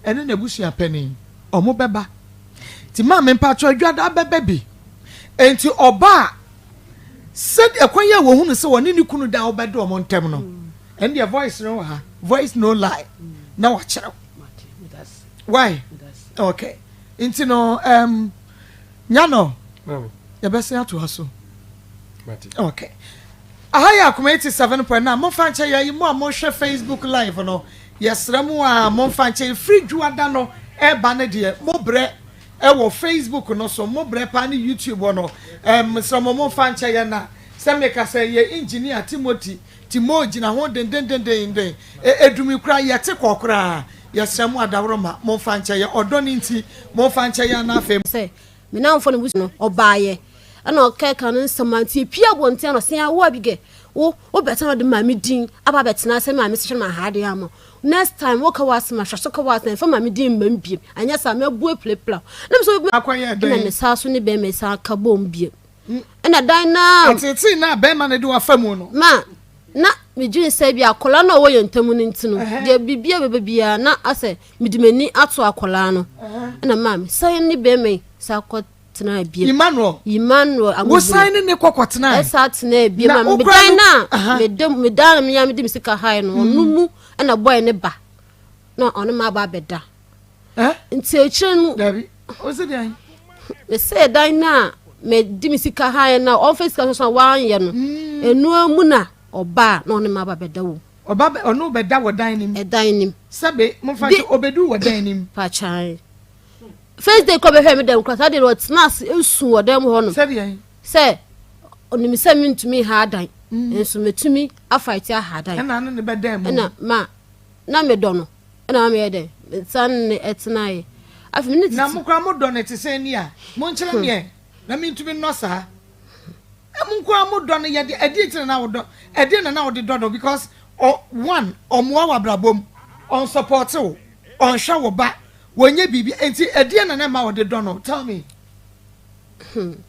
ɛne n'abusua panin ɔmo bɛba. Nti maame, mpatsɔ, adwada bɛbɛ bi. Nti ɔbaa sɛdeɛ ɛkwan yɛ a wɔhunu sɛ wɔne ne kunu da ɔbɛda ɔmo ntɛm no, ɛn deɛ voice no wɔ ha, voice no lie, na wakyerɛw. Why? Okay, nti no nyano yɛbɛsɛn ato ha so. Okay, aha yɛ Akoma 87.9. Momfa nkyɛ yɛ yi mo a mohwɛ Facebook Live no, yɛsrɛ mu a momfa nkyɛ. Firi dwuada no ɛba no deɛ, mobrɛ ɛwɔ Facebook no so, mobrɛ paa ne YouTube hɔ no. Srɛ mo, momfa nkyɛ yɛ na sɛ meka sɛ yɛ engineer Timothy Timo gyina ho dendendendenden, edumi kora yɛte kɔ koraa. Yɛsrɛ mo adaworo ma momfa nkyɛ yɛ ɔdɔ ne nti momfa nkyɛ yɛ ana afei. Sɛ me namfo no busu no ɔbaayɛ ɛna ɔkɛka no nsɛm a nti epia abɔnten na ɔsɛn awo Abigɛ wo wobɛtena ɔde maame din aba abɛtena sɛ maame sɛ hwɛ ma ha de ama. Next time woka wɔ asɛm ahwɛ so ka wɔ asɛm ɛmfa maame din mma mbiem, anyɛ saa mɛbu apirapira na mesɛ akɔyɛ ɛna dɛn? Me saa so ne bɛrima saa ka bom biem ɛna dan naa. Atete na bɛrima no de wafa mu no. Ma na medwene sɛ bi akwadaa no a ɔwɔ yɛn ntam no nti no deɛ biribia bɛbɛ biara na asɛ mede m'ani ato akwadaa no ɛna maa me san ne bɛrima yi saa kɔ tena biem. Emmanuel. Emmanuel. Wosan ne ne kɔkɔ tena? Ɛsa tena biem. Na a wokura medan na meda medan na menya mede me sika hae no, ɔno mu ɛna bɔɛ ne ba na ɔno ma aba abɛda. Nti akyire no Dabi, o si deɛ? Mesɛ dan no a mede me sika hae no a ɔmfa sika so so a wanyɛ no ɛnoa mu na ɔbaa na ɔne ma aba abɛda wɔ mu. Ɔba bɛ ɔno bɛda wɔ dan nim? Ɛdan nim. Sɛbe, momfa nkyɛ ɔbɛdu wɔ dan nim? Pakyan first day kɔ bɛhwɛ me dɛm kora saa deɛ no, ɔtena ase esu wɔ dɛm hɔ nom. Sɛdeɛ? Sɛ ɔnim sɛ mentumi ha adan nso metumi afight aha adan. Ɛna ano ne bɛdan mu? Ɛna ma na medɔ no ɛna ma meyɛ dɛ mesan ne ɛtenaeɛ afei me ne Na tete. Mo kora mo dɔ ne te sɛ ni a monkyerɛ meɛ na mentumi nnɔ saa. Mo nkora mo dɔ no yɛde ɛdeɛ nti na na wodɔ ɛdeɛ na na wode dɔ no? Because ɔ one ɔmoa wɔ abrabɔ mu, ɔnsupport wo, ɔnhwɛ wo ba, wɔnyɛ biribi, nti ɛdeɛ na na ɛma wɔde dɔ no? Tell me.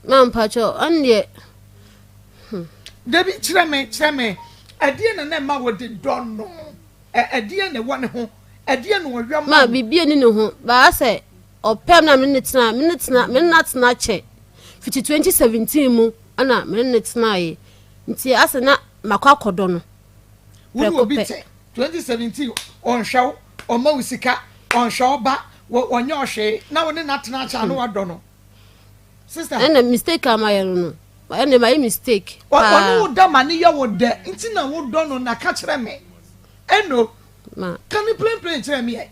Ma mpakyɛ ɔno deɛ. Dabi, kyerɛ me, kyerɛ me ɛdeɛ na na ɛma wɔde dɔ no. Ɛdeɛ na ɛwɔ ne ho, ɛdeɛ na ɔyɛ ma ma wo? Biribi ani ne ho baa sɛ ɔpɛm na mene ne tena, mene ne tena, mene ne atena kyɛ fiti 2017 mu ɛna mene ne tenaeɛ, nti asɛ na makɔ akɔdɔ no. Wo ne prɛko obi pɛ. Tɛ 2017, ɔnhwɛ wo, ɔma wo sika, ɔnhwɛ wo ba, ɔnyɛ ɔhwee na wo ne n'atena akyɛ a na wadɔ no, sister. Ɛna mistake a mayɛ no, ɛna mayɛ mistake ɔne paa. wo da ma ne yɛ wo dɛ nti na wo dɔ no. Na ka kyerɛ me ɛno. Ma ka ne plain plain kyerɛ me ɛ,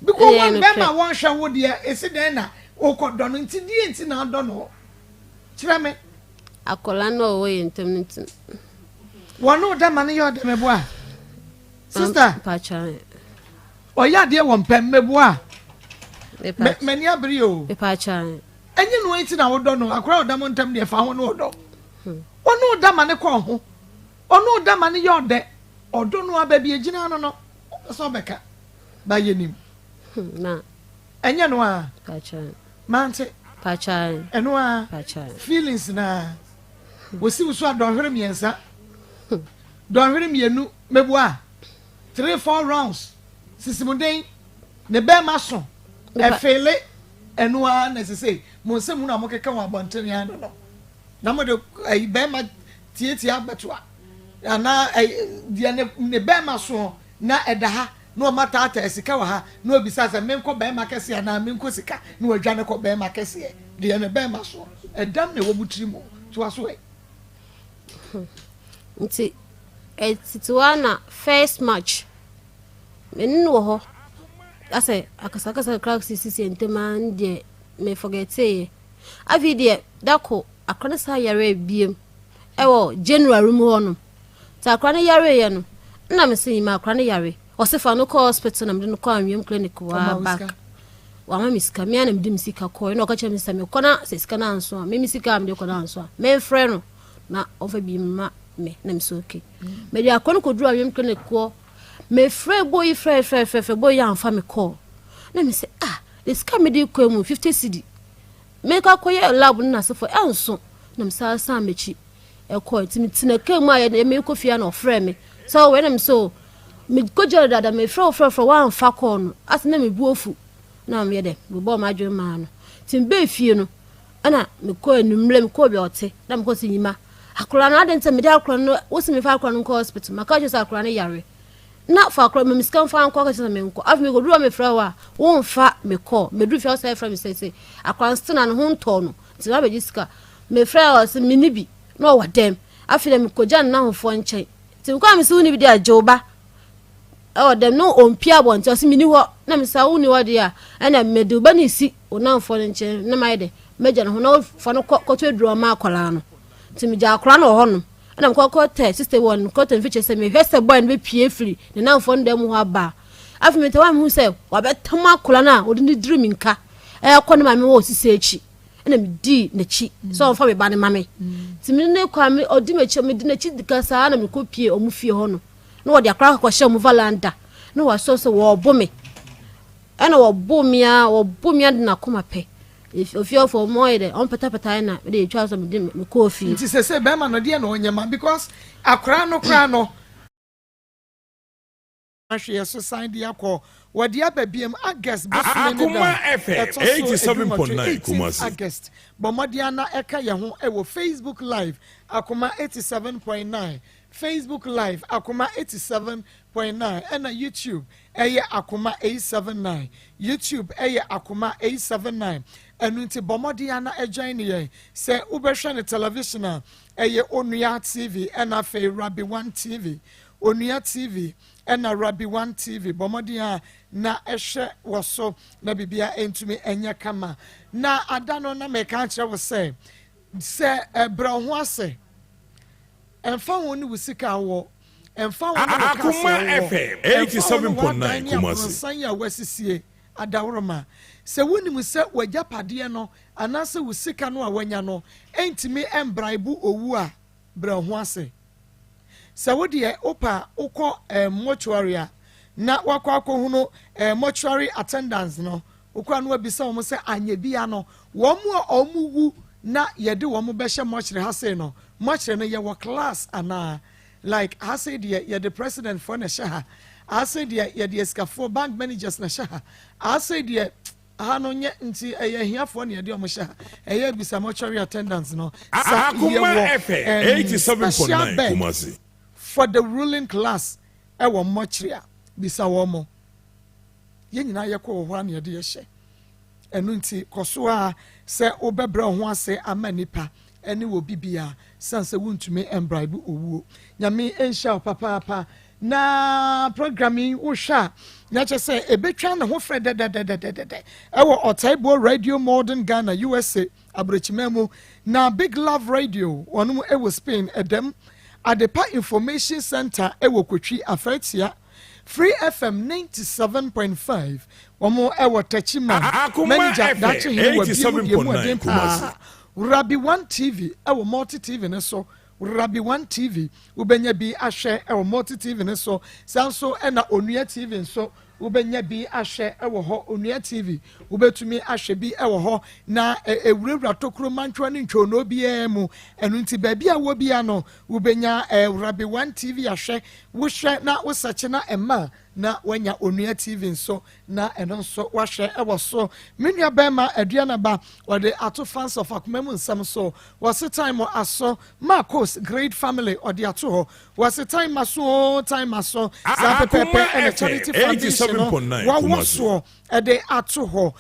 because Ɛyɛ wɔn nokorɛ. bɛrima a wɔnhwɛ wo deɛ, esi dɛn na wokɔ dɔ no? Nti deɛ nti na adɔ no? Kyerɛ me. Akwadaa no a ɔwɔ yɛn ntam no nti. Wɔne wo da ma ne yɛ ɔdɛ, mɛboa, sister? Mpakyɛ. Ɔyɛ adeɛ wɔ mpɛ, mɛboa? Mepa. M'ani abere o. Mepakyɛ. Ɛnyɛ no nti na wodɔ no. Akora a ɔda mo ntam deɛ, fa ho ne ɔdɔ. Ɔne wo da ma ne kɔɔ ho, ɔne wo da ma ne yɛ ɔdɛ, ɔdɔ no aba bi egyina no, wopɛ sɛ ɔbɛka ba yɛ nim. Na Ɛnyɛ no a? Pakyɛ. Mante. Pakyɛ. Ɛno a? Pakyɛ. Feelings na wosi wo so a dɔnhwere 3, dɔnhwere 2, mɛboa, three four rounds sisimuden ne bɛrima so ɛfeele. Ɛno a na ɛsɛ sɛ mo nsɛm na mo keka wɔ abɔnten ano no na mo de ɛyi bɛrima tietie abɛto a anaa ɛyi deɛ ne bɛrima so na ɛda ha na ɔma taataa sika wɔ ha na obisa sɛ menkɔ bɛrima kɛseɛ anaa menkɔ sika, na wadwa ne kɔ bɛrima kɛseɛ deɛ ne bɛrima so. Ɛdam na ɛwɔ mu tiri mu toa so ɛ. Nti ɛtete hɔ a na first March mene no wɔ hɔ asɛ akasakasa kakra sisisi ntɛm a ne deɛ me forgeteeɛ. Afei deɛ dako akora no saa yare biem ɛwɔ January mu hɔ no. Nti akora no yareeɛ no na mese nyima akora no yare, ɔse fa no kɔ hospital na mede no kɔ Anweam Clinic. Ɔma Waa wo back sika? Wama me sika, mea na mede me sika kɔɛ na ɔka kyerɛ me sɛ mekɔ na sɛ sika no anso a, meme sika a mede kɔ no anso a, memfrɛ no na ɔmfa bi ma me. Na mesɛ okay, mede akɔ no kɔduru Anweam Clinic kɔ, mefrɛ boy frɛ frɛ frɛ frɛ boy amfa me kɔɔ na mesɛ, ah, de sika mede kɔ mu 50 cedi mekɔ akɔyɛ lab no nasefo ɛnso na mesaa san m'akyi ɛkɔ. Nti metena kaa mu a yɛ mekɔ fie a na ɔfrɛ me sɛ ɔwɔ ɛna mesɛ o. Mekɔgya no dada, mefrɛ wo frɛfrɛ woamfa kɔɔ no, ase na mebu afu na meyɛ dɛ mebɔɔ m'adwene maa no. Nti mebɛɛ fie no, ɛna mekɔ anwummerɛ, mekɔɔ bia ɔte, na mekɔ sɛ nyima akwadaa no, adɛn nti mede akwadaa no, wo se mefa akwadaa no nkɔ hospital, maka kyerɛ sɛ akwadaa no yare, na fa akwadaa ma me sika mfa nkɔ, aka kyerɛ sɛ menkɔ. Afei mekɔduru hɔ mefrɛ wo a, womfa mekɔ. Meduru fie a wosɛ frɛ me sɛ sɛ akwadaa no still na ne ho ntɔɔ no, nti mabɛgye sika. Mefrɛ a ɔse menni bi, na ɔwɔ dɛm. Afei na mekɔgya no n'ahofoɔ nkyɛn. Nti mekɔ a mese wonni bi deɛ a, gye wo ba. Ɛwɔ dɛm na ɔmpie abɔnten, ɔse menni hɔ. Na mese a wonni hɔ deɛ a, ɛna mede wo ba no si wo namfoɔ no nkyɛn na mayɛ dɛ mɛgya ne ho na wofa no kɔ kɔtɔ aduro ama akwadaa no. Nti megya akwadaa no wɔ hɔnom. Ɛna mekɔ kɔtɛ sista wɔ no kɔtɛ mfikyire sɛ mehwɛ sɛ bɔyɛ no bɛpie firi ne namfoɔ no dan mu hɔ aba a. Afei metɛ hɔ a mehu sɛ wabɛtam akwadaa no a ɔde no diri me nka ɛkɔ ne maame wɔ sisi akyi. Ɛna medii n'akyi sɛ ɔmfa me ba no ma me. Nti me ne kɔ a me ɔdi m'akyi medi n'akyi ka saa na mekɔ pie ɔmo fie hɔ no. Na wɔde akwadaa akɔhyɛ ɔmo valanda na wɔasɔ sɛ wɔɔbo me. Ɛna wɔbo me a wɔbo me ade n'akoma pɛ. Ofiefo ɔmo ayɛ dɛ ɔmo patapata na mede etwa so mede mekɔɔ fie. Nti sese bɛrima no deɛ na ɔnyɛ ma because akwadaa no koraa no ahwɛ so san de akɔ wɔde aba biem August bosome ne da ɛtɔ so 18 Kumasi. August. Bɔ mmɔden ana ɛka yɛn ho ɛwɔ Facebook Live Akoma 87.9, Facebook Live Akoma 87.9, ɛna YouTube ɛyɛ Akoma 879, YouTube ɛyɛ Akoma 879. Ɛno nti bɔ mmɔden ana ɛjoin ne yɛn. Sɛ wobɛhwɛ ne television a, ɛyɛ Onua TV ɛna afei Rabi One TV, Onua TV ɛna Rabi One TV. Bɔ mmɔden a na ɛhwɛ wɔ so na biribia ntumi ɛnyɛ kama. Na ada no na mɛka akyerɛ wo sɛ ɛbrɛ wo ho ase, ɛmfa ho ne wo sika wɔ, ɛmfa ho ne wo cars Akoma wɔ, FM ɛmfa ho ne 87.9 w'adan ne Kumasi. aborɔsan yi a wɔasisie adaworoma. Sɛ wonim sɛ w'agyapadeɛ no anaasɛ wo sika no a wanya no ɛntumi ɛmbraibo owu a, brɛ wo ho ase. Sɛ wodeɛ wopa wokɔ mortuary a na wakɔ akɔhunu mortuary attendants no, wokɔ a na wabisa wɔn sɛ anyɛ bia no wɔn mu a wɔn wu na yɛde wɔn bɛhyɛ mortuary ha sei no, mortuary no yɛwɔ class anaa? Like ha sei deɛ yɛde president foɔ na ɛhyɛ ha, ha sei deɛ yɛde asikafoɔ, bank managers na ɛhyɛ ha, ha sei deɛ ha no nyɛ nti ɛyɛ ahiafoɔ na yɛde wɔn hyɛ ha. Ɛyɛ bisa mortuary attendants no sa Akoma yɛwɔ FM special 87.9 bed Kumasi. for the ruling class ɛwɔ mortuary a, bisa wɔn mo. Yɛn nyinaa yɛkɔ wɔ hɔ a na yɛde yɛhyɛ. Ɛno nti kɔ so a sɛ wobɛbrɛ wo ho ase ama nipa ɛne wɔ bibia san sɛ wontumi mbribe owuo. Nyame nhyɛ wo papaapa. Na program yi wohwɛ a na kyerɛ sɛ ebetwa ne ho frɛ dɛdɛdɛdɛdɛdɛ ɛwɔ Ɔtaiboɔ Radio Modern Ghana USA aburokyima mu, na Big Love Radio wɔn ɛwɔ Spain ɛdɛm, Adepa Information Center ɛwɔ Kotwi Afɛtia, Free FM 97.5 wɔn ɛwɔ Techiman, Akoma manager FM Dakye Hene wɔ bi mu deɛ mu 87.9 ɛden paa. Rabi One TV ɛwɔ Multi TV ne so, Rabi One TV wobɛnya bi ahwɛ ɛwɔ Multi TV ne so. Saa nso ɛna Onua TV nso wobɛnya bi ahwɛ ɛwɔ hɔ. Onua TV wobɛtumi ahwɛ bi ɛwɔ hɔ na ewurawura tokuro mantwa ne ntwonoo biara mu. Ɛno nti baabi a wɔ bia no wobɛnya Rabi One TV ahwɛ. Wohwɛ na wosakye na ɛma na wanya Onua TV nso na ɛno nso wahwɛ ɛwɔ so. Me nua bɛrima Aduanaba wɔde ato Fans of Akoma Mu Nsɛm so, wɔse time aso. Marcos Great Family ɔde ato hɔ, wɔse time aso o, time aso saa pɛpɛɛpɛ. Ɛna Charity Foundation no 87.9 wɔwɔ Kumasi. soɔ ɛde ato hɔ.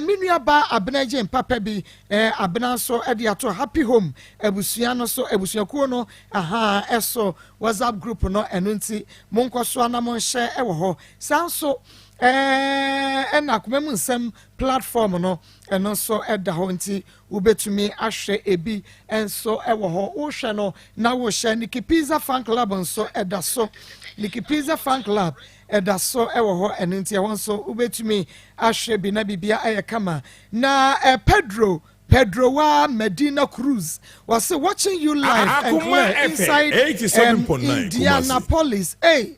Me nua ba Abena gye mpapa bi, Abena nso ɛde ato Happy Home abusua no so, abusuakuo no aha ɛso WhatsApp group no. Ɛno nti monkɔ so ana monhyɛ ɛwɔ hɔ. Saa nso ɛna Akoma Mu Nsɛm platform no ɛno nso ɛda hɔ, nti wobɛtumi ahwɛ ebi nso ɛwɔ hɔ. Wohwɛ no na wohyɛ. Nikki Pizza Fan Club nso ɛda so, Nikki Pizza Fan Club ɛda so ɛwɔ hɔ. Ɛno nti ɛhɔ nso wobɛtumi ahwɛ bi na biribia ɛyɛ kama. Na Pedro Pedroa Medina Cruz wɔse watching you live and Akoma clear FM inside 87.9 Indianapolis. Hey,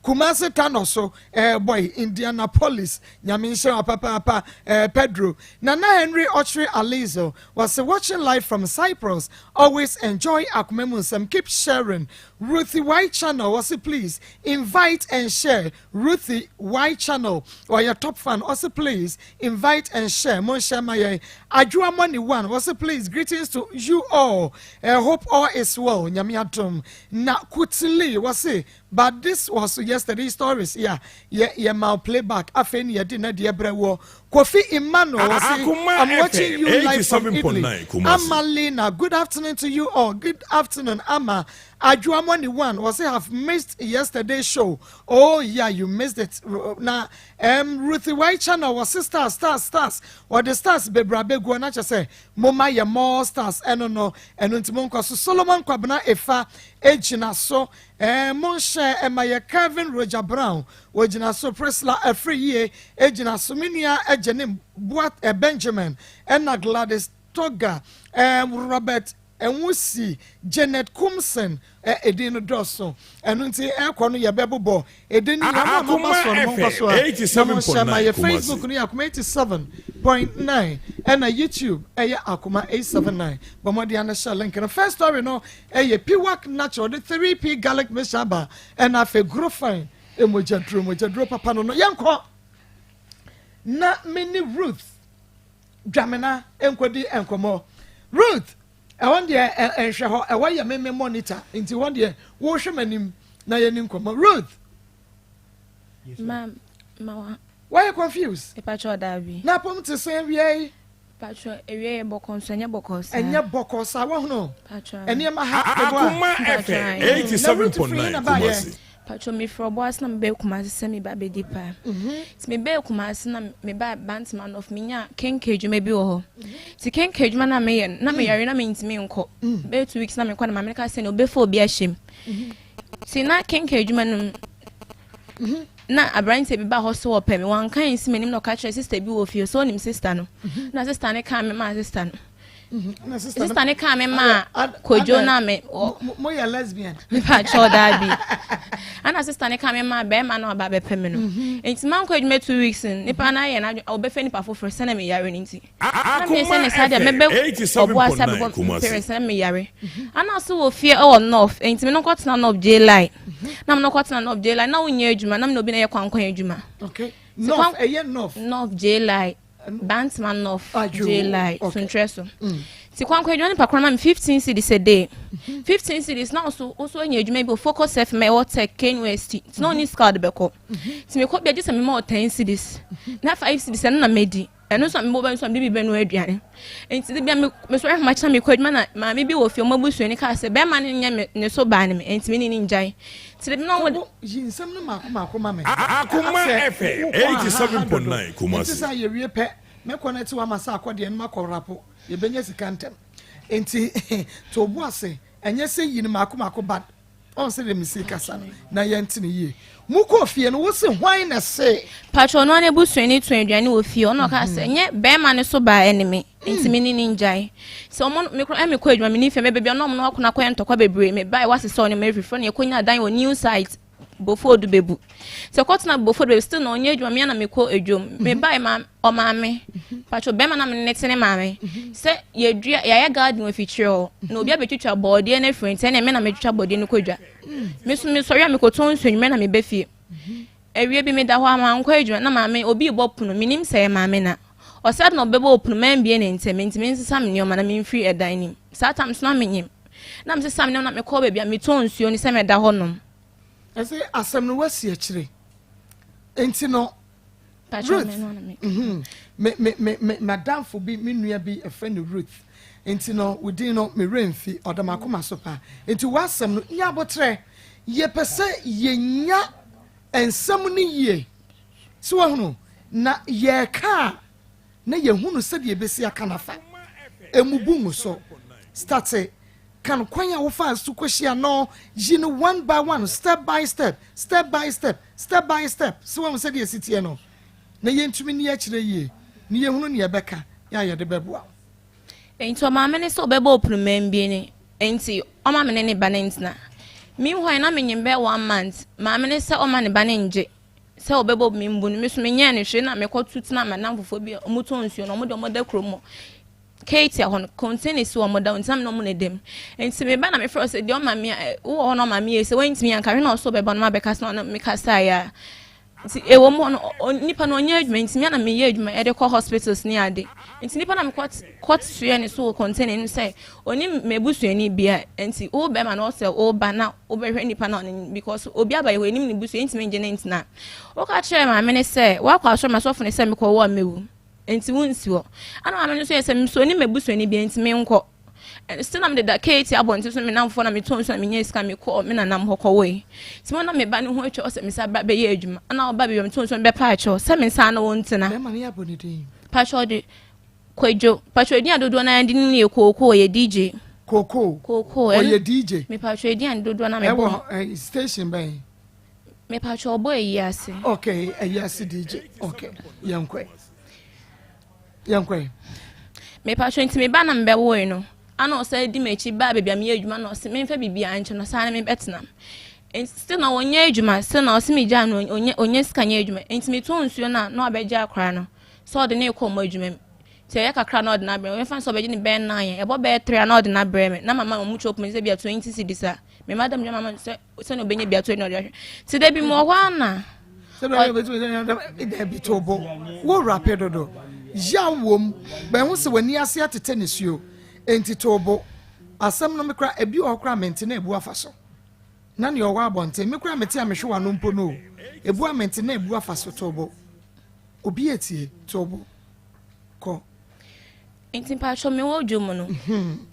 Kumasi Tano so boy Indianapolis. Nyame nhyira papaapa Pedro. Nana Henry Ochre Alizo was watching live from Cyprus. Always enjoy Akoma Mu Nsɛm. Keep sharing. Ruthie White Channel was please invite and share. Ruthie White Channel or your top fan also please invite and share. Mon share my Ajua Money One was please greetings to you all. Hope all is well. Nyame adom. Na Kutili was but this was yesterday's stories. Yeah, my playback. Afei ni yɛde na deɛ brɛ wɔ. Kofi Emmanuel was Akuma I'm watching FM, you live from Italy. 87.9 Kumasi. Amalina, good afternoon to you all. Good afternoon, Ama. Ajua Money One was have missed yesterday's show. Oh yeah, you missed it. Na Ruthie White Channel was stars, stars, stars. Or the stars bebree abegu na kyerɛ sɛ moma yɛ more stars ɛno no ɛno nti mo nkɔ so. Solomon Kwabena Efa egyina so monhyɛ ɛma yɛ. Kevin Roger Brown wɔgyina so. Priscilla Afiri yie egyina so. Me nua ɛgye ne Boat Benjamin ɛna Gladys Toga, Robert Nwusi, Janet Kumson, edin no dɔɔso. Ɛno nti ɛkɔ no yɛbɛbobɔ edin no yɛn mo a maba so no, monkɔ so a na monhyɛ ma yɛ. 87.9 Facebook no yɛ Akoma 87.9 ɛna YouTube ɛyɛ Akoma 879. Bɔmmɔden ano hyɛ link no. First story no ɛyɛ Piwak Natural de 3P garlic mixture aba ɛna afei Grofine emogyaduro, mogyaduro papa no. Yɛnkɔ na me ne Ruth Dwamena nkɔdi nkɔmmɔ. Ruth, ɛhɔ deɛ nhwɛ hɔ, ɛhɔ yɛ me monitor nti hɔ deɛ wɔrehwɛ m'anim na yɛni nkɔmmɔ. Ruth. Ma ma wa. Wɔyɛ confused? Mepakyɛ, daabi. Na apɔm te sɛn awia yi? Pakyɛ, ewia yɛ bɔkɔ nso ɛnyɛ bɔkɔ saa. Ɛnyɛ bɔkɔ saa, wɔhono Pakyɛ. nneɛma ha ɛbɔ a. Akoma FM Na Ruth firi na 87.9 baayɛ? Kumasi. Pakyɛ, mefiri Ɔboase na mebɛɛ Kumase sɛ meba bɛdi paa. Nti mebɛɛ Kumase na meba Bantama North, menya kenke adwuma bi wɔ hɔ. Nti kenke adwuma na meyɛ no, na meyare na mentumi nkɔ. Bɛyɛ 2 weeks na mekɔ na maame no ka sɛ ne obɛfa obi ahyɛ mu. Nti na kenke adwuma no mu na aberanteɛ bi ba hɔ so wɔpɛ me, wanka nsi m'anim na ɔka kyerɛ sister bi wɔ fie so ɔnim sister no na sister ne kaa me maa sister no. Na sister no Sister ne kaa me maa Kodwo na me Moyɛ lesbian? Mepakyɛw, daabi. Ana sister ne ka me ma bɛrima no aba bɛpɛ me no, nti mankɔ adwuma 2 weeks no, nipa no ayɛ n'adwene ɔbɛfɛ nipa foforɔ sɛnɛ meyare no nti na meyɛ sɛ ne saa deɛ Akoma mɛbɛ FM Ɔboase 87.9 abɛbɔ Kumasi. parents na meyare ana so wɔ fie ɛwɔ North, nti me no kɔtena North J-Line na me no kɔtena North J-Line na wonyɛ adwuma na me na obi na yɛ kwankwan adwuma. Okay, North, ɛyɛ North. North J-Line, Bantama North. Adwo, J-Line. Suntrɛ so nti kwankwan adwuma nipa korɔ ma me 15 cedis a day, 15 cedis na ɔso anya adwuma bi wɔ Focus FM ɛwɔ Tech KNUST nti na ɔne sika ɔde bɛkɔ nti mekɔ bia gye sɛ mema wɔ 10 cedis na 5 cedis ɛno na medi, ɛno nso a mebɔ bɛ nso a mede bi bɛnoa aduane. Nti de bia mesɔre ahoma kyena mekɔ adwuma na maame bi wɔ fie, ɔmo abusuani kaa sɛ bɛrima no nyɛ me ne so baa ne me nti me ne ne ngyae nti de bi na ɔmo Yi nsɛm no maako maako ma me. Akoma Sɛ FM wokɔ aha 87.9 dodo. Nti Kumasi. sɛ yɛwie pɛ, mɛkɔ no te wama sɛ akɔdeɛ no makɔ rapo, yɛbɛnya sika ntɛm nti to obu ase. Ɛnyɛ sɛ yi no maako maako ba ɔn sɛ deɛ mesi kasa no na yɛnte no yie. Mokɔ fie no, wo se hwan na se? Patro, ɔno ne busuani tɔn aduane wɔ fie, ɔno ɔka sɛ nyɛ bɛrima no so baa ɛne me nti me ne ne ngyae sɛ ɔmo mekɔ ɛmi kɔ adwuma me ne fie mɛ baabi ɔno ɔmo no akɔnɔ akɔyɛ ntɔkwa bebree. Me baa wasesa ɔne mɛ efifo na yɛkɔnya dan wɔ new site Bofo Odu Bebu sɛ kɔtena Bofo Odu Bebu still na ɔnyɛ adwuma mea na mekɔ adwom. Me baa ma ɔmaame patro bɛrima na me ne te ne maame sɛ yɛdua yɛayɛ garden wɔ fikyire hɔ na obi abɛtwitwa bɔɔdeɛ no afiri nti ɛna me na metwitwa bɔɔdeɛ no kɔ dwa. Me so mesɔre a mekɔtɔn nsuo nwumɛ na meba fie. Awie bi meda hɔ ama nkɔ adwuma na maame obi bɔ pono, menim sɛ ɛyɛ maame na ɔsɛ na ɔbɛbɔ pono mambie ne ntɛm nti mensesa me nneɛma na memfiri ɛdan nim. Saa tam so na menyim na mesesa me nneɛma na mekɔ baabi a metɔn nsuo no sɛ mɛda hɔ nom. Ɛsɛ asɛm no wasi akyire nti no Patro, Ruth. me no na me Me madamfo bi, me nua bi ɛfrɛ no Ruth nti no wodin no me werɛ mfi, ɔda m'akoma so paa. Nti w'asɛm no nya abotrɛ, yɛpɛ sɛ yɛnya nsɛm no yie sɛ wahunu na yɛreka a na yɛhunu sɛdeɛ yɛbɛsi aka nafa emubu ngu so. Start kan kwan a wofa so kɔhyia no, yi no one by one, step by step, step by step, step by step sɛ wahu sɛdeɛ ɛsi teɛ no na yɛntumi ni akyerɛ yie na yɛhunu ne yɛbɛka yɛ a yɛde bɛboa wo. Nti ɔmaame ne sɛ ɔbɛbɔ opirima mbie ne nti ɔma me ne ne ba ne ntena. Meanwhile na menyim bɛyɛ one month. Maame ne sɛ ɔma ne ba ne ngye sɛ ɔbɛbɔ me mbu no, me so menyɛɛ no hwee na mekɔto tena m'adamfofoɔ bi a wɔtɔn nsuo no, wɔn deɛ wɔda kurom hɔ. Keeti hɔ no, container si hɔ wɔda hɔ nti na me ne wɔn na ɛda mu. Nti meba na mefrɛ wo sɛ deɛ ɔma me a wowɔ hɔ na ɔma me yɛ sɛ woantumi anka hwɛ na ɔsɛ ɔbɛba no mabɛkasa na ɔne mekasaeɛ a. Nti ɛwɔ mu no nipa no ɔnyɛ adwuma nti me na meyɛ adwuma ɛde kɔ hospitals ne ade. Nti nipa na mekɔ kɔ soɛ ne so wɔ container no sɛ ɔne m'abusuani bia nti wo bɛma no ɔsɛ wo ba na wobɛhwɛ nipa na ɔne because obi aba yɛ hɔ anim ne busua ntumi ngye ne ntena. Woka kyerɛ maame ne sɛ wakɔ asɔre ma sɔfo ne sɛ mekɔ wɔ mewu nti wonsi hɔ. Ana maame no nso yɛ sɛ nso ɔne m'abusuani bia nti menkɔ. Still na mede da keeti abɔnten so me namfoɔ na metɔn nsu na menya sika mekɔ me nanam hɔ kɔwoe. Nti mo na me ba ne ho atwa ɔsɛ me sa ba bɛyɛ adwuma. Ana ɔba baabi a metɔn nsu no bɛpa akyɛw sɛ me nsa ano wo ntena. Bɛrima no yɛ abɔ ne din. Pakyɛ ɔde Kwadwo. Pakyɛ edin a dodoɔ no ara de nim no yɛ Kookoo, ɔyɛ DJ. Kookoo. Kookoo. Ɔyɛ DJ. Mepakyɛ edin a dodoɔ no a mebɔ. Ɛwɔ eh, station bɛn? Mepakyɛ ɔbɔ ayi ase. Okay, ayi ase DJ. Okay, yɛnkɔ. Yɛnkɔ. Mepakyɛ nti me ba na mebɛwoe no ana ɔsan di m'akyi baa baabi a meyɛ adwuma na ɔse memfa biribiara nkyɛ no saa na mebɛtena. Nti still na ɔnyɛ adwuma, still na ɔse megyaa no ɔnyɛ ɔnyɛ sika nyɛ adwuma. Nti metɔn nsuo no a na wabɛgye akwaraa no sɛ ɔde no rekɔ ɔmo adwuma mu. Nti ɛyɛ kakra na ɔde no abrɛ me. Yɛmfa no sɛ ɔbɛgye no bɛyɛ nine, ɛbɔ bɛyɛ three a na ɔde no abrɛ me. Na mama ɔmo chop money sɛ bi a 20 cedis a me madam dwa mama no sɛ sɛnea ɔbɛnya bi ato na ɔde ahwɛ. Nti da bi mewɔ hɔ a na Dabi to bo wo rape dodo yaw wom bɛho sɛ w'ani ase atete nisuo enti to bo asɛm no me kora ebi wɔ hɔ kora mente na ebu afa so na nea ɔwɔ abɔnten me kora mete a mehwe w'ano mpo no o ebu a mente na ebu afa so to bo obi etie to bo kɔ. Nti mpatsɔ me wɔ dwom no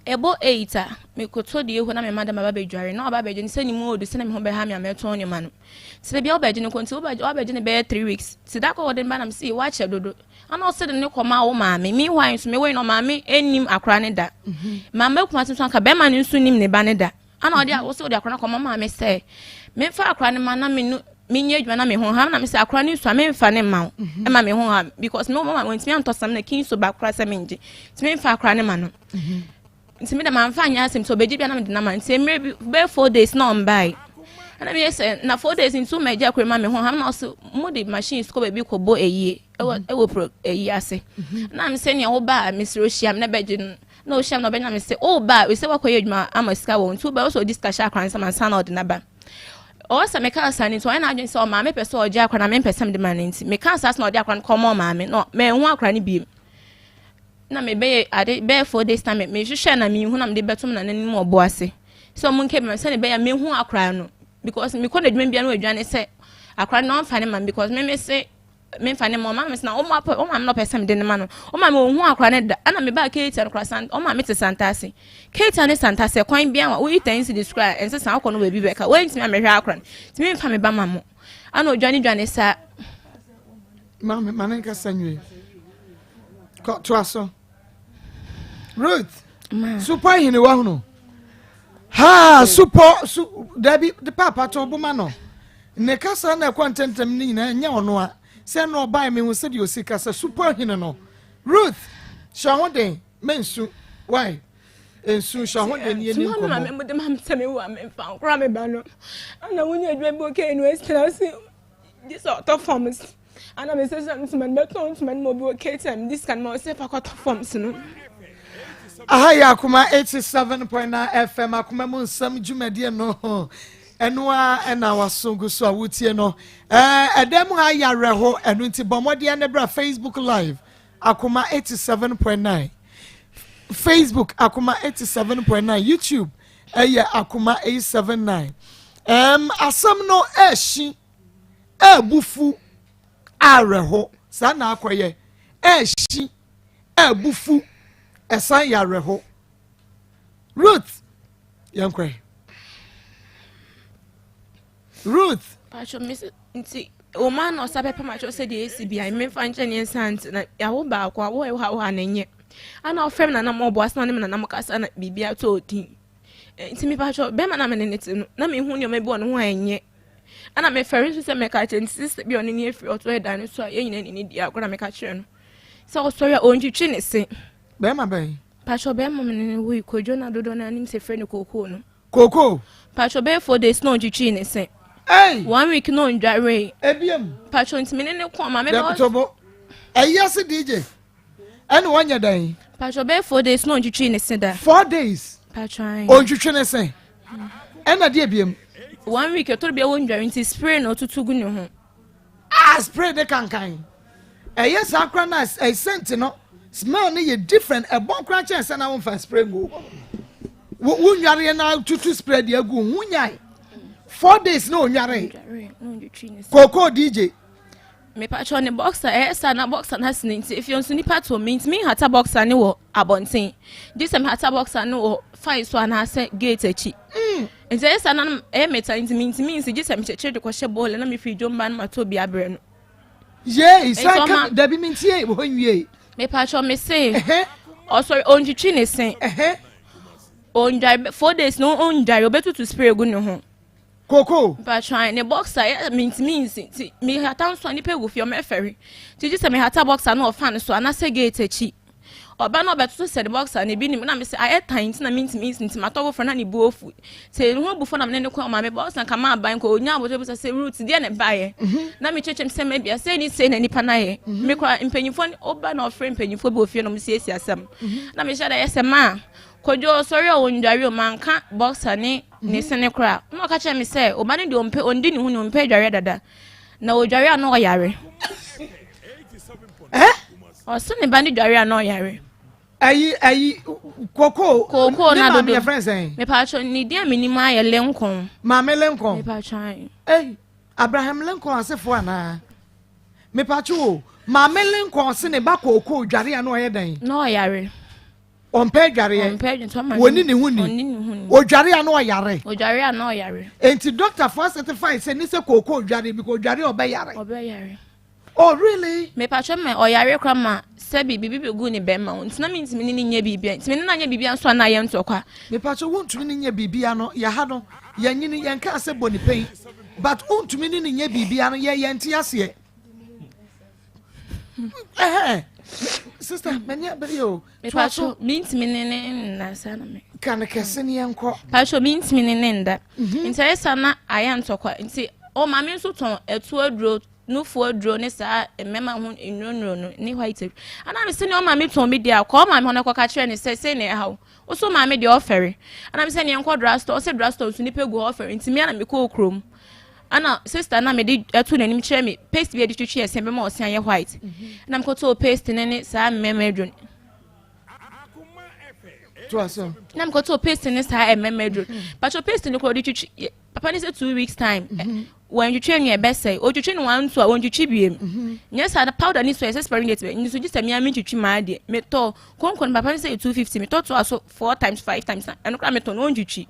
ɛbɔ eight a mekɔtɔ deɛ ɛhɔ na me madam aba bɛdware na ɔba bɛgye no sɛ ne mu ɔdu sɛ na me ho bɛha me a mɛtɔn nneɛma no nti baabi a wobɛgye no kɔ nti wabɛgye no bɛyɛ 3 weeks nti da kɔ wɔde no ba na mese wakyɛ dodo ana ɔsɛ de ne kɔma wo maame. Meanwhile nso mewɔ yi no maame ɛnnim akora ne da. Maame kuma nso anka bɛrima no nso nim ne ba ne da ana ɔde a wɔsɛ ɔde akora no kɔma maame sɛ memfa akora no ma na me no menyɛ adwuma na me ho ha na mesɛ akora no nsu a memfa ne ma wo ɛma me ho ha because me mama wɔntumi antɔ sam na kin so ba akora sɛ mengye nti memfa akora no ma no. Nti me de mamfa anyɛ asɛm sɛ ɔbɛgye bia na mede nama. Nti mmerɛ bi bɛyɛ 4 days na ɔmbae ɛna meyɛ sɛ na 4 days nti woma agya akora ma me ho ha na ɔsɛ mode machines kɔ baabi kɔbɔ ayie ɛwɔ pro ayi ase na me sɛ nea woba a mesrɛ ohyia me na bɛgye no na ohyia me na ɔbɛnya me sɛ woba a ɛsɛ woakɔyɛ adwuma ama sika wɔ nti woba wɔ sɛ ɔde sika hyɛ akora nsɛm ansa na ɔde naba. Ɔwɔ sɛ meka saa no nti ɔyɛ n'adwene sɛ ɔmaame pɛ sɛ ɔgye akora na mempɛ sɛ mede ma no nti meka saa sɛ na ɔde akora no kɔma ɔmaame na manhu akora no biem na mebɛyɛ ade bɛyɛ 4 days na mehwehwɛ na mehu na mede bɛtom na n'anim ɔbo ase sɛ ɔmo nkɛ bi ma sɛne bɛyɛ mehu akora no because mekɔ n'adwuma bia no adwane sɛ akora no ɔmfa ne ma because meme se memfa ne ma ɔma me sɛ na ɔmo apɛ ɔma me na ɔpɛ sɛ mede ne ma no ɔma me ɔhu akora ne da. Ɛna mebaa Keita no kora san ɔma me te Santase. Keita ne Santase kwan bia wa woyi 10 cedis kora ɛnsɛ san akɔ no baabi bɛka wɔntumi amehwɛ akora no nti memfa me ba ma mo ana odwane dwane saa. Maame ma ne nkasa nwie kɔ toa so. Ruth supɔ ahene wahunu ha supɔ su dabi de paapa to boma no ne kasa na ɛkɔ ntɛntɛm ne nyinaa nyɛ ɔno a sɛ na ɔbaa mi ho sɛdeɛ osi kasa supɔ ahene no. Ruth, hyɛ ho den mensu why nsu hyɛ ho den yɛ ni nkɔmɔ. Maame mo de ma sɛ me wo a memfa nkora me ba no ana wonya adwuma bi okay no ɛsena se gye sɛ ɔtɔ forms ana mesɛ sɛ ntoma no bɛtɔn ntoma no ma obi wɔ KTM de sika no ma ɔsɛ fa kɔtɔ forms no. Aha yɛ Akoma 87.9 FM Akoma mu nsɛm dwumadie no ɛno a ɛna waso gu so a wotie no ɛdɛm mu ha yɛ awerɛho. Ɛno nti bɔ mmɔden ne bra Facebook Live, Akoma 87.9 Facebook, Akoma 87.9 YouTube, ɛyɛ Akoma 879. Asɛm no ɛɛhyi ɛɛbufu awerɛho saa na akɔyɛ ɛɛhyi ɛɛbufu ɛsan yɛ awerɛho. Ruth, yɛnkɔ Ruth. Patro mi nti wɔn a na ɔsa bɛpam atwerɛ sɛ deɛ esi bia mmɛmfa nkyɛn ne nsa nti na yawo baako a wɔyɛ hɔ a na nyɛ ana ɔfrɛ mi nanam ɔbɔ ase na ɔne mi nanam kasa na biribi atɔ odin. Nti mi patro bɛrima na mi ne ne te no na mi hu nneɛma bi wɔ ne ho a ɛnyɛ ana mefɛre nso sɛ mɛka kyerɛ. Nti sisi bi a ɔne ne efiri ɔtɔ ɛdan no so a yɛn nyinaa ne ne di agorɔ na mɛka kyerɛ no sɛ ɔsɔre a ɔntwitwi ne se. Bɛrima bɛn? Patrɔ bɛrima me ne no wui Kojo na dodoɔ no anim sɛ frɛ no kookoo no. Kookoo. Patrɔ bɛyɛ 4 days na ɔntwitwii ne se. Hey! One week na ɔndwaree. Ebiem. Patrɔ nti me ne ne kɔ maame bɛ. Dɛkotobo. Ɛyɛ se DJ. Ɛna wɔnyɛ dɛn? Patrɔ bɛyɛ 4 days na ɔntwitwii ne se da. 4 days. Patrɔ ayi. Ɔntwitwi ne se. Ɛna deɛ ebiem? One week ɛtɔrɔ bi a wɔndware nti spray na ɔtutu gu ne ho. Ah, spray de kankan. Ɛyɛ saa kora na ɛ scent no, smell no yɛ different. Ɛbɔn kora kyɛn sɛ na wɔmfa spray ngu. Wo wo nwareɛ na tutu spray de agu ho nyae. 4 days na onware. Ɔndware na ɔntwitwii ne se. Kookoo DJ. Mepatwɔ ne boxer ɛyɛ saa na boxer no asene nti efie nso nipa to me ntumi nhata boxer ne wɔ abɔnten gye sɛ mehata boxer ne wɔ fan so anaasɛ gate akyi. Nti ɛyɛ saa na ɛyɛ meta nti mentumi nsi gye sɛ mekyekyere de kɔhyɛ bɔɔla na mefiri dwom ba no matɔ bi abrɛ no. Yee, san Nti ka dabi mi ntie hɔ nwie. Mepatwɔ me se ɔsɔre ɔntwitwi ne se, ɔndware 4 days na ɔndware, ɔbɛtutu spray gu ne ho. Kookoo. Mpatwan ne boxer yɛ mentumi nsi nti mehata nso a nipa egu fie ɔmo ɛfɛre nti gye sɛ mehata boxer na ɔfa ne so anaasɛ gate akyi. Ɔba na ɔbɛtoto sɛ ne boxer na ebi nim na mesɛ ayɛ tan nti na mentumi nsi nti matɔ foforɔ na ne bu ofu nti ne ho bu fo na mene ne kɔ ɔmaame boxer nka maa ban kɔ onya abotire bisa sɛ root deɛ na ɛbaayɛ na mekyerɛkyerɛ m sɛ mabia sɛ ni sei na nipa no ayɛ. Mekora mpanyinfoɔ ne ɔba na ɔfrɛ mpanyinfoɔ bi wɔ fie na ɔmo siesie asɛm na mehyɛ da yɛ sɛ maa Kodwo ɔsɔre a ɔndware o, manka boxer ne ne sene koraa na ɔka kyerɛ me sɛ ɔba no deɛ ɔmpɛ ɔndi ne ho ne ɔmpɛ adware dada na ɔdware a na ɔyare. Eh? Ɔso ne ba no dware a na ɔyare. Ayi kookoo. Kookoo ne na maame dodo. yɛ frɛ sɛn? Mepatwɔ ne din a menim ayɛ Lincoln. Maame Lincoln. Mepatwɔ. Ei, Abraham Lincoln asefoɔ anaa? Mepatwɔ o, maame Lincoln se ne ba kookoo dware a na ɔyɛ dɛn? Na ɔyare. Ɔmpɛ adwareɛ. Ɔmpɛ adware nti ɔma Wɔni ne ho ni. Ɔni ne ho ni. Odware a na ɔyare. Ɔdware a na ɔyare. Enti doctor fo certify sɛ ne sɛ kookoo dware bi ko odware a ɔbɛyare. Ɔbɛyare. Oh, really? Mepatwɔ ma ɔyare kora ma sɛbi biribi bɛgu ne bɛrima ho nti na mentumi ne ne nyɛ biribia nti me ne no anyɛ biribia nso a na ayɛ ntɔkwa. Mepatwɔ, wontumi ne nyɛ biribia no, yɛha no yɛnyini yɛnka sɛ bɔ ne pɛn, but wontumi ne ne nyɛ biribia no, yɛ yɛnte aseɛ. Ɛhɛ, sister, m'ani abere o. Toa so. Mepatwɔ mentumi ne ne nna saa na me ka ne kɛse ne yɛnkɔ. Patwɔ mentumi ne ne nda nti ɛyɛ saa na ayɛ ntɔkwa nti ɔ maame nso tɔn ɛto aduro, nufu aduro ne saa mmarima ho nnuro no ne white aduro ana me sɛ ne ɔmaame tɔn bi deɛ akɔ ɔmaame hɔ no kɔka kyerɛ ne sɛ sei na ɛha wo woso maame deɛ ɔfɛre ana me sɛ ne yɛnkɔ drugstore. Ɔsɛ drugstore nso nipa gu hɔ ɔfɛre nti me ana mekɔɔ kurom ana sister na mede ɛto n'anim kyerɛ me paste bi a yɛde twitwi ɛsɛn bɛma ɔsɛn ayɛ white na mekɔtɔɔ paste ne saa mmarima aduro no. Toa so. Na mekɔtɔɔ paste ne saa mmarima aduro. Patro, paste no kɔ ɔde twitwi papa ne sɛ 2 weeks time wɔntwitwi nua ɛbɛsɛe. Otwitwi no one two a wɔntwitwi biem nyɛ saa na powder ne so ɛsɛ expiring date bɛ nso gye sɛ mea mentwitwi maa deɛ metɔ konko no. Papa ne sɛ yɛ 250, metɔ to a so four times, five times na ɛno koraa metɔ no wɔntwitwi.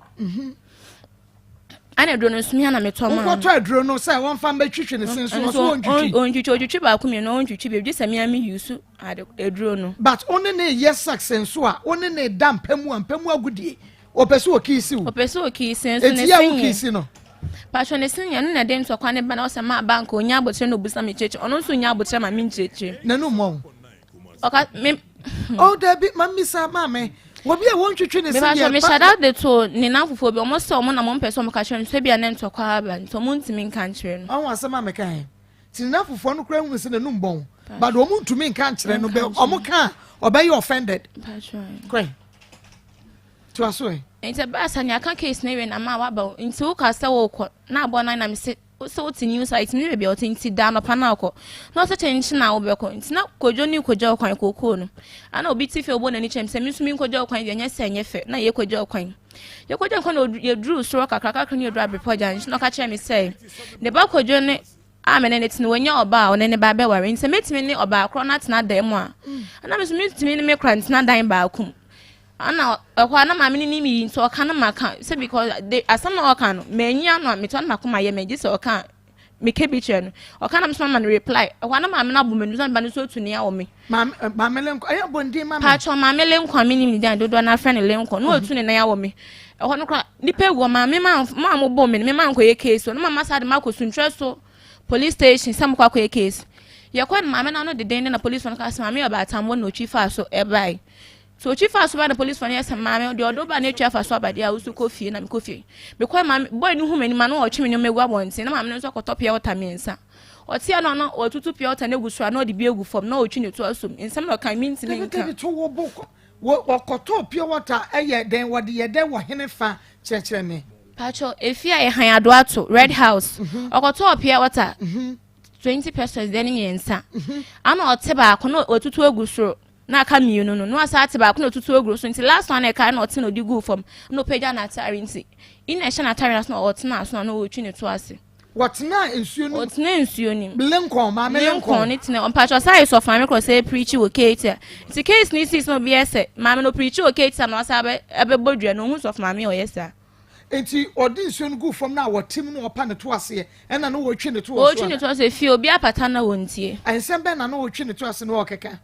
Ana aduro no nso mea na metɔ maa no. Wokɔtɔ aduro no sɛ wɔmfa mbɛtwitwi ne se nso ɔso wɔntwitwi? Ɔntwitwi. Otwitwi baako mmienu, ɔntwitwi biem gye sɛ mea me use ade aduro no. But wo ne ne yɛ sex nso a, wo ne ne da mpa mu a, mpa mu agodie, wɔpɛ sɛ wɔkiisi wo? Ɔpɛ sɛ ɔkiisi nso ne Eti yɛ se wo nyɛ kiisi no? Patro, ne se nyɛ no na ɛde ntɔkwa ne ba na ɔsɛ maa bank onya abotire na obusa me kyerɛkyerɛ ɔno nso nya abotire ma me nkyerɛkyerɛ. N'anum mɔ wo? Ɔka me. Oh, dabi, ma mmisa maame wɔbi a wɔntwitwi ne se mepatro deɛ mehyɛ da de to ne nan fufuo bi ɔmo sɛ ɔmo na mo mpɛ sɛ ɔmo ka kyerɛ no sɛ bi a ne ntɔkwa aba nti ɔmo ntumi nka nkyerɛ no. Ɔho asɛm a meka ɛ nti ne fofoɔ no koraa hunu sɛ n'anum bɔn, but ɔmo ntumi nka nkyerɛ no bɛ ɔmo ka a ɔbɛyɛ offended. Patro. Kɔɛ, toa so ɛ. Nti ɛbaa sa nea aka case no awie na maa waba o nti woka sɛ wokɔ na abɔ nan na me se sɛ wote new site ne baabi a ɔte nti da anɔpa na akɔ na ɔsɛ kyɛnkyɛn na wobɛkɔ nti na Kodwo ne kɔgya ɔkwan kookoo no ana obi ti fɛ ɔbɔ n'ani kyɛm sɛ me nso menkɔgya ɔkwan deɛ ɛnyɛ sɛ ɛnyɛ fɛ na yɛkɔgya ɔkwan yɛkɔgya ɔkwan na yɛduru soro kakra kakra ne yɛduru Abrepɔ junction na ɔka kyerɛ me sɛ ne ba Kodwo ne a mene ne tene wɔnya ɔbaa a ɔne ne ba bɛware nti sɛ mɛtumi ne ɔbaa korɔ no atena dan mu a ana me nso metumi ne me kora ntena dan baako mu. Ana ɛhɔ a na maame no nim yi nti ɔka no maka sɛ because de asɛm na ɔka no manyi ano a metɔ no mako ma yɛ mɛ gye sɛ ɔka a meka bi kyerɛ no ɔka na mesoma ma no reply. Ɛhɔ a na maame no abɔ m'anim sɛ ba no so otu nea wɔ me. Maame maame Lincoln ɛyɛ bɔnden ma me. Paatwɔ maame Lincoln, menim ne dan dodoɔ no afrɛ no Lincoln na watu ne nan awɔ me. Ɛhɔ no kora nipa egu hɔ maame maa mo bɔ me no me maa nkɔyɛ case o na mama saa de ma akɔ Suntrɛ so police station sɛ mokɔ akɔyɛ case. Yɛkɔ no maame no ano deden ne na police no ka sɛ maame yɛ ɔbaatan wɔ na otwi faa so ɛbae. So otwi fa so ba na police fo no yɛ sɛ maame deɛ ɔde ba na etwa fa so aba deɛ a wosu kɔ fie na mekɔ fie. Mekɔ maame boy no hu m'anim a na ɔtwe me nneɛma egu abɔnten na maame no nso akɔtɔ pure water mmiɛnsa. Ɔte a na ɔno watutu pure water no agu soro a na ɔde bi agu fam na ɔretwi ne to asom. Nsɛm na ɔka mentumi Dabi nka. dabi to wo bo kɔ wɔ wɔkɔtɔɔ pure water ɛyɛ dɛn wɔde yɛ dɛn wɔ hene fa kyerɛkyerɛ me. Pacho efie a yɛhan ado ato red house ɔkɔtɔɔ pure water 20 pesos deɛ ne mmiɛnsa ana ɔte baako na watutu agu soro na aka mmienu no na wasa ate baako na otutu agu so nti last one ɛka na ɔte na ɔde gu fam na ɔpagya n'atare nti ina ɛhyɛ n'atare na so na ɔtena so na ɔretwi ne to ase. Wɔtena nsuo no ɔtena nsuo no mu. Lincoln maame Lincoln Lincoln. Ne tena mpatsɔ saa yɛ sɔfo maame korɔ sɛ preach wɔ keeti a nti case ne si na obi yɛ sɛ maame no preach wɔ keeti a na ɔsa abɛ ɛbɛbɔ dua na ohun sɔfo maame a ɔyɛ saa. Nti ɔde nsuo no gu fam na wɔte mu na ɔpa ne to aseɛ ɛna na wɔtwi ne to wɔ so Ɔretwi ne to ase fie obi apata na wɔn tie. Nsɛm bɛn na na wɔtwi ne to ase na ɔkeka?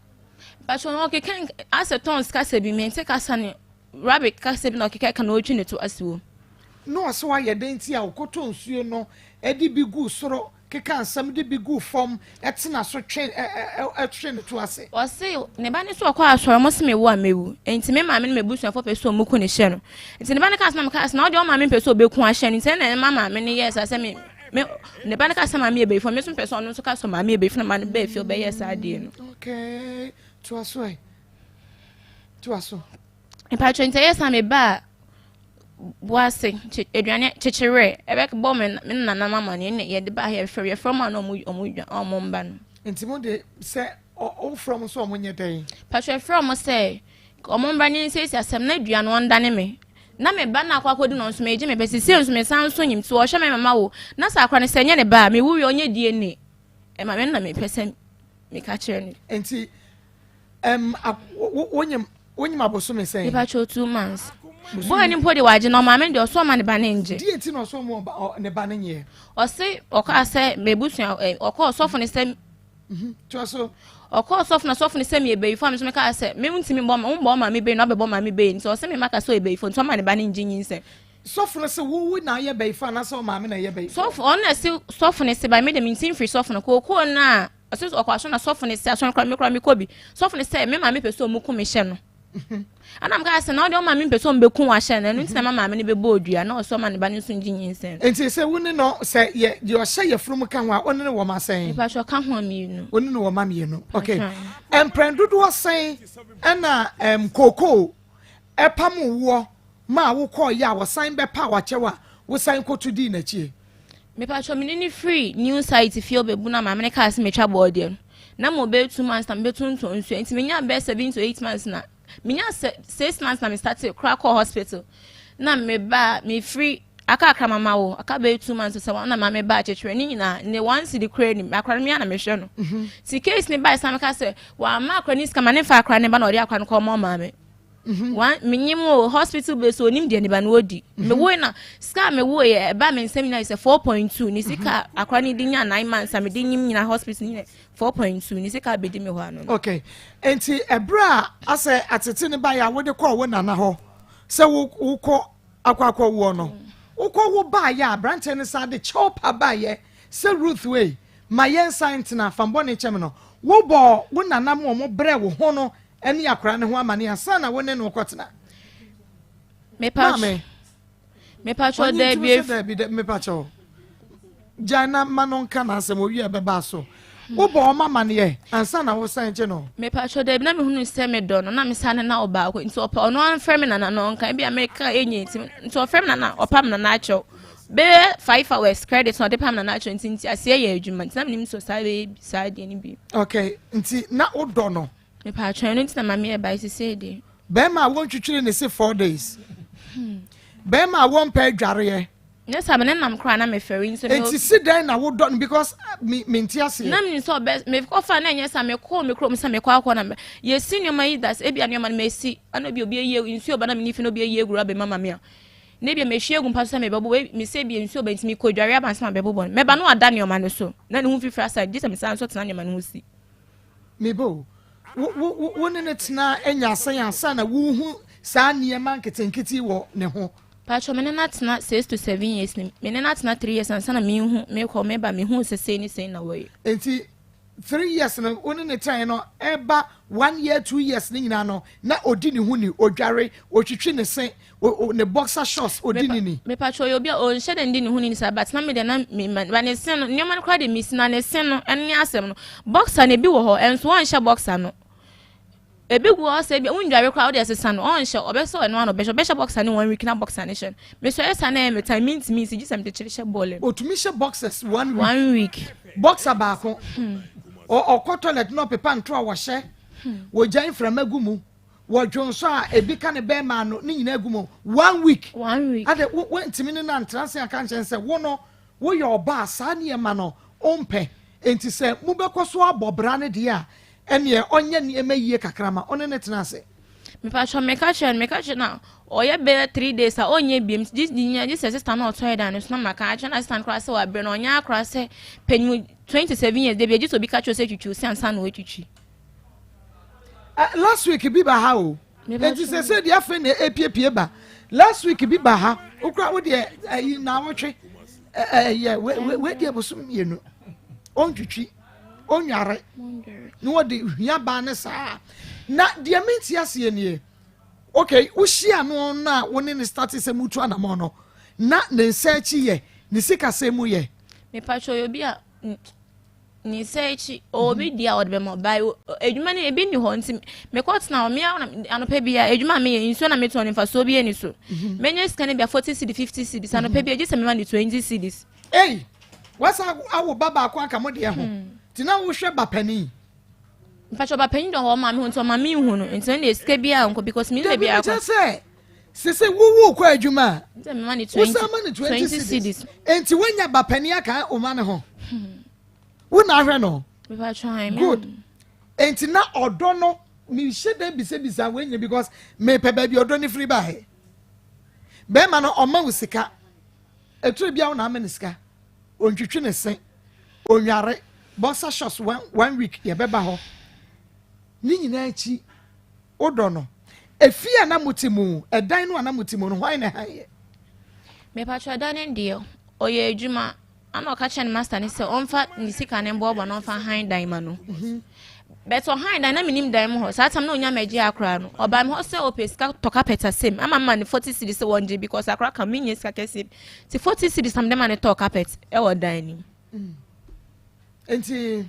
Mpatsɔ na ɔkeka asɛ tɔns kasa bi mente kasa ne rabbit kasa bi na ɔkeka ka na ɔretwi ne to ase wɔ. Na ɔsɛ wayɛ dɛn nti a ɔkɔtɔ nsuo no ɛde bi gu soro keka nsɛm de bi gu fam ɛtena so twe ɛ ɛ ɛtwe ne to ase? Ɔse ne ba ne so ɔkɔ asɔre mo se me wo a mewu nti me maame ne m'abusuafo pɛ sɛ ɔmo ku ne hyɛ no nti ne ba ne ka sɛ na meka sɛ na ɔde ɔmaame mpɛ sɛ ɔbɛku ahyɛ no nti ɛna ɛma maame ne yɛ saa sɛ me me ne ba ne ka sɛ maame yɛ bɛyifo me nso mpɛ sɛ ɔno nso ka sɛ maame yɛ bɛyifo na ma ne bɛɛ fie ɔbɛyɛ saa adeɛ no. Okay, toa so ɛ toa so. Mpatwa nti ɛyɛ saa me ba boase aduane kyekyerɛ ɛbɛbɔ me nanam amaneɛ ne yɛde ba yɛfrɛ mu a na ɔmo ɔmo dwa ɔmo mba no. Nti mo de sɛ ɔwofrɛ mo sɛ ɔmo nyɛ dɛn? Patro ɛfrɛ ɔmo sɛ ɔmo mbra ne nsiesie asɛm na aduane ɔndane me na me ba na akɔ akɔdi no nso megye me bɛ sisi nso me san so nyim nti ɔhwɛ me mama wo na sɛ akora no sɛ nyɛ ne ba a mewu wie ɔnyɛ DNA ɛma me na mepɛ sɛ meka kyerɛ no. Nti wonyim wonyim abosome sɛn? Mepa 2 months. Boy ni mpo de wagye na ɔmaame deɛ ɔsɔ ɔma ne ba ne ngye. Deɛ nti na ɔsɔ ɔmo ne ba ne nyɛ? Ɔse ɔkaa sɛ mebusua ɛ ɔkɔ ɔsɔfo ne sɛ. Toa so. Ɔkɔ ɔsɔfo na ɔsɔfo ne sɛ meyɛ bɛyifo a me nso mekaa sɛ me ntumi mbɔ mbɔ maame bɛyi na ɔbɛbɔ maame bɛyi nti ɔsɛ me ma ka sɛ ɔyɛ bɛyifo nti ɔma ne ba ne ngye nyinsɛn. Sɔfo no sɛ wo na ayɛ bɛyifo anaasɛ ɔmaame na ɛyɛ bɛyifo? Sɔfo ɔno na ɛsi sɔfo ne se ba me de me nti mfiri sɔfo no kookoo na ɔsɛ ɔkɔ aso na sɔfo ne se asɔre kora me kora me kɔ bi sɔfo ne sɛ me maame pɛ sɛ ɔmu ku me hyɛ no ana m kaa sɛ na ɔde ɔmaame mpɛ sɛ ɔmu bɛku wahyɛ no ɛno nti na ma maame no bɛbɔ odua na ɔsɛ ɔma ne ba no nso ngye nyinsɛn. Nti sɛ wo ne no sɛ yɛ deɛ ɔhyɛ yɛ furum ka ho a, wo ne no wɔ ma sɛn? Nipa sɛ ɔka ho a mmienu. Wo ne no wɔ ma mmienu, okay. Mprɛn dodoɔ sɛn ɛna kookoo ɛpam woɔ ma a wokɔɔ yɛ a wɔsan bɛpa wakyɛw a wosan kɔtu dii n'akyie? Mepatwɛ mene ne firi new site fie ɔbɛbu na maame ne kaa sɛ metwa bɔɔdeɛ no na ma ɔbɛyɛ 2 months na mebɛtontɔn nsuo nti menya bɛyɛ 7 to 8 months na menya 6 months na me start kora kɔ hospital na meba mefiri aka akra mama wo aka bɛyɛ 2 months sɛ wɔn na maame ba akyekyere ne nyinaa ne one cedi kora nim akora no mea na mehwɛ no ti case ne ba san meka sɛ wama akora ne sika ma ne fa akora ne ba na ɔde akora no kɔ ɔmɔ maame one menyim o hospital base onim deɛ ne ba no ɔdi mewoe na sika a mewoe yɛ ɛba me nsɛm nyinaa yɛ sɛ 4.2 ne sika akora ne de nya 9 months a mede nyim nyina hospital nyina 4.2 ne sika abɛdi me hɔ ano no. Okay, nti ɛberɛ a asɛ atete ne ba yɛ a wode kɔɔ wo nana hɔ sɛ wokɔ akɔ woɔ no wokɔ wo baayɛ a aberanteɛ no san de kyɛw pa baayɛ sɛ Ruth wei ma yɛn nsan ntena fambɔ ne kyɛm no wobɔ wo nana mu ɔmo brɛ wo ho no ɛne akora ne ho amane ansa na wo ne no kɔtena? Maame mepatwɛ daabi. Daabi, mepatwɛ gya na ma no nka n'asɛm owie a ɛbɛba so wobɔ ɔma amaneɛ ansa na wosan gye no? Mepatwɛ daabi, na mehunu sɛ medɔ no na mesa ne na ɔbaako nti ɔpɛ ɔno amfrɛ me nana na ɔnka ebi a meka ɛnyɛ nti ɔfrɛ me nana ɔpa me nana akyɛw bɛyɛ 5 hours credit na ɔde pam nana akyɛw nti aseɛ yɛ adwuma nti na menim sɛ saa bɛyɛ saa deɛ no bi. Okay, nti na wodɔ no? Mepatwɛ no nti na maame yɛ bae sesei deɛ. Bɛrima a wɔntwitwiri ne se 4 days, bɛrima a wɔmpɛ adwareɛ. Nyɛ sɛ mene nam koraa na mefɛre nso. Nti si dɛn na wodɔ no? Because me nti aseɛ. Na menim sɛ ɔbɛ mekɔfa na ɛnyɛ sɛ mekɔɔ me kurom sɛ mekɔ akɔ na yɛsi nneɛma yi da sɛ ebia nneɛma no mesi ana obi obi ayi nsuo ba na meni fi na obi ayi aguru abɛma ma me a na ebia mehwie agu mpa so sɛ mebɛbɔ mesɛ ebia nsuo ba nti mekɔ dware aba nsa ma bɛbobɔ no mɛba no ada nneɛma no so na ne ho fifiri asa gye sɛ mesan nso tena nneɛma no ho si. Mebo wo wo wo ne ne tena anya asɛn ansa na wohu saa nneɛma nketenkete wɔ ne ho? Patro me ne no atena 6 to 7 years ni me ne no atena 3 years ansa na mehu mekɔ meba mehu sɛ sei ne sei na wɔyɛ. Nti 3 years no, wo ne ne tɛn no ɛba 1 year, 2 years ne nyinaa no, na odi ne ho ni, odware, otwitwi ne se, ne boxer shorts, odi ne ni? Mepatwa, ɔyɛ obi a ɔnhyɛ dɛ ndi ne ho ni saa, but na me de na me ma ba ne se no, nneɛma no koraa de mi si na ne se no, ɛno ne asɛm no. Boxer na ebi wɔ hɔ, ɛnso ɔnhyɛ boxer no. Ebi gu hɔ sɛ ebi wondware koraa, wode ɛsesa no, ɔnhyɛ. Ɔbɛsɛ ɔno ano ɔbɛhyɛ boxer ne 1 week na boxer ne hyɛ no. Mesɔ ɛsa na ɛyɛ me time, mintimi nsi gye sɛ mede kyerɛ hyɛ bɔɔl mu. Otumi hyɛ boxers 1 week? 1 week. Boxer baako, ɔkɔ toilet na ɔpepa nto a wɔhyɛ, wɔgya mframa gu mu, wɔdwo nso a ebi ka ne bɛrima ano ne nyinaa gu mu 1 week? 1 week. Ade wo wontumi ne nantena se aka nkyɛn sɛ wo no woyɛ ɔbaa, saa nneɛma no ɔmpɛ, nti sɛ mobɛkɔ so abɔ bra no deɛ a, ɛneɛ ɔnyɛ nneɛma yie kakra ma ɔne ne tena ase. Mepatwa, meka kyerɛ no a, ɔyɛ bɛyɛ 3 days a ɔnyɛ biem gye nya gye sɛ sister no ɔtɔ ɛdan no so na maka akyerɛ na sister no koraa sɛ wabrɛ no, ɔnyɛ akora sɛ panyin 27 years de bi agye sɛ obi ka kyerɛ sɛ twitwi si ansa na watwitwi. Last week bi ba ha o. Nti sɛ deɛ afei na epiepie ba, last week bi ba ha, okura wo deɛ ɛyi naawɔtwe ɛyɛ we we deɛ bosom 2 ɔntwitwi, ɔnware na wɔde hwia baa ne saa. Na deɛ menti aseɛ nie, okay, wohyia no na wo ne ne start sɛ mutu anamɔ no, na ne nsa akyi yɛ ne sikasɛm mu yɛ? Mepatwa, ɔyɛ obi a ne nsa akyi ɔwɔ bi di a ɔde bɛma ɔbaa. Adwuma no ebi ni hɔ, nti mekɔ tena hɔ mmea na anɔpɛ bi a adwuma a meyɛ, nsuo na metɔn ne mfasoɔ bi ani so, menya sika no bi a 40 cedi, 50 cedis anɔpɛ bi a, gye sɛ mema ne 20 cedis. Ei, wasa awo ba baako aka mo deɛ ho, nti na wohwɛ ba panin? Mpatwa, ɔba panyin dɔ hɔ, ɔma me ho nti ɔma me nhu no, nti ɛno deɛ sika bi a nkɔ because mi Dabi, baabi mekyɛ akɔ sɛ sese wowu kɔ adwuma a, nti mema ne 20 wosan ma ne 20 20 cedis. Cedis. Nti woanya ba panin aka ɔma ne ho, wo na ahwɛ no? Mepatwa. Good. Nti na ɔdɔ no, mehyɛ dɛ bisabisa wɔanya because mepɛ baabi ɔdɔ no firi baeɛ. Bɛrima no ɔma wo sika, eturo bi a wo na ama ne sika, ontwitwi ne se, onware, boxer shorts one week yɛbɛba hɔ. Ne nyinaa akyi wodɔ no. Efi a na mo te mu, ɛdan no a na mo te mu no, hwan na han yɛ? Mepatwa, da ne deɛ ɔyɛ adwuma ana ɔka kyerɛ ne master ne sɛ ɔmfa ne sika ne mbɔɔbɔ na ɔmfa han dan ma no, but ɔhan dan na menim dan mu hɔ saa tam na onya mɛgye akora no. Ɔbaa mi hɔ sɛ ɔpɛ sika tɔ carpet asɛm ama ma ne 40 cedis sɛ wɔngye because akora ka menyɛ sika kɛseɛ ti 40 cedis am de ma ne tɔ carpet ɛwɔ dan nim. Nti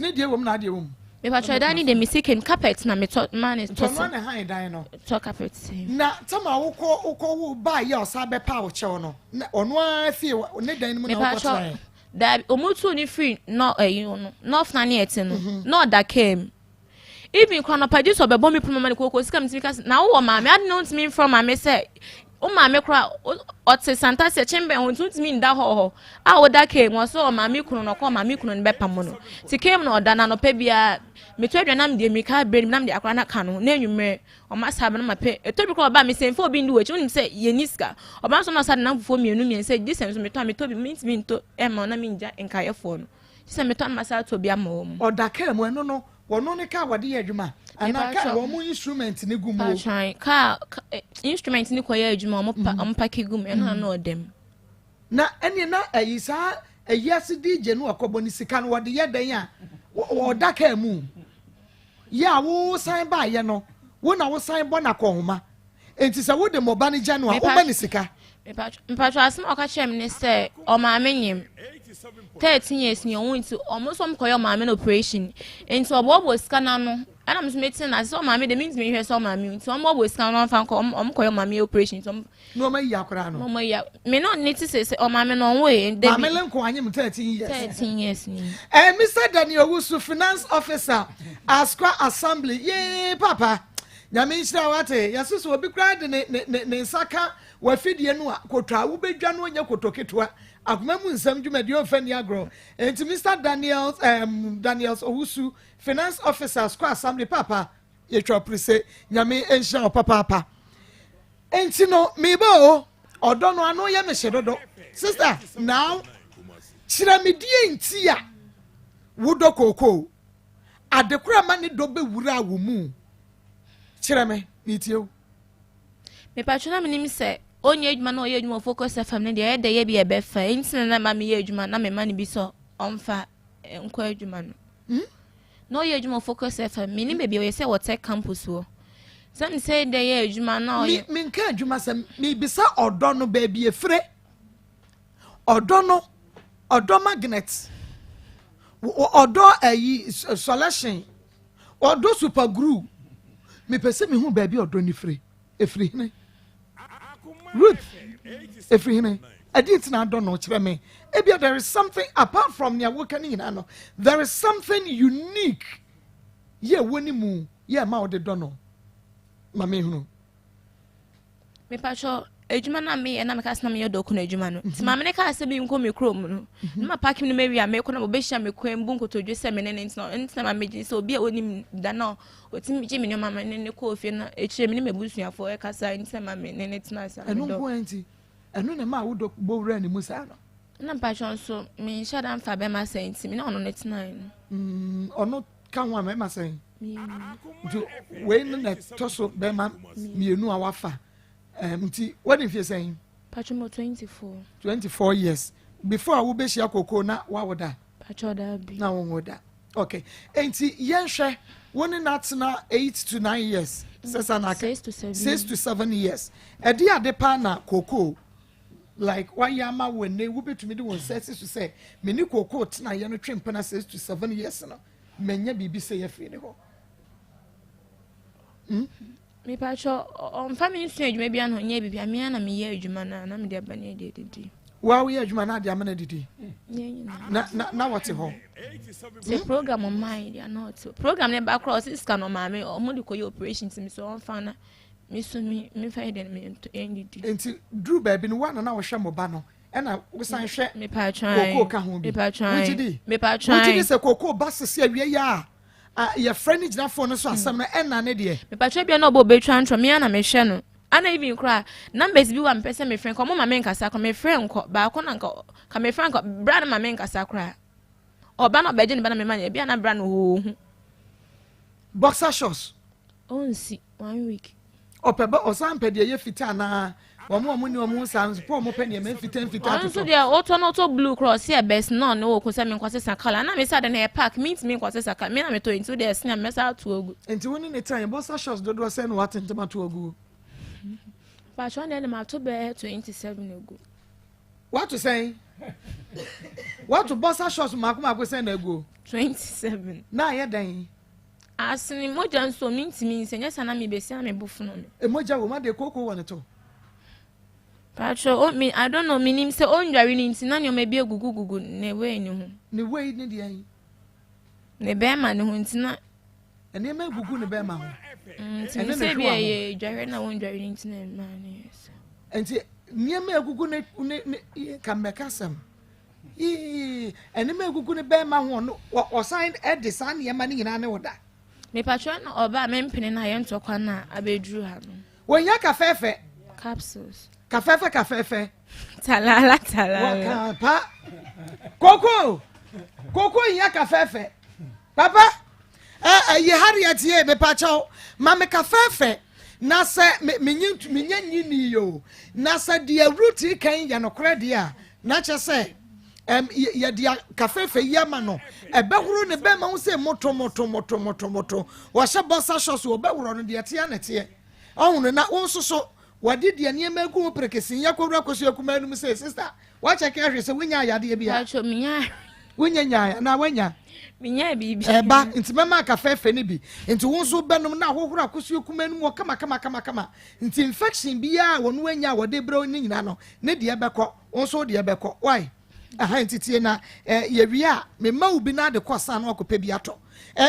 ne deɛ wɔ mu na adeɛ wɔ mu? Mepatwa, dan ne deɛ me sika mu carpet na metɔ ma ne nti tɔ ɔno sɛ ana han dan no? Tɔ carpet sɛ. Na tama wokɔ wokɔ wo baa yɛ ɔsa bɛpa wo kyɛw no, na ɔno ara fie ne dan no mu na wokɔ Mepatwa, tena? Daabi, ɔmo tu ne firi nɔ ɛyi no north na ne ɛte no na ɔda kaa mu. Even kora nɔpa gye sɛ ɔbɛbɔ mi pono ma ne koko sika mi tumi ka sɛ na wowɔ maame ade na ntumi nfrɛ maame sɛ wo maame kora ɔte santa sɛ kyɛnbɛn ho nti ntumi nda hɔ hɔ a woda kaa mu. Ɔsɛ ɔmaame kunu no, ɔkɔ ɔmaame kunu no bɛpam no ti kaa mu na ɔda. Na anɔpa biara meto aduane nam deɛ mirika abere nam de akora no ka no na enwummerɛ ɔma saa bɛ no ma pɛ ɛtɔ bi kora ɔba mi sɛ nfa obi ndi wɔ akyi. Wonim sɛ yɛni sika, ɔba nso na ɔsa de nam fufuo mmienu mmiɛnsa gye sɛ nso metɔ a metɔ bi, mentumi ntɔ ɛma na mengya nkaeɛfoɔ no gye sɛ metɔ no ma saa atɔ bi ama wɔn mu. Ɔda kaa mu, ɛno no wɔno ne kaa wɔde yɛ adwuma anaa kaa Mepatwa. wɔn mo instrument ne gu mu o? Patran kaa instrument ne kɔyɛ adwuma, ɔmo pa ɔmo pack gu mu, ɛno na na ɔda mu. Na ɛne na ɛyi saa ɛyi ase DJ no ɔkɔbɔ ne sika no wɔde yɛ dan a ɔda kaa mu yɛ a wosan baayɛ no, wo na wosan bɔ n'akɔnhoma, nti sɛ wode mɔba no gya no a, woma ne sika? Mpatwa, asɛm a ɔka kyerɛ me ne sɛ ɔmaame nyim 13 years ni ɔwo, nti ɔmo nso ɔmo kɔyɛ ɔmaame no operation, nti ɔbɔɔbɔ sika n'ano. Ɛna mo nso mete na sɛ ɔmaame de mentumi nhwɛ sɛ ɔmaame, nti ɔmo bɔɔbɔ sika no ɔmfa nkɔ ɔmo kɔyɛ ɔmaame operation, nti ɔmo Na ɔma yi akwaraa no? Ɔmo yi me no ne ti sɛ ɔmaame no ɔnwo yɛ. Maame le nko anyim 13 years? 13 years ni. Mr. Daniel Owusu, finance officer, Asokwa Assembly, yee papa, Nyame nhyira wate. Yɛso sɛ obi koraa de ne nsa ka wafidie no a, koto a wobɛdwa no onyɛ koto ketewa. Akoma mu nsɛm dwumadi ɔmfa ni agorɔ. Enti Mr. Daniels Owusu, finance officer, Asokwa Assembly, papa, yɛtwa pere sɛ Nyame nhyira wo papaapa. Enti no meba o, ɔdɔ no ano yɛ me hye dodo. Sister, now kyerɛ me deɛ nti a wodɔ kookoo, adekora ma ne dɔ bɛwura wo mu. Kyerɛ me, metie wo. Mepatwa, na menim sɛ ɔnyɛ adwuma na ɔyɛ adwuma wɔ Focus FM no deɛ, ɛyɛ dɛ yɛ bi ɛbɛfa, nti na ma meyɛ adwuma na mema no bi sɛ ɔmfa nkɔ adwuma no. Na ɔyɛ adwuma wɔ Focus FM. Menim baabi a ɔyɛ sɛ wɔ Tech Campus hɔ. Sɛ me sɛ dɛ yɛ adwuma na ɔyɛ. Me menka adwuma sɛm, mebisa ɔdɔ no baabi efire. Ɔdɔ no, ɔdɔ magnet, ɔdɔ ayi selection, ɔdɔ super glue. Mepɛ sɛ mehu baabi ɔdɔ no fire. Efiri hene? Ruth, efiri hene? Ɛdeɛ nti na adɔ no kyerɛ me. Ebia there is something apart from nea woka ne nyinaa no, there is something unique yɛ ɛwɔ ne mu yɛ ɛma wode dɔ no. Ma mehunu. Mepakyɛ adwuma no a meyɛ na meka sɛ na meyɛ dɔkono adwuma no nti maame no kaa sɛ menkɔ me kurom no na mapake me no mawie a mekɔ na wɔbɛhyia me kwan bu nkotodwe sɛ me ne ne ntena ntena ma megye sɛ obi a ɔnim da na ɔtumi gye me nneɛma ma ne ne kɔɔ fie no akyire me ne m'abusuafoɔ ɛkasa ntena ma me ne ne tena saa ɛno nko ara nti ɛno na ɛma wodɔ bɔ wura ne mu saa no na mpakyɛ nso menhyɛ da mfa bɛma sɛ nti me ne ɔno ne tenae no ɔno ka ho a mɛma sɛn nti wei no na ɛtɔ so bɛma mmienu a wafa nti wadi mfie sɛn Patro 24. 24 years before a wobɛhyia koko na wawo da Patro da bi. Na wonwo da. Okay, nti yɛnhwɛ wo ne no atena 8 to 9 years sɛ sa na 6 to 7. 6 to 7 years. Ɛde ade paa na koko like wayɛ ama wo ne wobɛtumi de wɔn nsa asi so sɛ me ne koko tena yɛ no twe mpena 6 to 7 years no manya biribi sɛ yɛfiri ne hɔ? Mepatro ɔmfa me nsua adwuma bi ano nyɛ biribi a mea na meyɛ adwuma no a na mede aba ne ade adidi. Woa woyɛ adwuma na ade ama no adidi? Nyɛ nyinaa. Na wɔte hɔ? Sɛ program ɔmaa deɛ na ɔte program ne ba koraa ɔse sika no ɔmaame ɔmo de kɔyɛ operation nti mesɛ ɔmfa na me so me mefa yɛ deɛ no mentɔ ɛndidi. Nti duru baabi no woana na wohwɛ mo ba no ɛna wosan hwɛ Mepatro koko ka ho bi? Mepatro. Wogye di? Mepatro. Wogye di sɛ koko ba sese awie yɛ a yɛfrɛ no gyina phone no so asɛm no ɛna ne deɛ? Mepatro bia na ɔbɔ obɛtwa ntorɔ mea na mehwɛ no ana even koraa numbers bi wɔ a mepɛ sɛ mefrɛ nka ɔmo ma menkasa koraa mefrɛ nkɔ baako na nka ka mefrɛ nka bra no ma menkasa koraa ɔba na ɔbɛgye ne ba na mema no ebia na bra no ɔɔhu. Boxer shorts. Ɔnsi one week. Ɔpɛ bɛ ɔsan pɛ deɛ ɛyɛ fitaa anaa wɔn a wɔn ni wɔn ho saa nso pɔ wɔn pɛ nneɛma mfitaa mfitaa. Ɔno nso atotɔ deɛ wotɔ no wotɔ blue koraa ɔsi ɛbɛs na ɔne wɔ ko sɛ menkɔ sesa colour na mesa de na ɛyɛ park mentumi nkɔ sesa colour me na metɔ nti wode ɛsene a mɛsa ato agu. Nti wo ne ne tan boxer shorts dodoɔ sɛ na watentem ato agu? Patro deɛ de mato bɛyɛ 27 agu. Wato sɛn? Wato boxer shorts mako mako sɛn na agu? 27. Na ayɛ dɛn? Asene mogya nso mentumi nsɛ nyɛ sa na mebɛsi na mebo fono me. Mogya wɔ mu adeɛ kooko wɔ ne to? Patro o me I don't know menim sɛ ɔndware no nti na nneɛma bi agugugugu ne wei ne ho. Ne wei ne deɛ yi? Ne bɛrima ne ho nti na nneɛma egugu ne bɛrima ho. Nti Ɛne ne sɛ bi hwewa ho. ɛyɛ dware na wɔndware no nti na ɛma ne yɛ sa. Nti nneɛma egugu ne ne ka mmɛka sɛm yii nneɛma egugu ne bɛrima ho no ɔsan ɛde saa nneɛma ne nyinaa ne wo da? Mepatro na ɔba a mempene no a yɛntɔ kwan a abɛduru ha no. Wɔnyɛ kafɛɛfɛ. Capsules. Kafɛɛfɛ kafɛɛfɛ. Talala talala. Wɔka pa koko koko nyɛ kafɛɛfɛ papa ɛ ɛyɛ Harriet yie mepakyɛw ma me kafɛɛfɛ na sɛ me menye menye nyi ni yi o na sɛ deɛ Ruth kan yɛ nokorɛ deɛ a na kyɛ sɛ yɛde kafɛɛfɛ yi ama no ɛbɛhoro ne bɛrima ho sɛ moto moto moto moto moto wɔhyɛ boxer shorts wɔbɛworɔ no deɛ teɛ na teɛ ɔhono na wɔn nso so wɔde deɛ nneɛma egu ho perekesi yɛ kɔwura kɔsi akuma anim sɛ sister wakyɛ kɛ ahwɛ sɛ wonya ayadeɛ bi a. Patro menya. Wonya nyae anaa wanya? Menya biribi. Ɛba nti mɛma kafɛɛfɛ no bi nti wo nso bɛnom na ahohoro akosua kuma anim wɔ kama kama kama kama nti infection biara a wɔn anya a wɔde brɛ ne nyinaa no ne deɛ bɛkɔ wo nso deɛ bɛkɔ wai aha nti tie na yɛwie a mema wo bi na ade kɔ san na wakɔpɛ bi atɔ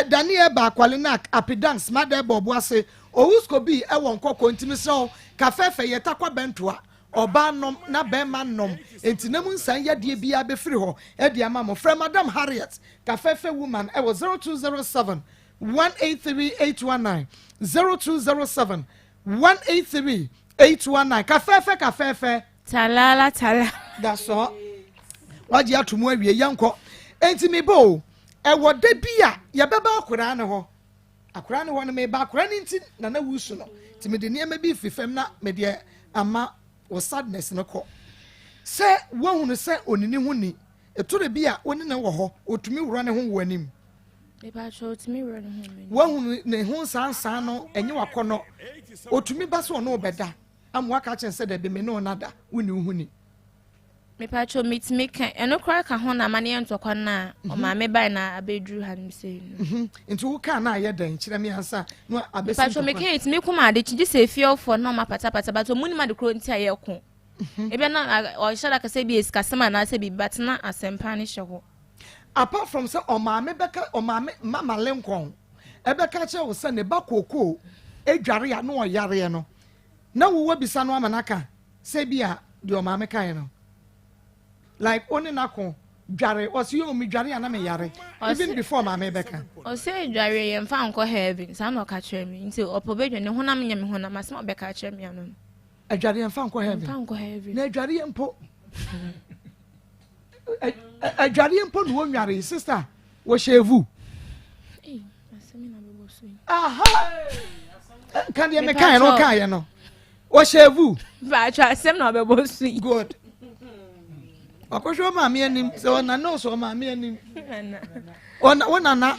Daniel Baakwale na Apidance mada ɛbɔ ɔbo ase Owusko bi ɛwɔ nkɔkɔ nti mesrɛ wo kafɛɛfɛ yɛ takwa bɛntoa ɔbaa nom na bɛrima nom nti na mu nsan yadeɛ biara bɛfiri hɔ ɛde ama mo. Frɛ Madam Harriet kafɛɛfɛ woman ɛwɔ 0207 183 819, 0207 183 819. Kafɛɛfɛ kafɛɛfɛ. Talala talala. Dasɔ wagye ato mu awie yɛnkɔ nti mebɔ o ɛwɔ da bi a yɛbɛba akoraa ne hɔ akoraa ne hɔ no meba akoraa ne nti na na wusu no nti mede nneɛma bi fi fam na mede ama wɔ sadness no kɔ sɛ woahunu sɛ onini ho ni ɛtore bi a wone ne wɔ hɔ ɔtumi wura ne ho wɔ anim. Mepakyɛ otumi werɛ ne ho mene. Woahunu ne ho nsansan no ɛnyɛ wakɔnɔ. Otumi ba sɛ ɔne wo bɛda ama waka akyerɛ no sɛ dabi me ne wo nada, wonni wo ho ni. Mepakyɛ metumi ka ɛno koraa ka ho na ama no yɛ ntɔkwa no a ɔmaame bae na abɛduru ha nom sei no. Nti wo kaa na ayɛ dɛn kyerɛ me ansa na abɛsi Mepakyɛ ntɔkwa. meka yɛ tumi ko ma ade kye gye sɛ efiewfoɔ na ɔma patapata but ɔmo nim ade korɔ nti a yɛko. Ebia na ɔhyɛ da kasa bi esikasɛm anaasɛ biribi but na asɛmpa no hyɛ hɔ. Apart from sɛ ɔmaame bɛka ɔmaame Mama Lincoln ɛbɛka kyerɛ wo sɛ ne ba kookoo edware a na ɔyareɛ no na wo wabisa no ama no aka sɛ bi a deɛ ɔmaame kaeɛ no like wo ne no ako dware ɔse yoo me dware a na me yare even before maame bɛka. Ɔse dware yɛ mfa nkɔ heaven saa na ɔka kyerɛ me nti ɔpɛ ɔbɛdwa ne honam nyɛ me honam asɛm a ɔbɛka akyerɛ me ano no. Adware yɛ mfa nkɔ heaven. Mfa nkɔ heaven. Na adware yɛ mpo adware yɛ mpo na wɔnware sister wɔhyɛ evu. Aha nka deɛ mekaeɛ no wokaeɛ no wɔhyɛ evu. Baatwa asɛm na ɔbɛbɔ so yi. Good. Ɔkɔhwɛ ɔmaame anim sɛ ɔnana ɔsɛ ɔmaame anim. Ɔna wo nana.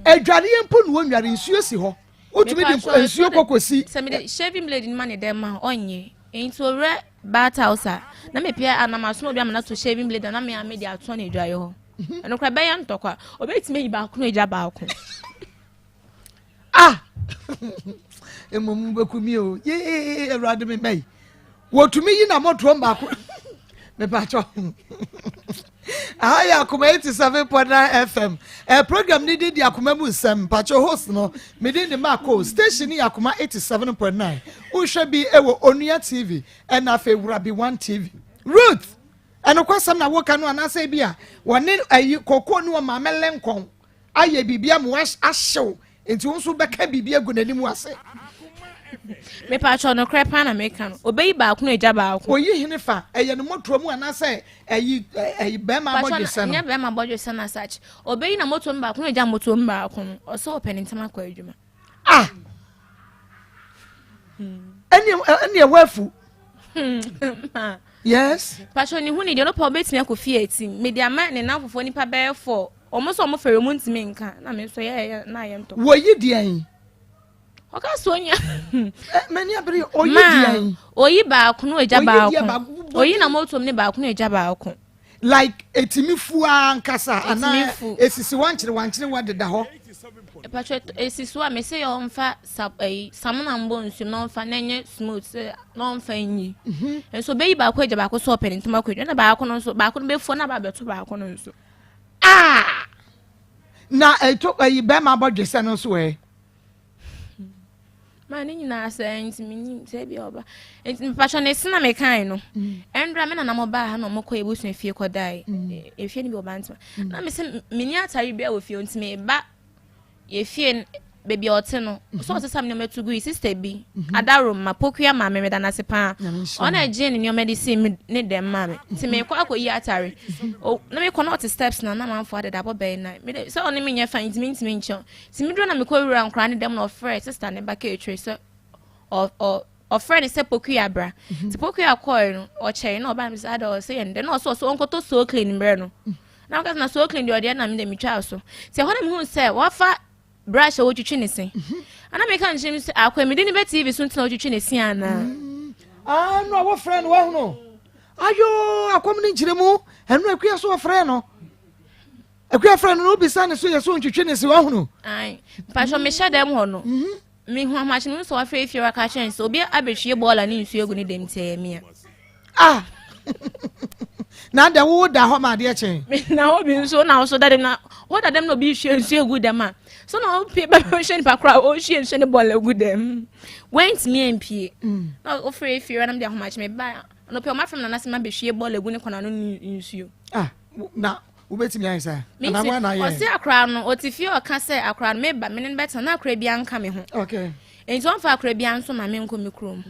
Adwareɛ mpo na wɔnware nsuo si hɔ. Wotumi de nsuo kɔkɔsi. Sɛ mede shaving blade no ma ne dɛm a ɔnyɛ. Nti owura bath house a na mepɛ anam aso obi ama no ato shaving blade na me a mede ato ne adwareɛ hɔ. Ɛno koraa bɛyɛ ntɔkwa. Obetumi ayi baako na agya baako. Ah! Mmom wobɛku mi o. Yee Awurade me mɛyi. Wɔtumi yi na mɔtoɔ baako. Mepakyɛ. Aha yɛ Akoma 87.9 FM. Program ni di Akoma mu nsɛm. Mpakyɛ host no, mede ne Marco. Station ni Akoma 87.9. Wohwɛ bi ɛwɔ Onua TV ɛna afei Wurabi One TV. Ruth, ɛno kwasɛm na woka no anaasɛ bi a wɔne ayi koko ne ɔmaame Lincoln ayɛ biribi ama ahyew nti wo nso bɛka biribi agu n'anim ase. Mepakyɛ nokorɛ paa na meka no. Obeyi baako na agya baako. Oyi hene fa ɛyɛ no motoɔ mu anaasɛ ɛyi ɛyi bɛrima abɔdwesɛ no. Nyɛ bɛrima abɔdwesɛ no asakye. Obeyi na motoɔ mu baako na agya motoɔ mu baako no. Ɔsɛ ɔpɛ ne ntɛm akɔ adwuma. Ah! Ɛne ɛwɔ afu. Yes. Pakyɛ ne hu ne deɛ ɔno pa obetumi akɔ fie eti. Mede ama ne nan fofoɔ nipa bɛyɛ fɔ. Ɔmo nso ɔmo fɛrɛ mu ntumi nka na me nso yɛ na yɛ ntɔ. Wɔyi deɛ yi. Ɔka so onya. Mani abere oyi deɛ yi. Oyi baako no egya baako. Oyi na motom ne baako no egya baako. Like etimi fu ankasa ana esisi wankyere wankyere wa deda hɔ. Patro esisi wa me se yɛ ɔmfa sap ɛyi samina mbɔ nsuom na ɔmfa na ɛnyɛ smooth sɛ na ɔmfa nyi. Nso obeyi baako egya baako so ɔpɛ ne ntoma kɔ edwa na baako no nso baako no befuo na ba abɛto baako no nso. Ah! Na ɛto ɛyi bɛrima abɔdwesɛ no nso ɛ. Ma ne nyinaa sɛ nti menim sɛ bi ɔba nti mpatwɔ ne se na mekae no ɛndra me nana mɔbaa ha na ɔmɔkɔ ebusua fie kɔdae efie no bi ɔba ntoma na me sɛ menni atare bi a wɔ fie nti meba yɛfie baabi a ɔte no so ɔte sɛ nneɛma to gu yi sister bi adaro ma pokua maame meda n'ase paa ɔna gye ne nneɛma de si ne dɛm maa me nti mekɔ akɔyi atare na mekɔ na ɔte steps na na manfo adeda abɔ bɛyɛ nan mede sɛ ɔne me nyɛ fa nti mentumi nkyɛn nti meduro na mekɔ wura nkora ne dɛm na ɔfrɛ sister ne ba ka etire sɛ ɔfrɛ ne sɛ pokua bra nti pokua kɔɛ no ɔkyɛe na ɔbaa mi sɛ ada ɔsɛ yɛn dɛ na ɔsɛ ɔsɛ ɔnkɔtɔ so clean mbrɛ no na ɔka sɛ na so clean deɛ ɔdeɛ na mi de metwa so nti ɛhɔ na mehu sɛ wafa brush a wotwitwi ne se ana meka nkyerɛ mi sɛ akɔ mi de ne bɛ tv so ntina wotwitwi ne se anaa. Ah no a wɔfrɛ no wahono ayo akɔm ne nkyerɛ mu ɛno akua so wɔfrɛ no akua frɛ no na obisa ne so yɛ so ntwitwi ne se wahono. Ayi mpatwɔ mehyɛ dɛm hɔ no mehu ahomakye no sɛ wafrɛ efie waka kyerɛ sɛ obi abɛhwie bɔɔla ne nsuo agu ne dɛm ti ɛyɛ mia. Ah na deɛ wowo da hɔ ma adeɛ kyɛn. na hɔ bi nso na nso da dɛm na hɔ da dɛm na obi hwie nsuo egu dɛm a so na ɔpie bɛhwɛ nipa koraa ɔhwie nsuo ne bɔɔla egu dɛm wɛntumi mpie na ɔfrɛ efie na de ahomakye me ba ɔnɔpɛ ɔmo afrɛ mi na n'asɛm abɛhwie bɔɔla egu ne kɔn ano ne nsuo. Ah na wobɛtumi ayɛ saa. Ɔsi akora no ɔte fie ɔka sɛ akora no meba me ne no bɛtena na akora bi anka me ho. Okay. Nti ɔmfa akora bi anso ma me nkɔ me kurom.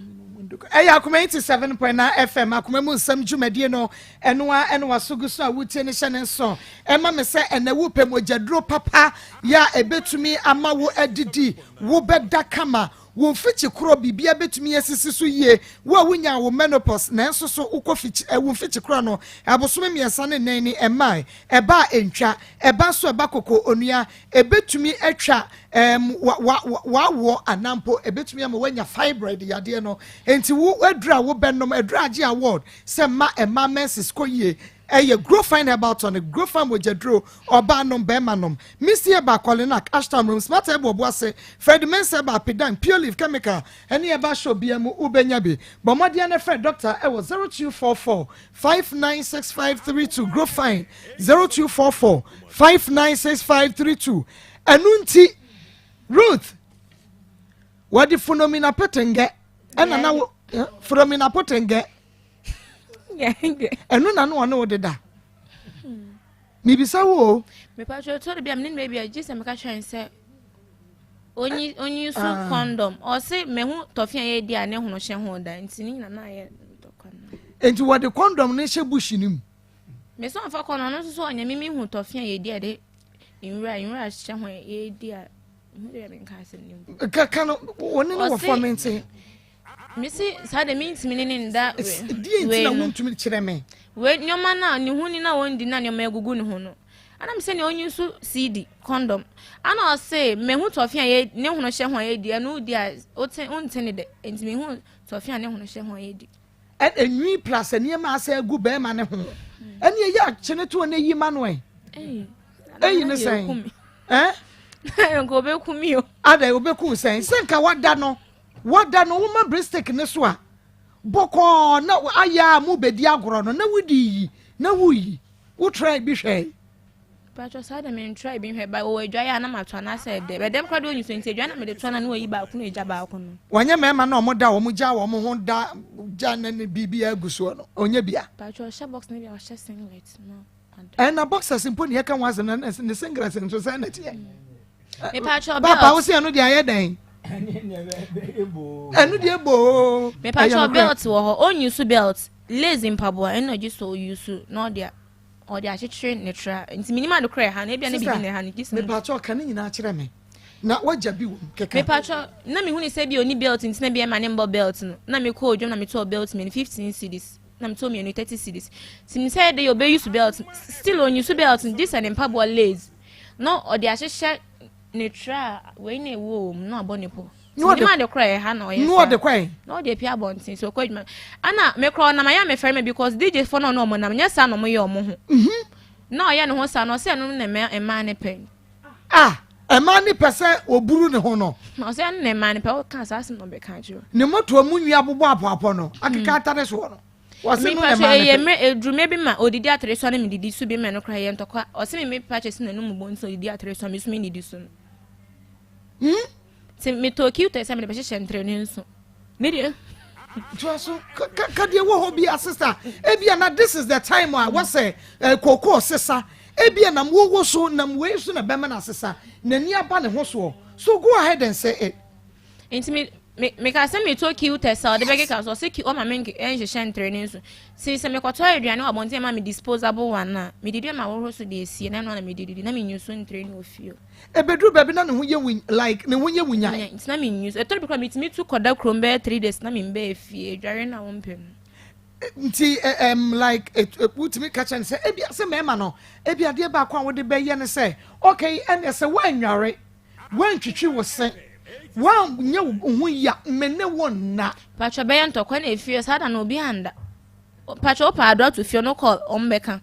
Ɛyɛ Akoma 87.9 FM Akoma mu nsɛm dwumadie no ɛno a ɛno waso gu so a wotie ne hyɛ ne nso ɛma me sɛ ɛnɛ wopɛ mogyaduro papa yɛ a ɛbɛtumi ama wo adidi wobɛda kama. Wo mfikyi korɔ biribiara bɛtumi asisi so yie. Wo a wonyaa wo menopause nanso so wokɔ fikyi eh, wo mfikyi korɔ no abosome mmiɛnsa ne nnan ni ɛmmae, ɛba a ɛntwa, ɛba nso ɛba koko onua, ɛbɛtumi atwa ɛɛm wa wa w'awoɔ anaa mpo ɛbɛtumi ama woanya fibroid yadeɛ no. Enti wo aduru a wobɛnom, aduru a agye award sɛ mma mmaa menses kɔ yie, Ɛyɛ Grofine Herbal Tonic, Grofine Mogyaduro, Ɔbaa Nom, Barima Nom, Misty Herbal, Kolinak, Ashtown Room, Smart Herbal Obuase, Fred Mensah Herbal, Pidan, Pure Leaf Chemical, ɛne Herbal Shop biara mu wobɛnya bi. Bɔ mmɔden na frɛ dɔkta wɔ 0244 596532, Grofine, 0244 596532. Ɛno nti, Ruth, wɔde Philomena Petengɛ ɛna na wo Philomena Potengɛ ɛno na ne ɔne wo deda mebisa wo o. Mepatwa ɛtɔ de bi a mene no bi a gye sɛ meka kyerɛ no sɛ onyi onyi so ah. condom ɔse mehu tɔfe a yɛdi a ne hono hyɛ ho da nti ne nyina na ayɛ ntɔkwa no. Nti wɔde condom no hyɛ bush no mu. Mesɛ ɔmfa condom no nso so ɔnyɛ me mehu tɔfe a yɛdi a de nwura nwura hyɛ ho yɛdi a mehu deɛ menka asɛm no mpo. Kaka no wɔne no wɔ fam nti. Mese saa de mentumi ne ne nda wei no. Deɛ nti na wontumi kyerɛ me? Wei nneɛma no a ne ho ni na wɔndi na nneɛma agugu ne ho no. Ana mesɛ nea ɔnyi nso CD condom. Ana ɔse mehu tɔfe a yɛ ne hono hyɛ ho a yɛdi ɛno wodi a wote wonte ne dɛ nti mehu tɔfe a ne hono hyɛ ho a yɛdi. Enwi plus nneɛma asɛ agu bɛrima ne ho. Ɛne ɛyɛ akyene to ne yi ma no ɛ. Eyi ne sɛn? Ɛ? Nka obeku mi o. Ada obeku sɛn? Sɛ nka wada no. Wada no woma bristick ne so a, bɔkɔɔ na ayɛ a mo bɛdi agorɔ no na wodi yi na woyi. Wo try bi hwɛe? Patrɔ saa de me ntry bi nhwɛ ba wɔ adwae a na mato anaasɛ ɛdɛ bɛdɛm koraa de onyi so nti adwae na mede to na ne wayi baako na egya baako no. Wɔnyɛ mmarima na wɔn da wɔn gya wɔn ho da gya ne ne biribi agu soɔ no ɔnyɛ bia. Patrɔ ɔhyɛ box ne bia ɔhyɛ singlet no ada. Ɛna boxers mpo ne yɛka ho asɛm na ne singlet nso sɛn na ɛteɛ. Mepakyɛw belt. Papa wo se ɛno deɛ ayɛ dɛn? Ɛno deɛ boo. Mepakyɛw belt wɔ hɔ. Ɔnyi so belt. Lace mpaboa ɛna ɔgye so ɔyi so na ɔde ɔde akyekyere ne tra. Nti menim ade korɔ ɛha no ebia ne biribi na ɛha no gye sɛ. Mepakyɛw ka ne nyinaa kyerɛ me. Na wagya bi wɔ mu keka. Mepakyɛw na mehu ne sɛ bi ɔni belt nti na bi ɛma ne mbɔ belt no. Na mekɔɔ dwom na metɔɔ belt mmienu 15 cedis. Na metɔɔ mmienu 30 cedis. Nti mesɛ ɛde yɛ ɔbɛyi so belt still ɔnyi so belt gye sɛ ne mpaboa lace. Na ɔde ahyehyɛ ne tra a wei na ewu wɔ mu na ɔbɔ ne po. Na ɔde ade korɔ ɛha na ɔyɛ saa. Na ɔde kɔɛ. Na ɔde apue abɔnten so ɔkɔ adwuma. Ana me korɔ ɔnam ayɛ a mefɛre me because DJ fo na ɔne ɔmo nam nyɛ saa na ɔmo yɛ ɔmo ho. Mhm. Na ɔyɛ ne ho saa na ɔsɛ ɛno na mmaa ne pɛ. Ah mmaa ne pɛ sɛ ɔburu ne ho no. Na ɔsɛ ɛno na mmaa ne pɛ ɔka saa asɛm na ɔbɛka akyerɛ. Ne motoa mu nwi abobɔ apɔapɔ no akeka atare soɔ no. Wɔse no na ɛmaa no pɛ. Mmerɛ ɛduru mmerɛ bi ma ɔdidi atere so a na medidi so bi mmerɛ no koraa yɛ ntɔkwa. Ɔse me me pa kyɛ sɛ n'anum bɔ nti na ɔdidi atere so a me so mennidi so no. Hmm? Nti metɔɔ Q-tip sɛ mede bɛhyehyɛ ntere no nso. Ne deɛ. Toa so ka deɛ wɔ hɔ bia sister. Ebia na this is the time a wɔsɛ eh, kookoo sesa. Ebia nam wowo so nam wei so na bɛma no asesa. N'ani aba ne ho soɔ. So go ahead and say it. Nti me me meka sɛ metɔ Q-test a ɔde bɛkeka so ɔsɛ ɔma me nhyehyɛ ntere ne nso si sɛ mekɔtɔ aduane wɔ abɔnten ma me disposable one a mede dua ma ahohoro so de asie na ɛno na mede didi na menyu so ntere ne wɔ fie. Ebeduru baabi na ne ho yɛ wu like ne ho yɛ wunyan. Nti na menyu so ɛtɔ bi koraa metumi tu kɔda kurom bɛyɛ 3 days na membɛɛ fie adware na wɔmpɛ no. Nti like wotumi ka kyerɛ no sɛ ebi sɛ mmarima no ebi adeɛ baako a wode bɛyɛ ne sɛ okay ɛnna sɛ woannware Woantwitwi wo se, woanyɛ wo ho yie a, me ne wo nna. Patrɔ bɛyɛ ntɔkwa na efie saa da no obi anda. Patrɔ wopɛ adɔ ato fie no kɔ ɔmo bɛka.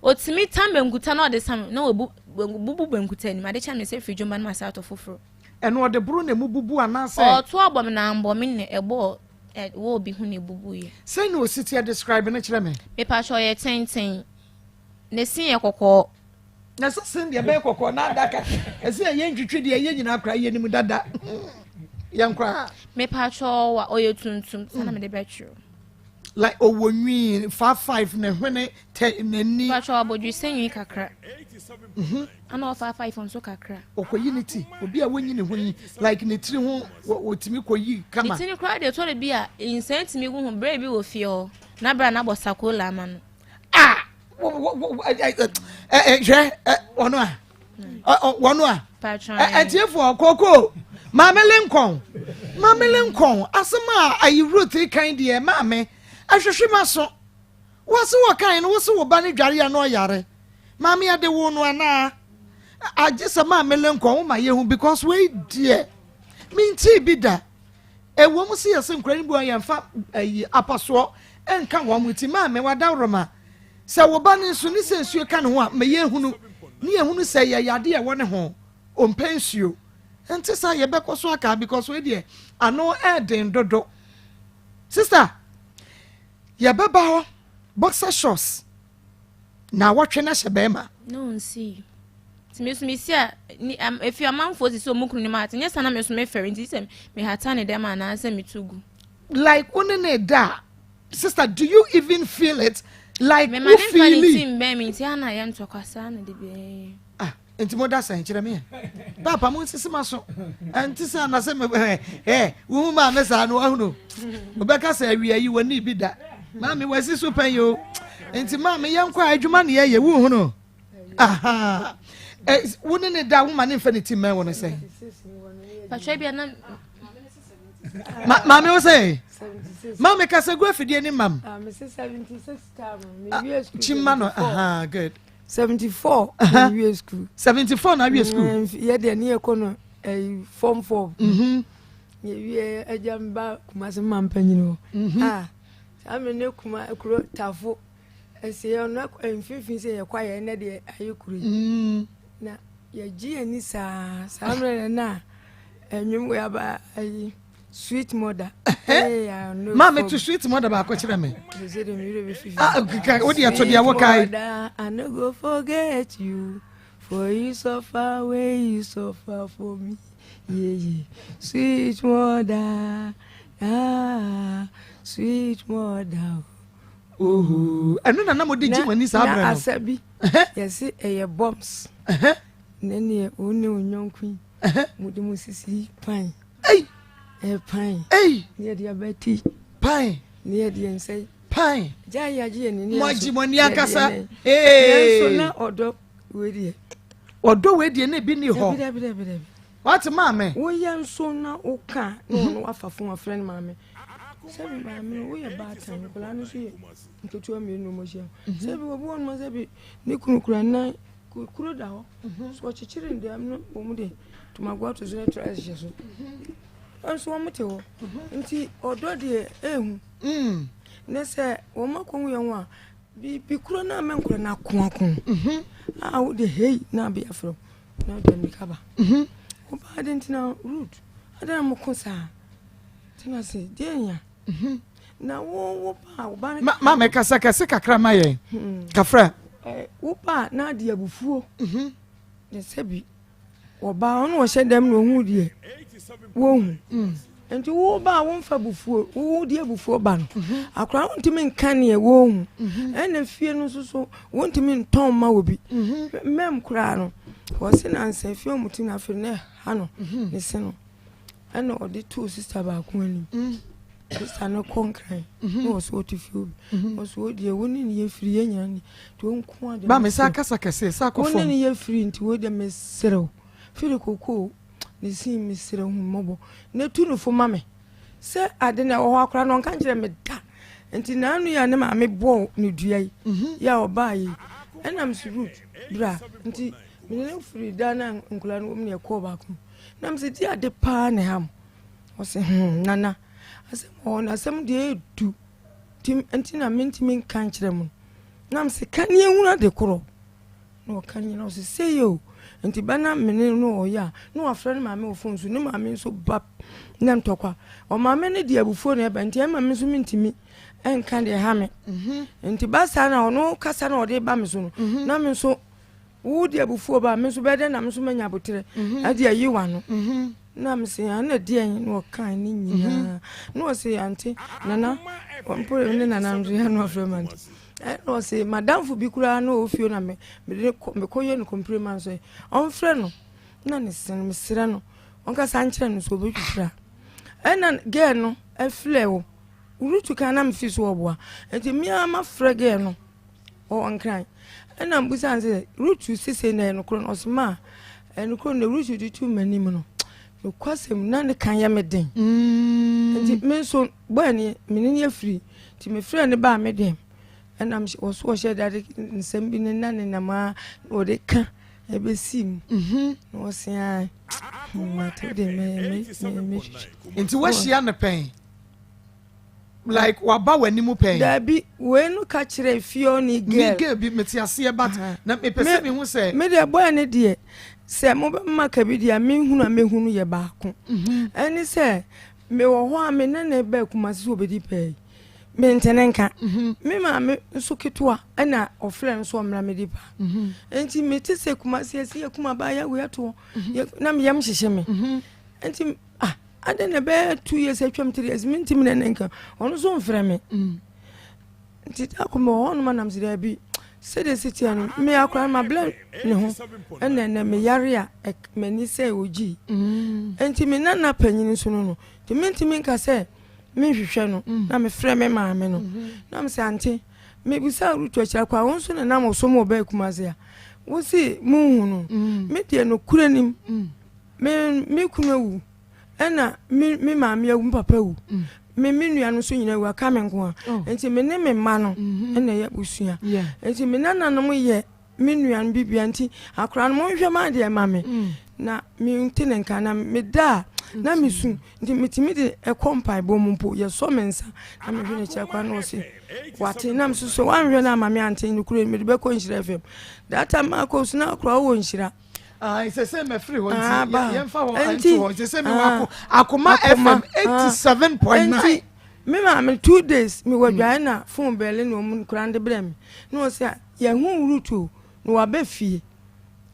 Otumi tam bankuta na ɔde sam na wabu bubu bankuta anim ade kyɛ me sɛ firi dwomba no ma sa atɔ foforo. Ɛno ɔde boro na emu bubu anaasɛ? Ɔɔto abɔ me na ambɔ me na ɛbɔɔ wɔ obi ho na ebubu yɛ. Sɛn na osi teɛ describe no kyerɛ me. Me patrɔ ɔyɛ tenten ne se yɛ kɔkɔɔ. Na sɛ sen deɛ bɛyɛ kɔkɔɔ na adaka ɛsɛ yɛ ntwitwi deɛ yɛ nyinaa koraa yɛ nim dada yɛn koraa. Mepatwɔ wa ɔyɛ tuntum sana mede bɛtwerɛ. Like ɔwɔ nwi 5 5 ne hwene tɛ n'ani. Mepatwɔ abɔdwesɛ nwi kakra. Ana ɔfa 5 nso kakra. Ɔkɔyi ne ti obi a wɔnyi ne ho yi like ne tiri ho wɔtumi kɔyi kama. Ne ti no koraa deɛ ɛtɔ de bi a nsan tumi gu ho berɛ bi wɔ fie hɔ na berɛ a nabɔ sakola ama no. Ah! Hwɛ ɔno a wɔno a ɛtiefoɔ koko maame Lincoln Maame Lincoln, asɛm a ayi Ruth kan deɛ maame, ɛhwehwe m'aso. Wɔse wɔkae no, wose wo ba no dware a na ɔyare. Maame yɛde woo no anaa? Agye sɛ maame Lincoln wo ma yɛhu because wei deɛ mentii bi da. Ɛwom sɛ yɛse nkora no bi wɔ yɛmfa ayi apasoɔ nka wɔn ti maame wadaworoma sɛ wo ba no nso ne sɛ nsuo ka ne ho a ma yɛhunu ne yɛhunu sɛ yɛ yadeɛ ɛwɔ ne ho ɔmpɛ nsuo nte saa yɛbɛkɔ so aka because wei deɛ ano ɛɛden dodo sister yɛbɛba hɔ boxer shorts na wɔtwe no hyɛ bɛrima. Na ɔnsi nti me so mesi a ni am efi amanfoɔ sisi ɔmo kunu ne mu ate nyɛ saa na me so mefɛre nti sɛ mehata ne dɛm anaasɛ metu gu. Like wo ne ne da sister do you even feel it like wo feel it. Mema ne nfa ne ti mbɛn mi nti ana yɛ ntɔkwa saa na de bi. Ah, nti mo da sɛn kyerɛ me ɛ. Paapa mo nsisi ma so. Ɛnti sɛ anasɛ me ɛ ɛ wohu maame saa no wahunu. Wobɛka sɛ awia yi wɔ bi da. Maame wasi so pɛn yo. Nti maame yɛnkɔ a adwuma ne yɛyɛ wohunu. Aha. Ɛ wo ne ne da wo ma ne mfa ne ti mmɛn wo no sɛn. Patwa bi na Ma maame wo sɛ maame kasa gu afidie ne mam. Ah, Chimma no aha good. 74 na wie school. 74 na wie school. Mm, yɛ deɛ ne yɛkɔ no ɛyi form 4. Mhm. Yɛ wie agya mba Kumasi mma mpanyin hɔ. Mhm. Ah, saa mmerɛ ne kuma kuro tafo ɛsɛ yɛ ɔno mfimfini sɛ yɛkɔ ayɛ ɛnɛ deɛ ayɛ kuro yi. Mm. Na yɛgye yɛn ani saa saa mmerɛ no na ɛnwom wɔ aba ayi. Sweet mother. Maame to sweet mother baako kyerɛ me. Ah, wo deɛ to deɛ wo kae. I no go forget you for you suffer wey you suffer for me. Yeah, yeah. Sweet mother, ah, sweet mother. Oho, ɛno na na mo de gye mo ani saa berɛ no. Na asa bi, yɛse ɛyɛ bombs. Ne neɛ wo ne wo nyɔnko yi, mo de mo sisi pan. Ei! Ɛyɛ pan. Ei! Ne yɛde abati. Pan. Ne yɛde yɛn nsa yi. Pan. Gya yɛ agye yɛn ani. Mo agye mo ani ankasa. Ee. Nanso na ɔdɔ wei deɛ. Ɔdɔ wei deɛ na ebi ni hɔ. Dabi dabi dabi dabi. Wate maame. Woyɛ nso na woka na ɔno wafa fon afrɛ no maame. Sɛbi maame no woyɛ baatan nkwadaa no nso yɛ nketewa mmienu na wɔn ahyia. Sɛbi obi wɔ nom sɛbi ne kunu kura nan kuro da hɔ. So ɔkyekyere ne dɛm no wɔn de tomago ato so na tra hyehyɛ so. Nso wɔn te hɔ. Nti ɔdɔ deɛ ehu. Ne sɛ wɔn akɔhu yɛn ho a biribi kuro no ama nkura no ako ako. A wode hei na abe afrɛ na wode mmirika ba. Wobaa de ntina root adɛn na moko saa tena se deɛ nya. Na wo wo ba wo ba no. Ma mɛkasa kɛse kakra ma yɛn. Kafra. Wo ba na ade abufuo. Ne sɛbi ɔbaa ɔno ɔhyɛ dɛm na ohun deɛ wohu. Nti wo ba a womfa abufuo wo de abufuo ba no. Akora wontumi nka neɛ wohu. Ɛna fie no nso so wontumi ntɔn ma obi. Mmɛm koraa no wɔse nansa fie ɔmo ti na afei na ɛha no ne se no. Ɛna ɔde too sista baako anim. Sista no kɔ nkran. Na ɔsɛ ɔte fie obi. Ɔsɛ ɔdeɛ wo ne ne yɛ firi yɛ nyina ni. Nti wo nko adeɛ. Ba me sa kasa kɛse sa kɔ fam. Wo ne ne yɛ firi nti wo deɛ meserew. Firi koko ne sin meserew hu mmɔbɔ. Na tu no fo ma me. Sɛ ade na ɛwɔ hɔ akora no ɔnka nkyerɛ me da. Nti naanu yɛ ne maame bɔɔ ne dua yi. Yɛ a ɔbaa yi. Ɛna me si root bra. Nti me ne no firi da na nkora no wɔm ne ɛkɔɔ baako. Na me sɛ di ade paa na ɛha mo. Ɔsɛ hmm nana asɛm wɔ hɔ na asɛm deɛ ɛdu nti na mentumi nka nkyerɛ mo. Na me sɛ ka ne ehunu ade korɔ. Na ɔka ne nyina ɔsɛ sɛ yɛ o. Nti bɛ na me ne no ɔyɛ a na wafrɛ ne maame wɔ fon so ne maame nso ba na ntɔkwa. Ɔmaame no de abufuo na ɛba nti ɛma me nso mentumi nka deɛ ɛha me. Nti ba saa na ɔno kasa na ɔde ba me so no na me nso Wo de abufuo ba, me nso bɛyɛ dɛn na me nso manya aboterɛ de ayi w'ano? Na me se, ana deɛn? Na ɔkaa ne nyinaa. Na ɔse, ante, nana, mpo ne nana nso yɛ na ɔfrɛ me ante. Ɛna ɔse, madamfo bi koraa na ɔwɔ fie na me mede mekɔyɛ no kɔmpire ma nso ɔmfrɛ no. Na ne se no, mesrɛ no, ɔnkasa nkyerɛ no sɛ ɔbɛtwitwira. Ɛna gɛɛ no ɛfrɛ wo, woretu kan na mefi so ɔboa. Nti me ara mafrɛ gɛɛ no. Ɔwɔ Nkran. Ɛna mebisa no sɛ, Ruth sesei na ɛyɛ nokorɛ no? Ɔse, ma, ɛyɛ nokorɛ no, Ruth de too m'anim no. Nokwasɛm na ne ka yɛ me den. Nti me nso bɔɔ ne me ne ne afiri nti mefrɛ ne baa me dɛm ɛna wɔ so wɔhyɛ dade nsɛm bi ne na ne nam a na wɔde ka ɛbɛsi mu mhm. na wɔse a hmm, mate de mehwehwɛ. Nti woahyia no pɛn? Like waba w'anim pɛn? Daabi, wei no ka kyerɛ fie ni girl. Ni girl bi mete aseɛ but na mepɛ sɛ mehu sɛ. Me deɛ boy ne deɛ sɛ mobɛma ka bi deɛ mehunu a mehunu yɛ baako. Mhm. Ɛne sɛ mewɔ hɔ a me ne ne ba Kumasi sɛ obɛdi pɛɛ yi mente ne nka. Mhm. Me maame nso ketewa ɛna ɔfrɛ no so ɔmmra medi paa. Mhm. Nti mete sɛ Kumasi asi yɛ kuma ba yɛ wei atoɔ na meyam hyehye me. Nti ah adɛn na ɛbɛyɛ 2 years atwam 3 years mentimi ne ne nka ɔno nso mfrɛ me mm. Nti da ko mewɔ hɔnom anam sɛ daabi sɛdeɛ ɛsi teɛ no me akora no mabrɛ ne ho ɛna ɛnɛ meyare a m'ani sɛ ɔgyii mm. Nti me nana panyin nso no no nti mentimi nka sɛ menhwehwɛ no mm. Na mefrɛ me maame no mm-hmm. Na mesɛ ante mebisa rutu akyira kɔ a wo nso nenam wo so ma ɔbɛɛ Kumase a wo se monhu no mm. Me deɛ nokorɛ nim Me me kunu awu, ɛna me me maame awu, me papa awu, mm. me me nua no nso nyinaa awu, aka me nko a. Oh. Nti me ne me mma no mm-hmm. ɛna ɛyɛ abusua. Nti me nananom yɛ me nua no bibia nti akora no monhwɛ ma adeɛ ma me mm. Na mente ne nka na meda a na mesu nti metumi de ɛkɔ mpaebɔ mu mpo yɛsɔ me nsa na mehwɛ no kyerɛ kora na ɔse wate na meso so woanhwɛ no ama me ante nokorɛ mede bɛkɔ nhyira fam that time akɔ so na akora wowɔ nhyira. Sɛ sɛ mɛfiri hɔ nti yɛmfa hɔ nto hɔ sɛ sɛ mewɔ Akoma FM 87.9. Me maame 2 days mewɔ adwae na phone bɛle na ɔmu kora de brɛ me na ɔsɛ yɛho wurutu na waba fie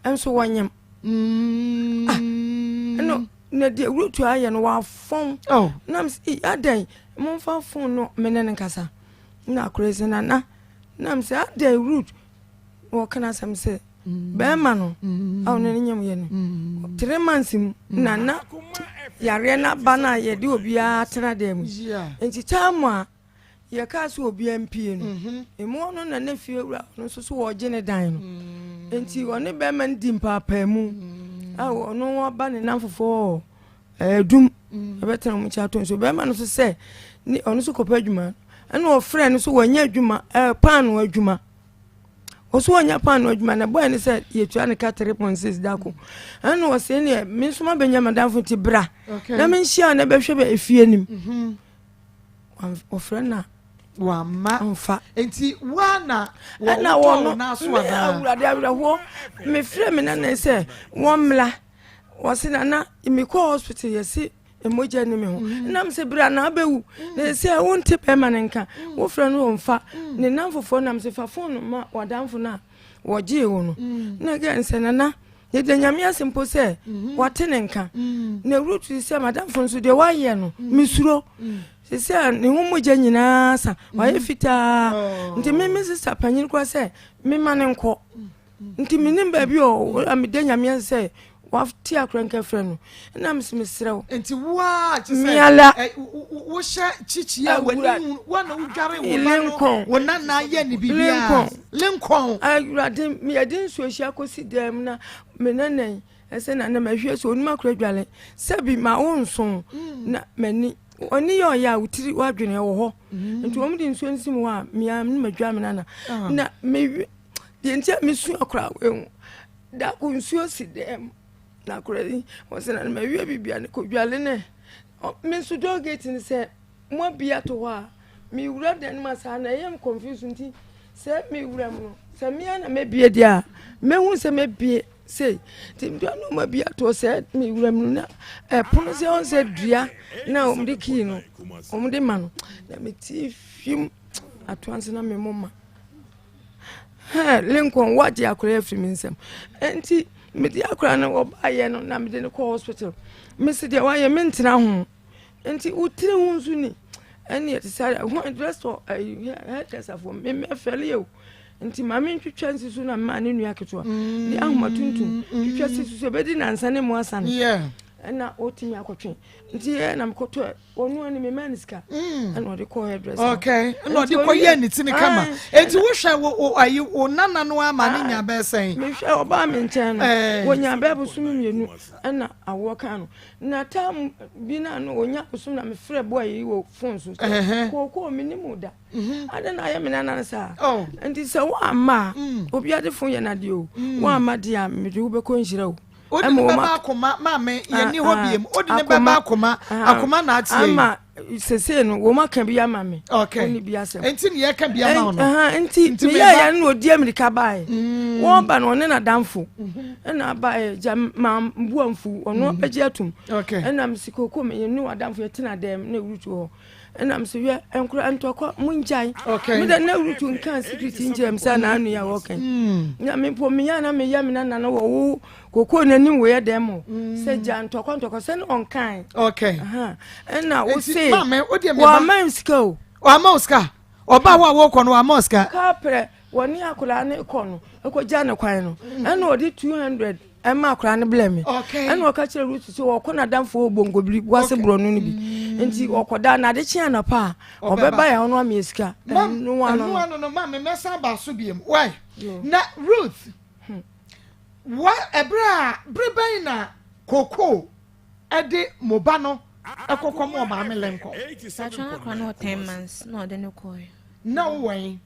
nso wɔnyem ah, ɛno na deɛ wurutu ayɛ no wafɔn oh. Na mesɛ adɛn momfa phone no me ne no nkasa na akora sɛ nana na mesɛ adɛn Ruth na wɔka no asɛm sɛ bɛrima no a ɔne no nyam yɛ no 3 months mu na na yareɛ no aba no a yɛde obiara tena dan mu nti time a yɛkaa sɛ obiara mpie no ɛmu mhm. ɔno na ne fie wura ɔno nso so wɔgye ne dan no mm. Nti ɔne bɛrima no di mpaapaamu mm. A ɔno ɔba ne nam fofoɔ ɛdum ɛbɛtena wɔn nkyɛn ato nso bɛrima no nso sɛ ne ɔno nso kɔpɛ adwuma ɛna ɔfrɛ no so wɔnyɛ adwuma ɛɛ paano adwuma ɔso wɔnyɛ paano adwuma na bɔyɛ ne sɛ yɛtua ne ka 3.6 dako ɛna ɔsɛ neɛ me nso mabɛnya madamfo nti bra na menhyia na bɛhwɛ bɛ efie nim mhm. Ɔfrɛ no a wamma mfa. Nti wa na ɛna wɔn no me awurade awerɛhoɔ mefrɛ me nana sɛ wɔmmla wɔse nana mekɔ hospital yɛse mogya ni me ho mm. Nam sɛ berɛ na abɛwu na sɛ wonte bɛrima no nka mm. Wofrɛ no ɔmfa mm. Ne nam fofoɔ nam sɛ fa fon no ma wadamfo no a wɔgyee wo no na gɛ nsɛ nana yɛda nyame ase mpo sɛ mhm. wate ne nka na rutu sɛ madamfo nso deɛ wayɛ no mesuro sɛ sɛ ne ho mogya nyinaa sa wayɛ fitaa oh. Nti me me sista panyin kora sɛ mema ne nkɔ nti menim baabi ɔ meda nyame ase sɛ wate akora nka frɛ no ɛna mesɛ mesrɛ wo. Nti woa kyɛ sɛ Miala. Wohyɛ kyikyi a w'ani hu woa na wodware wo ba no wo nana yɛ ne biribiaa Lincoln awurade meyɛde nsuo hyia kɔsi dan mu na me nana yi ɛsɛ nana mahwie so onim akora dwale sɛbi ma wo nso mm. Na m'ani ɔne yɛ ɔyɛ a wotiri wadwene wɔ hɔ mm. Nti wɔn de nsuo nsi mu hɔ a mea ne madwa me nana ah. Na me deɛ nti a mesu akora wei dako nsuo si dɛm na akora yi wɔsɛ na mawie bibia ne kɔdwale ne me nso door gate no sɛ moabia ato hɔ a mewura dan mu a saa na ɛyɛ me confuse nti sɛ mewura mu no sɛ mea na mɛbie deɛ a mɛhu sɛ mɛbie sei nti mdua no mabie ato hɔ sɛ mewura mu no na ɛpono sɛ ɔn sɛ dua na wɔde kii no wɔde ma no na metie fim atoa nso na memo ma Lincoln wagye akora afiri me nsam nti mede akora no wɔbaayɛ no na mede no kɔ hospital mese deɛ wayɛ mentena ho nti wotiri ho nso ni ɛne ɛte sɛ ho dressor hairdresserfoɔ memɛfɛle yɛ o nti maame ntwitwa nsi so na mmaa ne nua ketewa de ahoma tuntum twitwa si so so ebedi nansa ne mu asane. Ɛna ɔtumi akɔtwe nti yɛ na mekɔtɔ ɔno ani mema ne sika mm. ɛna ɔde kɔ hairdresser. Okay, ɛna ɔde kɔ yɛ ne ti ne kama eti wohwɛ wo wo ayi wo nana no ama ne nya bɛɛ sɛn. Mehwɛ ɔbaa me nkyɛn no wɔnya bɛɛ bosom mmienu ɛna awoɔ kan no na tam bi na no wɔnya bosom na mefrɛ boy yi wɔ phone so sɛ kookoo me ne mu da mhm. ade na ayɛ me nana no saa oh. nti sɛ woamma a mm. obi ade fo yɛ nadeɛ o mm. woamma deɛ a mede wobɛkɔ nhyira o. Wode ne bɛba akoma maame yɛn ni hɔ biem. Wode ne bɛba akoma akoma na atie. Ama sese no wɔn aka bi ama me. Okay. Wɔn ni bi asɛm. Nti ne yɛka bi ama wo no. Nti meyɛ yɛn na odi amirika baeɛ. Mm. Wɔn ba no ɔne n'adamfo. Mhm. Ɛna abaeɛ gya maa mbua mfu ɔno mhm. abɛgye atum. Okay. Ɛna mesi koko me ne w'adamfo yɛtena dɛm na ewurutu hɔ. Ɛna mesi wɛ nkora ntɔkwa mo ngyae. Okay. Me dɛ na ewurutu nka secret nkyerɛ me sɛ n'ano yɛ wɔkɛn. Mm. Na me mpo meyɛ na meyɛ me nana no wɔ wo Kokoo n'anim wei yɛ dɛm o. Mm. Sɛ gya ntɔkwa ntɔkwa sɛ ne ɔnkan. Okay. Ɛna wo se. Wɔama n sika o. Wɔama wo sika. Ɔbaa wo a wɔkɔ no wɔama wo sika. Kaprɛ wɔne akwadaa ne kɔ no ɛkɔ gya ne kwan no mm. ɛna ɔde 200 ɛma akwadaa no blɛ me. Okay. Ɛna ɔka kyerɛ Ruth sɛ ɔkɔ n'adamfo wɔ bongobiri buase borɔno no bi. Mm. Nti ɔkɔda na ade kye anɔpa a ɔbɛba yɛn ɔno ameyɛ sika. Ɛno ano no maame mɛsan ba so biem. Why? Na Ruth. Hmm. Wɔ ɛberɛ a, bere bɛn na Kookoo de mo ba no kɔkɔ mo ɔmaame Lincoln? Mpacho na akora no wɔ 10 months na ɔde no kɔɛ. Na wo wɔ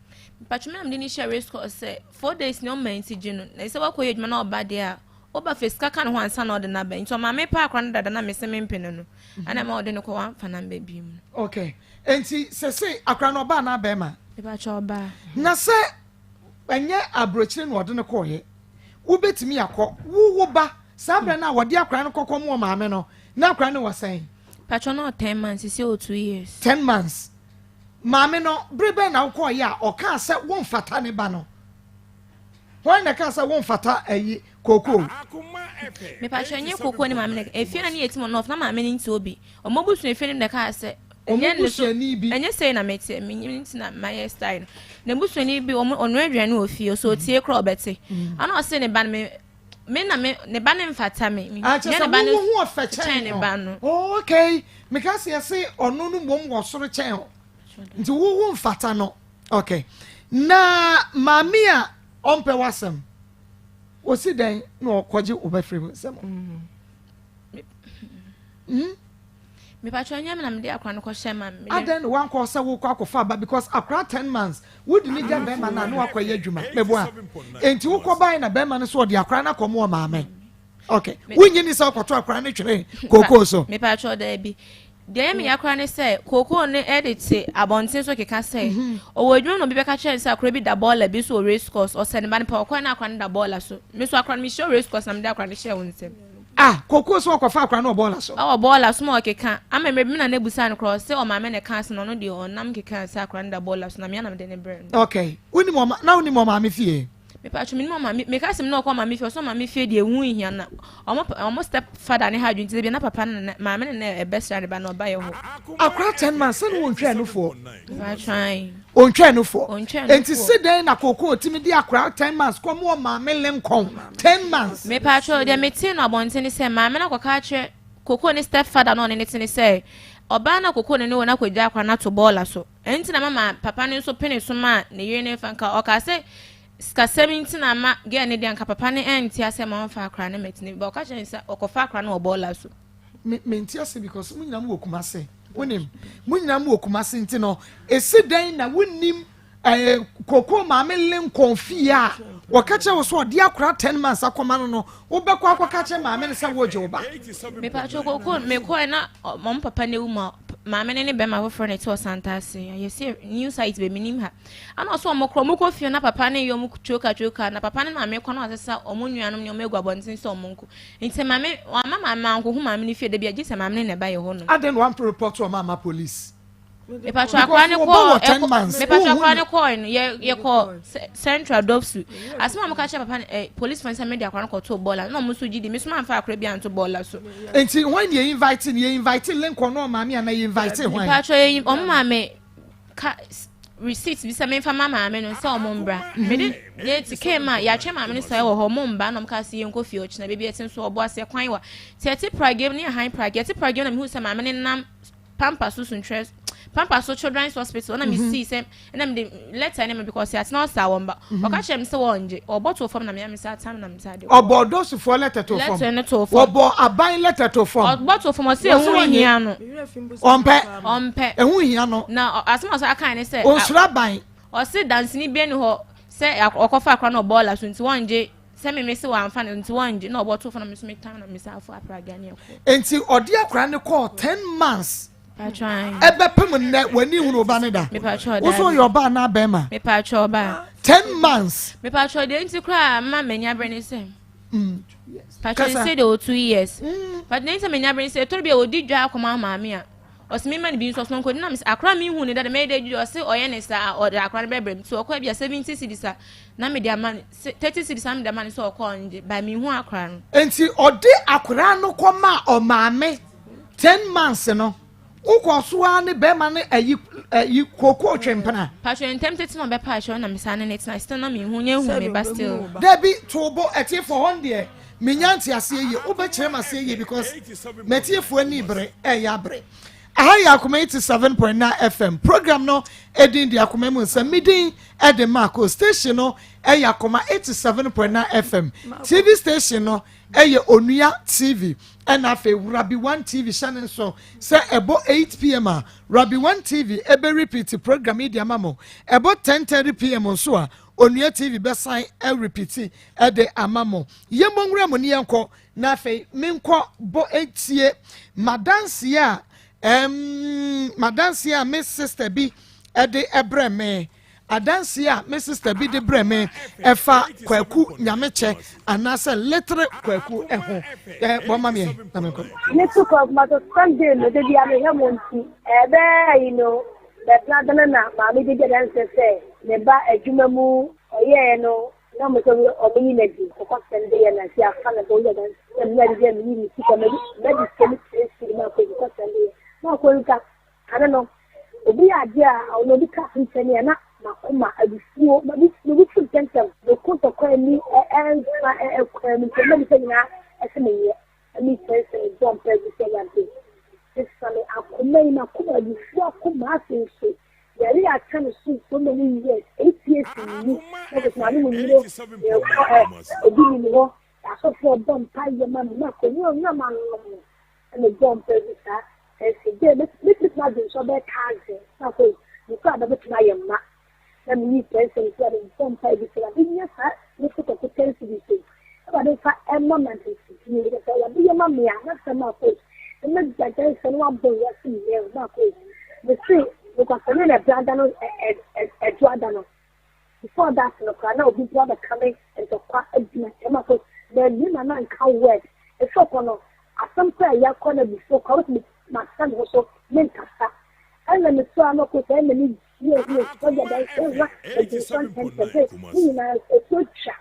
Mpacho me na mede no hyɛ race course sɛ 4 days na ɔma nti gye no. Na sɛ wakɔ yɛ adwuma na ɔba deɛ a, woba fɛ sika ka ne ho ansa na ɔde no aba. Nti ɔmaame pɛ akora no dada na mese mempene no. Ɛna ma ɔde no kɔ wamfa no amba bio mu. Okay. Nti sese akora no ɔbaa na bɛrima? Mpacho ɔbaa. Na sɛ Ɛnyɛ aburokyire na ɔde no kɔeɛ. Wobɛtumi akɔ. Wo wo ba, saa berɛ no a wɔde akwadaa no kɔkɔ mu ɔmaame no, na akwadaa no wɔ sɛn? Patro na ɔ ten months, sisi ɔ 2 years. 10 months. Maame no, bere bɛn na wokɔeɛ a ɔkaa sɛ womfata ne ba no? Hwan na ɛkaa sɛ womfata ayi kookoo? Mepatro ɛnyɛ kookoo ne maame na efie na ne yɛ ti mu nɔf na maame no nti obi. Ɔmo busua efie no na ɛkaa sɛ Ɔmo busuani bi. Ɛnyɛ sei na mete, menyim nti na mayɛ style no. Na busuani bi ɔmo ɔnoa aduane wɔ fie, so otie koraa ɔbɛte. Ɛna ɔse ne ba no me me na me ne ba no mfata me. Ah, kyerɛ sɛ wo wo ho ɔfɛ kyɛn ne ba no. Oh, okay. Meka se yɛse ɔno no mmom wɔ soro kyɛn o. Nti wo wo mfata no. Okay. Na maame a ɔmpɛ w'asɛm, osi dɛn na ɔkɔgye wo ba firi wo nsam? Mm. Mepatwa nyɛ me na mede akora no kɔhyɛ ma me. Adɛn na wankɔ sɛ wokɔ akɔfa aba because akora 10 months wodi ne gya bɛrima no a na wakɔyɛ adwuma meboa enti wokɔ bae na bɛrima no so ɔde akora no akɔmo ɔmaame. Okay, wonyi ni sɛ ɔkɔto akora no twere kookoo so? Mepatwa daabi. Deɛ ɛyɛ me ya koraa ne sɛ kookoo no de te abɔnten so keka sɛ ɔwɔ adwuma na obi bɛka kyerɛ no sɛ akora bi da bɔɔla bi so wɔ race course, ɔsɛ ne ba no pɛ ɔkɔɛ na akora no da bɔɔla so. Me so akora no mehyia race course na mede akora no hyɛɛ wo nsam. Ah, kookoo so ɔkɔfa akora no wɔ bɔɔla so? Ɔwɔ bɔɔla so ma ɔkeka ama mmerɛ bi me nana busaa no koraa ɔse ɔmaame na ɛka ase na ɔno deɛ ɔnam keka sɛ akora no da bɔɔla so na me ara na mede no brɛɛ no. Okay, wonim ɔma na wonim ɔmaame fie? Mepatwo menim ɔmaame, meka sɛ me ne ɔkɔ ɔmaame fie, ɔsɛ ɔmaame fie deɛ ɛho nhia na ɔmo ɔmo step father ne ha adwene nti debia na papa ne na maame ne na ɛbɛsra ne ba na ɔba yɛ hɔ. Akora 10 months sɛ ne wɔntwaa nufoɔ. Mepatwo ae. Ontwaa nufoɔ. Ontwaa Enti nufoɔ. se dɛn na kookoo tumi de akora 10 months kɔ mu ɔmaame Lincoln 10 months? Mepatwo deɛ metee no abɔnten ne sɛ maame no akɔka akyerɛ kookoo ne step father na ɔne ne te ne sɛ ɔbaa no a kookoo ne ne wɔ no akɔgya akora no ato bɔɔla so. Ɛno nti na mama papa no nso pene so maa ne yere no mfa nka ɔkaa sɛ sikasɛm nti na ama girl no deɛ anka papa no ɛnte asɛ ma ɔmfa akora no mɛtena bi ba ɔka kyerɛ no sɛ ɔkɔfa akora no wɔ bɔɔla so. Me mente ase because mo nyinaa mo wɔ Kumase. Wonim mo nyinaa mo wɔ Kumase nti no esi dɛn na wonim ɛɛ koko maame Lincoln fie a wɔka kyerɛ wo so ɔde akora 10 months akɔma no, wobɛkɔ akɔka kyerɛ maame no sɛ wogye wo ba? Mepatwo koko mekɔɛ na ɔmo papa no ewu ma maame no ne bɛrima foforɔ na ɛte ɔsanta ase yɛsi new site bɛ minim ha ana ɔsɛ ɔmo korɔ ɔmo kɔ fie na papa no yɛ ɔmo twoka twoka na papa no maame kɔ na ɔsesa ɔmo nuanom ne ɔmo egu abɔnten sɛ ɔmo nko nti maame wama maame ankohu maame no fie dabi agye sɛ maame no na ɛba yɛ hɔ nom. Adɛn na wampɛ report ɔma ama police? Mepatwo akora ne kɔɔ, mepatwo akora ne kɔɔ no yɛ yɛkɔ Central Dɔfsu asɛm a wɔka kyerɛ papa no ɛ police fo sɛ mede akora no kɔtoo bɔɔla na wɔn nso gye di me so manfa akora bi anto bɔɔla so. Nti hwan na yɛ invite no? Yɛ invite Lincoln no ɔmaame ana yɛ invite hwan? Mepatwo yɛ wɔn maame ka. receipt bi sɛ memfa ma maame no sɛ ɔmo mbra. Mede yɛte kaa mu a yɛatwɛn maame no sɛ ɛwɔ hɔ ɔmo mba na ɔmo kaa sɛ yɛnkɔ fie ɔkyena baabi ɛte nso ɔbo aseɛ kwan wa. Nti yɛte pragea mu ne yɛ han pragea yɛte pragea mu na mehu sɛ maame no nam pampa so suntrɛ pampa so children's hospital na mesii sɛ ɛna mede letter ne ma because yɛatena hɔ saa wɔn ba. Ɔka kyerɛ me sɛ wɔngye ɔbɔ too fam na mea me sa atam na me sa de. Ɔbɔ dɔsofoɔ letter too fam. Letter no too fam. Wɔbɔ aban letter too fam. Ɔbɔ too fam ɔsɛ ɛho hia no. Ɔmpɛ. Ɔmpɛ. Ɛho hia no. Na asɛm a ɔsɛ aka ne sɛ. Ɔnsuro aban. Ɔse danseni bi ni hɔ sɛ ɔkɔfa akora na ɔbɔ ɔla so nti wɔngye sɛ me mese wɔamfa no nti wɔngye na ɔbɔ too fam na me nso metam na me sa afo apragya ne ɛkɔ. Nti ɔde akora no kɔɔ 10 months. Ɛbɛpem nnɛ w'ani hunu ɔba ne da. Wo so yɛ ɔbaa anaa bɛrima? Mepatwa ɔbaa. 10 months. Mepatwa deɛ nti koraa ma m'ani abere ne sɛ. Patwa sɛ de o 2 years. But ne nti m'ani abere ne sɛ etoro bi a odi dwa akɔma maame a ɔsɛ mi ma ne bi nso ɔsɛ nkɔ nam sɛ akora mi hu ne dada mɛyɛ dɛ dwa ɔsɛ ɔyɛ ne saa ɔde akora no bɛbrɛ mi so ɔkɔ bi a 70 cedis a na mi de ama ne 30 cedis a mi de ama ne sɛ ɔkɔ ɔngye ba mi hu akora no. Nti ɔde akora no kɔ ma ɔmaame 10 months no wokɔ so ara ne bɛrima no ayi ayi kooko twempena. Patro ntɛm tete na ɔbɛpa akyɛw na mesa ne ne tena still na mi hu nye hu mi ba still. Dabi to bo ɛtiefo hɔ deɛ menya nte aseɛ yie, wobɛkyerɛ m aseɛ yie because matiefoɔ ani bere ɛyɛ abere. Aha yɛ Akoma 87.9 FM program no edin de Akoma mu nsɛm. Mi din ɛde Maako. Station no ɛyɛ Akoma 87.9 FM. TV station no ɛyɛ Onua TV ɛna afei Rabi One TV. Hyɛ ne nso sɛ ɛbɔ 8 p.m. a Rabi One TV ɛbɛ repeat program yi de ama mo. Ɛbɔ 10:30 p.m. nso a Onua TV bɛsan ɛrepeat ɛde ama mo. Yɛmmɔ nwura mu ne yɛnkɔ na afei menkɔ bɔ etie madanseɛ a me sister bi ɛde ɛbrɛ me, adanseɛ a me sister bi de brɛ me ɛfa Kwaku Nyamekyɛ anaasɛ Little Kwaku ɛho. Bɔ ma meɛ na menkɔ. Little Kwaku ma so Sunday no de bia mehwɛ mo nti ɛbɛɛ yi no bɛtena dana na maame bi di adanseɛ sɛ ne ba adwuma mu ɔyɛɛ no na mo sɛ ɔmo yi n'adi kɔkɔ sɛm de yɛ na si afa na bɔ ɔyɛ adanseɛ na mi na de mi yi mi sika mɛ mɛ di sika mi tiri siri ma kɔ kɔkɔ sɛm de yɛ ma kɔ nka kane no obi yɛ adeɛ a ɔno obi ka nkyɛn a na makoma abufuo mabi fu ntɛntɛm meko ntɔkwa ani ɛnfa ɛkwan mu nkyɛn mɛbi sɛ nyinaa ɛsɛ meyɛ ɛmi kyɛn sɛ mebɔ mpa bi sɛ yade sesa me akoma yi makoma abufuo akoma ase nso yɛre aka no so so many years, 8 years ni na kò sɛ maame mu nyino yɛkɔ ɛ obi nim hɔ asɔfoɔ bɔ mpa yɛ ma me ma kò ní ɔnyɛ ma nom ɛna bɔ mpa bi saa ɛsɛ dɛ mɛtumi adi nso bɛyɛ taase na kò nso a bɛbɛtumi ayɛ mma na mi yi 10 cedis a bɔ mpa bi sɛ ade nyɛ saa ne so kɔkɔ 10 cedis so ɛna de fa ɛma ma ntɛnsidie sɛ yɛde yɛ ma me a na sɛ ma kò ɛmɛ gya 10 cedis na wabɔ wiase nyinaa ma kò mesi because ɛne na ɛbrɛ ada no ɛdo ada no before that no koraa na obi mpo abɛka me ntɔkwa agyina ɛma kò na ɛni na na nka word efi ɔkɔ no asɛm kɔ a ɛyɛ akɔ na before kɔ ɔbɛtumi ma sa ne ho so ne nkasa ɛna me so ano kɔ sɛ ɛna ne yie yie sɔgya dan ɛwura ɛdi nsɔ ntɛntɛm sɛ ne nyinaa etu atwa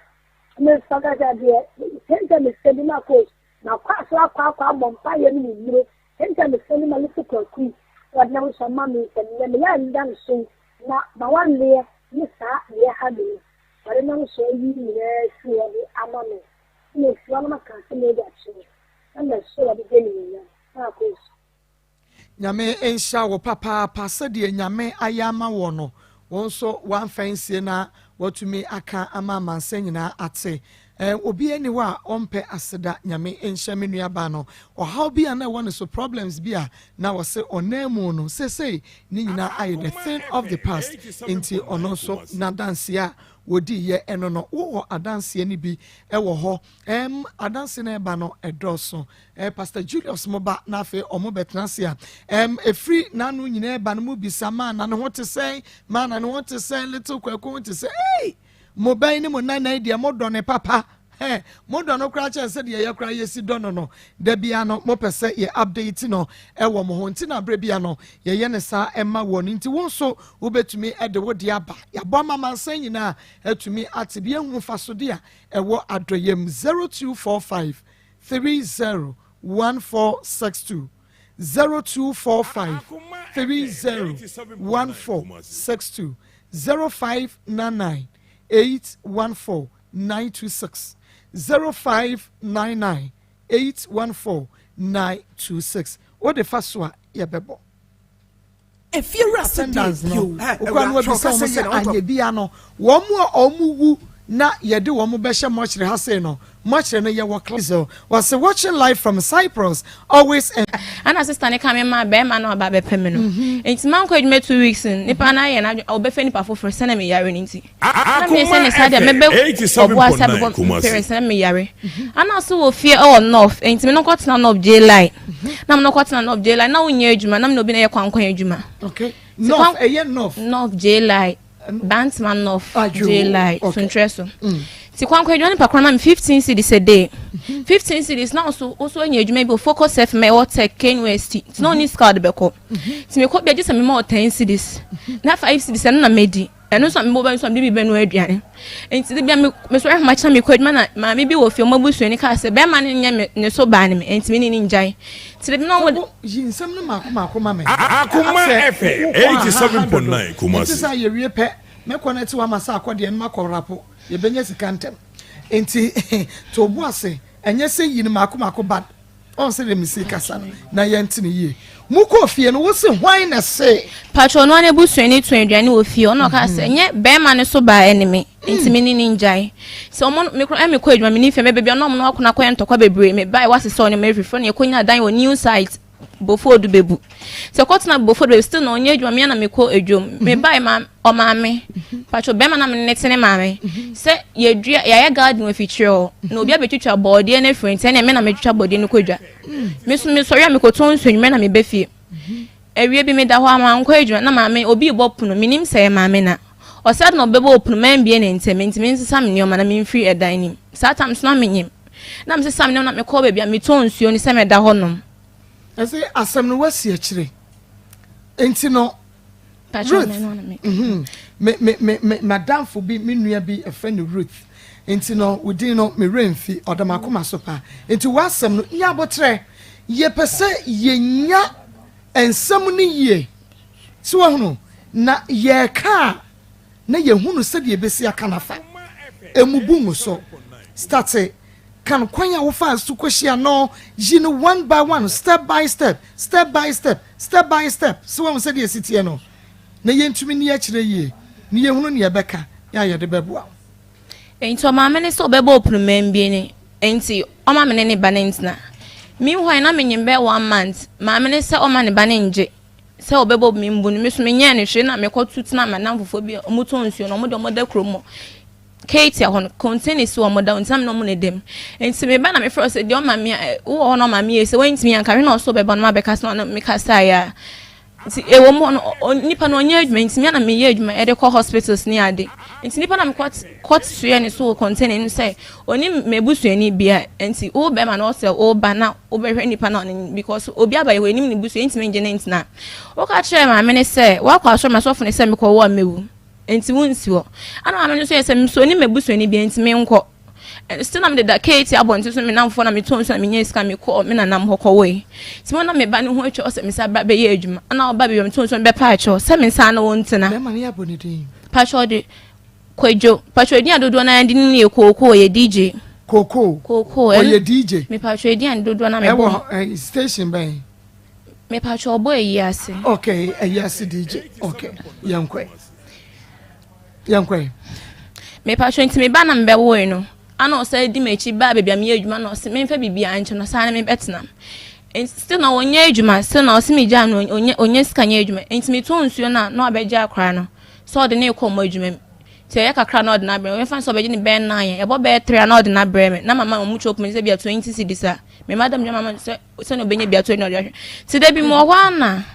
me nsa kasa deɛ sɛntɛm mesɛ bi ma kɔ na akɔ aso akɔ akɔ abɔ mpa yɛ no mu nnuro sɛntɛm mesɛ ne ma ne so kwaku yi wɔde nam so ama me nsɛm yɛ me yɛ nda no so na ma wanneɛ ne saa deɛ ha mi no wɔde nam so ayi nyinaa si hɔ de ama me na efua no maka asɛm edi akyerɛ na mɛ so wɔde gye ne nyinaa na akɔ esu. Nyame nhyira wo papaapa sɛdeɛ Nyame ayɛ ama wɔ no wɔn nso wamfa nsie na watumi aka ama amansa nyinaa ate. Obi ani hɔ a ɔmpɛ aseda. Nyame nhyɛ me nuabaa no ɔhaw bi a na ɛwɔ ne so, problems bi a na wɔsɛ ɔnan mu no sesei ne nyinaa ayɛ the thing of the past. Nti ɔno nso n'adanseɛ a wɔdi yɛ ɛno no wowɔ adanseɛ no bi ɛwɔ hɔ. Adanseɛ no ɛba no ɛdɔɔso. Pastor Julius mo ba na afei ɔmo bɛtena ase a efiri n'ano nyinaa ɛba no mu bisa maa na ne ho te sɛn, maa na ne ho te sɛn, Little Kwaku ho te sɛn. Ei, mo bɛn ne mo nanan deɛ mo dɔ ne papa ɛ mo dɔ no koraa kyɛn sɛ deɛ yɛ koraa yɛsi dɔ no. Da bia no mopɛ sɛ yɛ update no ɛwɔ mo ho nti na abere bia no yɛyɛ ne saa ɛma wɔ no. Nti wo nso wobɛtumi ɛde wo de aba yɛabɔ ama mansan nyinaa atumi ate bi ehu mfasode a ɛwɔ adɔyɛm. 0245 30 1462, 0245 30 1462. 0599 814 926 0599 814 926 Wode fa so a yɛbɛbɔ. Efiewura se deɛ Attendance no, bio. wokura no wabisa wɔn sɛ anyɛ bia no wɔn a wɔn wu na yɛde wɔn bɛhyɛ mɔkyere ha sei no, mɔkyere no yɛwɔ class o. Wɔse watching live from Cyprus always en. Ana sister no ka me maa bɛɛma no aba abɛpɛ me no nti mankɔ adwuma 2 weeks no nipa no ayɛ n'adwene ɔbɛfɛ nipa foforɔ sɛ na me yare no nti na me sɛ ne saa deɛ mɛbɛ ɔboa sɛ bɛbɔ me parents na me yare ana so wɔ fie ɛwɔ north nti me no kɔ tena north J line na me no kɔ tena north J line na wonyɛ adwuma na me na obi na yɛ kwankwan adwuma. Okay, north ɛyɛ north. North J line Bantama North J line Suntrɛ so ti kwankwan adwuma nipa koro ma me 15 cedis a day, 15 cedis na ɔso ɔso anya adwuma bi wɔ Focus FM ɛwɔ Tech KNUST nti na ɔne sika ɔde bɛkɔ nti mekɔ bi agye sɛ mema wɔ 10 cedis na 5 cedis ɛno na medi ɛno nso a mebɔ bɛ nso a mede bi bɛnoa aduane nti de bia mesɔre ahomakye na mekɔ adwuma na maame bi wɔ fie ɔmo abusuani kaa sɛ bɛrima no nyɛ me ne so baa ne me nti me ne ne ngyae nti de bi na ɔmo Yi nsɛm no maako maako ma me. Akoma Sɛ FM wokɔ aha ha dodo 87.9 nti Kumasi. sɛ yɛwie pɛ mɛkɔ no ati wama sɛ akɔdeɛ no makɔ rapo yɛbɛnya sika ntɛm nti to bo ase ɛnyɛ sɛ yi no maako maako ba ɔn sɛ deɛ mesi kasa no na yɛnte no yie. Mokɔɔ fie no wo se hwan na se? Patro no ane busuani tɔn aduane wɔ fie ɔno ɔka sɛ nyɛ bɛrima no so baa ɛne me nti me ne ne ngyae sɛ ɔmo me kora ɛmi kɔ adwuma me ne fie mɛbɛ bi ɔno ɔmo no akɔnɔ akɔyɛ ntɔkwa bebree me baa wasesa ɔne mo efiri no yɛkɔnya dan wɔ new site Bofodu bebu sɛ kɔtena Bofodu bebu still na ɔnyɛ adwuma me na mekɔ adwom me baa ma ɔmaame patro bɛrima na me ne tene maame sɛ yɛdua yɛayɛ garden wɔ afikyire hɔ na obi abɛtwitwa bɔɔdeɛ no afiri nti ɛnna me na metwitwa bɔɔdeɛ no kɔ dwa me so mesɔre a mekɔtɔn nsuo nwumɛ na mebɛ fie. Awie bi meda hɔ ama nkɔ adwuma na maame obi bɔ pono menim sɛ ɛyɛ maame na ɔsɛ na ɔbɛbɔ pono mambie ne ntɛm nti mensesa me nneɛma na memfiri ɛdan nim saa tam so na menyim na mesesa me nneɛma na mekɔ baabi a metɔn nsuo no sɛ mɛda hɔ nom. Ɛsɛ asɛm no wasi akyire nti no Patro, Ruth me no na me me me me me madamfo bi me nua bi ɛfrɛ no Ruth nti no wodin no me werɛ mfi ɔda m'akoma so paa nti w'asɛm no nya abotrɛ yɛpɛ sɛ yɛnya nsɛm no yie sɛ wahunu na yɛreka a na yɛhunu sɛdeɛ yɛbɛsi aka nafa emu bu ngu so start kan kwan a wofa so kɔhyia no yi no one by one, step by step, step by step, step by step sɛ wahu sɛdeɛ ɛsi teɛ no na yɛntumi ni akyerɛ yie na yɛhunu ne yɛbɛka yɛ a yɛde bɛboa wo. Nti ɔmaame ne sɛ ɔbɛbɔ pono mambie ne nti ɔma me ne ne ba ne ntena. Meanwhile na menyim bɛyɛ one month maame ne sɛ ɔma ne ba ne ngye sɛ ɔbɛbɔ me mbu no me so menyɛɛ ne hwee na mekɔto tena madam foforɔ bi a ɔmo tɔn nsuo no ɔmo de ɔmo da kurom hɔ Kate hɔ no container si wɔn da nti na me na ɔmo ne dɛm nti me ba na me frɛ sɛ deɛ ɔma me a wowɔ hɔ na ɔma me yɛ sɛ wɔntumi anka hwɛ na ɔso bɛba no ma bɛkasa na ɔno mekasa yɛ a nti ɛwɔ mu no nipa no ɔnyɛ adwuma nti me na meyɛ adwuma ɛde kɔ hospitals ne ade nti nipa na mekɔ kɔ soɛ ne so wɔ container no sɛ ɔne m'abusuani bia nti wo bɛrima na ɔsɛ ɔba na wobɛhwɛ nipa na ɔne because obi aba yɛ hɔ anim ne busua ntumi ngye ne ntena woka kyerɛ maame ne sɛ wakɔ asɔre ma sɔfo ne sɛ mekɔ wɔ mewu nti wonsi hɔ ana maame no nso yɛ sɛ nso ne m'abusuani bia nti menkɔ. Still na mede da Kate abɔnten so me namfoɔ na metɔn so na menya sika mekɔ me nanam hɔ kɔwɔe nti mo na me ba ne ho atwa ɔsɛ me sa ba bɛyɛ adwuma ana ɔba baabi a metɔn so bɛpa akyɛw sɛ me nsa na wɔntena. Bɛrima no yɛ abɔ ne din? Patwɛ ɔde Kwadwo patwɛ edin a dodoɔ naa de ne yɛ Kooko ɔyɛ DJ. Kooko? Kooko. Ɔyɛ DJ? Mepatwɛ edin a dodoɔ naa mebɔ. Ɛwɔ station bɛn? Mepatwɛ ɔbɔ eyi ase. Okay, ɛyi ase DJ. Okay, yɛnkɔ yɛnkɔ. Mepatwɛ nti meba na mebɛwoe no ana ɔsɛ di m'akyi baa baabi a meyɛ adwuma na ɔsɛ memfa biribi ankyɛ no saa na mebɛtena. Still na ɔnyɛ adwuma still na ɔsɛ megyaa no ɔnyɛ sika nyɛ adwuma nti metɔn nsuo no a na wabɛgye akora no sɛ ɔde ne kɔ ɔmo adwuma mu nti ɛyɛ kakra na ɔde n'abrɛ me ɔmfa sɛ ɔbɛgye ne bɛyɛ 9 ɛbɔ bɛyɛ 3 a na ɔde n'abrɛ me na mama ɔmo twɛ opun sɛ bi a 20 cedis a me madam dwa mama sɛ sɛnea ɔbɛnya bi ato na ɔde ahwɛ nti da bi mu wɔ hɔ ana.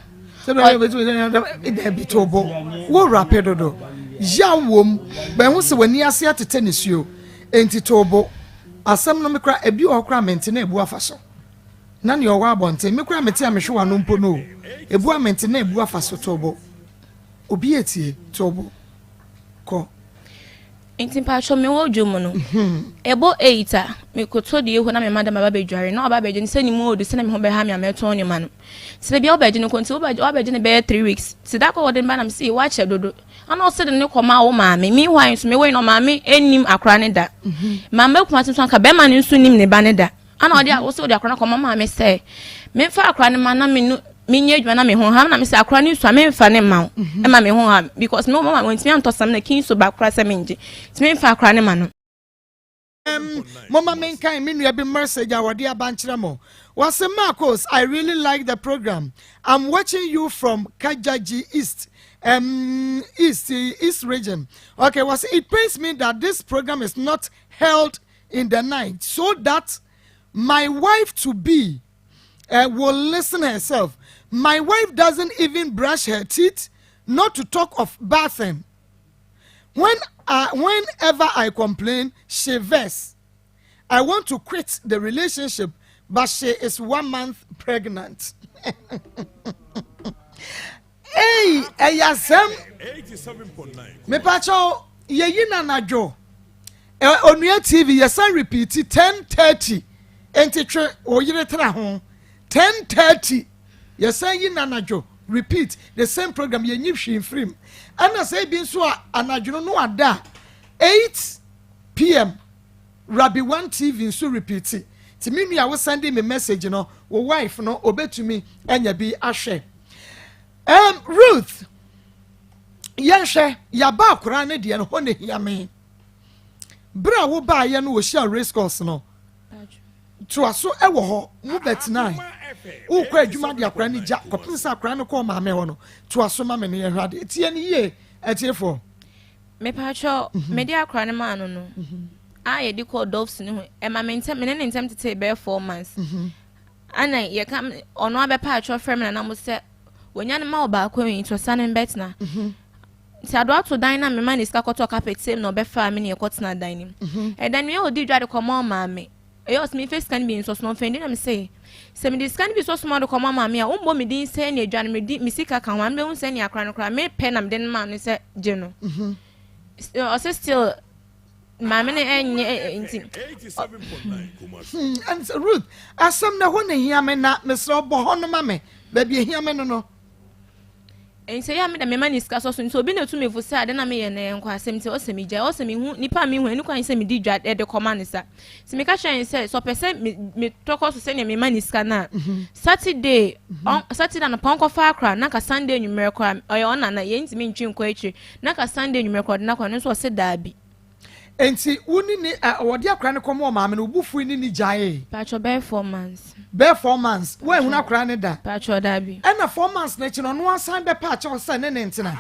Dabi to bo wo rape dodo yaw wom bɛn ho sɛ w'ani ase atete ne suo enti to bo asɛm no mekora ebi wɔ hɔ kora mente na ebu afa so na nea ɔwɔ abɔnten mekora mete a mehwe w'ano mpo no o ebu a mente na ebu afa so to bo obi etie to bo kɔ. Nti mpakyɛw me wɔ dwom no ɛbɔ 8 a mekoto deɛ ehu na me madam aba bɛdware na ɔba bɛgye no sɛ ne mu odu sɛ na me ho bɛha me a mɛtɔn nneɛma no sɛ baabi a wobɛgye no kɔ nti wabɛgye no bɛyɛ 3 weeks nti da kɔ wɔde no ba na me sɛ wakyɛ dodo ana ɔsɛ de ne kɔma wo maame meanwhile nso mewɔ yi na ɔmaame anim akora ne da maame kuma nso anka bɛrima no nso nim ne ba ne da Ana ɔde a wosɛ wode akora no kɔma maame sɛ memfa akora no ma na me no menyɛ adwuma na me ho ha na mesɛ akora no sua memfa ne ma wo mhm. ɛma me ho ha because me mama wɔntumi antɔ sam na kin so ba akora sɛ mengye nti memfa akora no ma no. Moma menkan me nua bi message a wɔde aba nkyerɛ mo. Wɔse Marcos, I really like the program. I'm watching you from Kajaji East. Um, East, East region. Okay, wɔse it pains me that this program is not held in the night so that my wife to be uh, will listen herself. My wife doesn't even brush her teeth, not to talk of bathing. When uh, whenever I complain, she vex. I want to quit the relationship, but she is one month pregnant. Ei ɛyɛ asɛm. Mepakyɛw yɛyi no anadwo. Onua TV yɛsan repeat 10:30 nti twe wo yere tra ho 10:30 yɛsan yi no anadwo repeat the same program yɛnyi hwee mfirim ɛna sɛ ebi nso a anadwo no no ada 8 pm Rabbi One TV nso repeat nti me nua wo sending me message no wo wife no obetumi anya bi ahwɛ. Um, Ruth, yɛnhwɛ, yɛaba akoraa no deɛ no hɔ na hia me. Berɛ a wobaeɛ no wɔhyia race course no, toa so wɔ hɔ, mo bɛtenae. Wokɔ adwuma de akoraa no gya, kɔpem sɛ akoraa no kɔɔ maame hɔ no, toa so ma me no yɛhwɛ adeɛ. Tie no yie, atiefoɔ. Mepatwɔ, mhm. mede akora no maa no no, mhm. a yɛde kɔɔ Dolphs no ho, ɛma me ntɛm, me ne ne ntɛm tetee bɛyɛ 4 months. Mhm. Ana yɛka ɔno abɛpa atwɔ frɛ me nana mo sɛ wɔnya no ma ɔbaako yi nti ɔsane mbɛtena. Nti ado ato dan na mema ne sika kɔtɔ carpet same na ɔbɛfaa me ne yɛkɔtena dan no mu. Ɛdan no yɛ ɔdi dwa de kɔma ɔmaame. Ɛyɛ ɔsɛ memfa sika no bi nsɔ so na ɔmfa ndi na mese sɛ mede sika no bi sɔ so ma ɔde kɔma maame a wombɔ me din sɛ ne adwa no medi me sika ka ho a mebɛhu sɛ ne akora no koraa mepɛ na mede no maa no sɛ gye no. Ɔsɛ still maame no ɛnyɛ nti. Hmm, Ruth, asɛm na ɛhɔ na ehia me na mesrɛ bɔ hɔ no ma me baabi ehia me no no. Nti ɛyɛ a me de mema no sika sɔ so nti obi na etu me fo sɛ ade na meyɛ no ɛyɛ nkwasɛm nti ɔsɛ megyae ɔsɛ mehu nipa a mehu ɛni kwan sɛ medi dwa de kɔma no sa nti meka kyerɛ no sɛ sɛ ɔpɛ sɛ metɔ kɔ so sɛnea mema no sika no a mhm. Saturday mhm. Saturday anɔpa ɔnkɔfa akora na ka Sunday anwummerɛ koraa ɔyɛ ɔna na yɛntumi ntwe nkɔ akyire na ka Sunday anwummerɛ koraa ɔde no akɔ no nso ɔsɛ daabi. Enti wo ne ne ɛ wɔde akwadaa no kɔma ɔmaame no, wo bo fui ne ne gyaee? Paatwɔ bɛyɛ 4 months. Bɛyɛ 4 months, woanhunu akwadaa no da? Paatwɔ daabi. Ɛna 4 months no akyi no, ɔno asan bɛpa akyɛw sɛ ne ne ntena.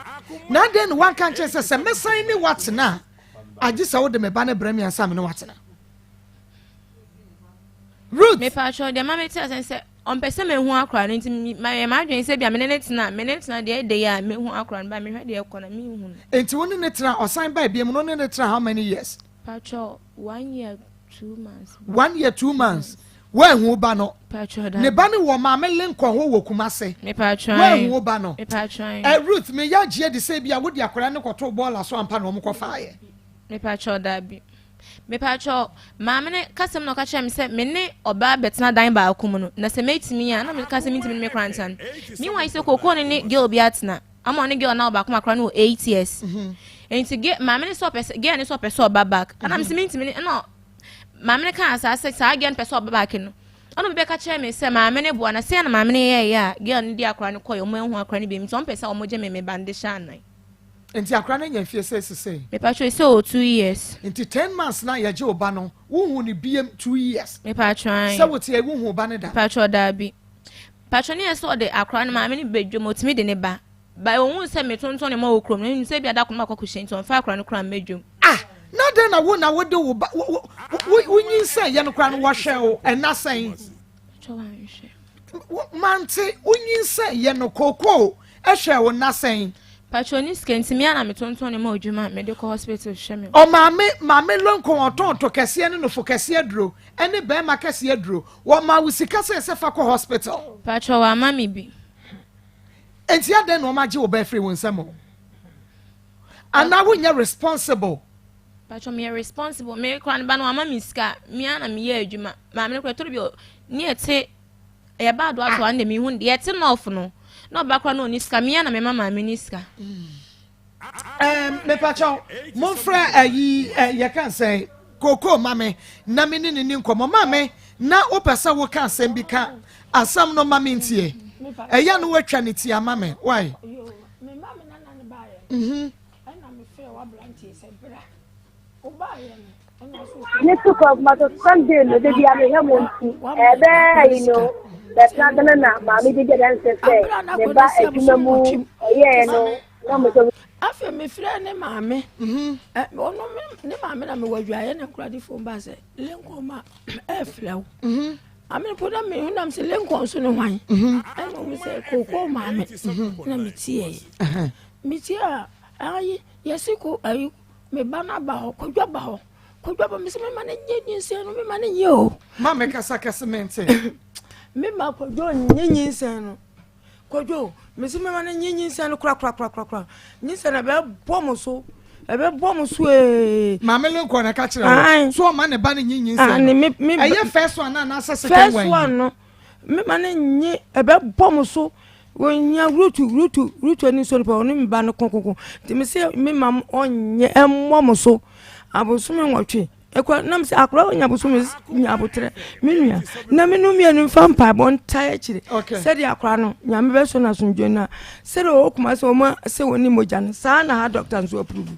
Na adɛn na woanka ankyerɛ sɛ, sɛ mɛsan ne wo atena a, agye sɛ wode me ba no brɛ me ansa me ne wo atena? Ruth. Mepaatwɔ deɛ ma mete ase ne sɛ ɔmpɛ sɛ mehu akora no nti mayɛ m'adwene sɛ bia mene ne tena mene ne tena deɛ ɛdɛ yi a mehu akora no ba mehwɛ deɛ ɛkɔ na menhu no. Nti wo ne ne tena ɔsan baa biam no ne ne tena how many years? Paatwɔ 1 year 2 months. 1 year 2 months woanhu wo ba no? Paatwɔ da. Ne ba no wɔ maame Lincoln hɔ wɔ Kumase. Mepaatwɔ. Woanhu wo ba no? Mepaatwɔ. Ɛ Ruth meyɛ agye adi sɛ bi a wode akwadaa no kɔtoo bɔɔla so ampa na wɔn kɔfaeɛ. Mepaatwɔ daabi. Mepakyɛw, maame no kasam na ɔka kyerɛɛ me sɛ me ne ɔbaa bɛtena dan baako mu no, na sɛ mɛtumi a, na meka sɛ mentumi ne me kora ntena no. Meanwhile, sɛ kookoo no ne girl bi atena, ama ɔne girl no ɔbaako ma kora no wɔ 8 years. Nti maame no sɛ ɔpɛ sɛ, girl no sɛ ɔpɛ sɛ ɔba back. Ɛna mesɛ mentumi ne, ɛna maame no kaa saa sɛ saa girl no pɛ sɛ ɔba back no. Ɛna obi bɛka kyerɛ me sɛ maame no boa na sɛ na maame no yɛɛyɛ a, girl no di akora no kɔɛ, ɔmo ahu akora no bi, nti ɔmo pɛ sɛ ɔmo gye me me ba no de hyɛ anan. Nti akora no anya mfie sɛ sesei? Mepatwo sɛ ɔwɔ 2 years. Nti 10 months na yɛgye wo ba no, wohu no biem 2 years? Mepatwo ae. Sɛ wote ayi wohu wo ba no da? Mepatwo daabi. Patwo ne yɛ sɛ ɔde akora no maame no bɛdwam ɔtumi de ne ba. Ba ohun sɛ metontɔn ne ma wɔ kurom no ohun sɛ ebi ada kɔn akɔ akɔhyɛ nti ɔmfa akora no koraa mmɛdwam. Ah! Na dɛn na wo na wode wo ba wo wo wo wonyinsɛn yɛ no koraa no wɔhwɛ wo ɛna sɛn? Patwo wanhwɛ. Mante wonyinsɛn yɛ no kookoo ɛhwɛ wo nna sɛn? Patro ne sika nti me a na metontɔn ne ma odwuma mede kɔ hospital hwɛ me. Ɔmaame maame lonko ɔtɔn to kɛseɛ ne nofo kɛseɛ aduro ɛne bɛɛma kɛseɛ aduro wɔmaa wo sika sɛ sɛ fa kɔ hospital. Patro wama me bi. Enti adɛn na ɔma gye wo ba afiri wo nsam o? Anaa wonyɛ responsible? Patro meyɛ responsible me kora ne ba no wama me sika me ara na meyɛ adwuma maame no kora ɛtɔ bi ne ɛte ɛyɛ ba adoa to ano de mehu deɛ ɛte nɔɔfo no na ɔba kora na ɔni sika me ara na mema maame ne sika. Mm. Mepakyɛw momfrɛ ayi yɛka sɛ kookoo ma me na me ne ne ni nkɔmmɔ ma me na wopɛ sɛ woka asɛm bi ka asɛm no ma me ntie ɛyɛ no woatwa ne ti ama me why. Mm-hmm. Ne so kɔ ma so Sunday no de bia mehwɛ mo nti ɛbɛɛ yi no bɛtena dɛn na maame bi gye danse sɛ ne ba adwuma mu ɔyɛɛ no na mo sɛ. Afei mefrɛ ne maame mhm. ɔno ne maame na mewɔ adwaeɛ na nkurade fon ba sɛ Lincoln ma ɛfrɛ wo mhm. maame no po na mehu nam sɛ Lincoln so ne hwan mhm. ɛna ɔmu sɛ kookoo maame na metieɛ metie a ayi yɛse ko ayi Me ba no aba hɔ, Kwadwo aba hɔ. Kwadwo aba, mese mema no nyɛ nyinsɛn no, mema no nyɛ o. Ma me kasa kɛse mente. Mema Kwadwo nyɛ nyinsɛn no. Kwadwo, mese mema no nyɛ nyinsɛn no korakorakorakora. Nyinsɛn no ɛbɛbɔ mo so. Ɛbɛbɔ mo so ee. Maame Lincoln na ɛka kyerɛ wo. So ɔma ne ba no nyɛ nyinsɛn no. Ɛyɛ first one anaasɛ second one? First one no. Mema no nye ɛbɛbɔ mo so. Wɔnya rutu rutu rutu ani sɔ nipa ɔne me ba no kokoko nti me se me ma ɔnyɛ ɛmmɔ mo so abosome nwɔtwe ɛkɔ nam sɛ akora ɔnya abosome nya abotrɛ me nua na me no mmienu mfa mpaebɔ ntae akyire sɛdeɛ akora no nyame bɛsɔ no asomdwe no a sɛdeɛ ɔwɔ kuma sɛ ɔma sɛ wɔni mogya no saa na ha dɔkta nso apuruvu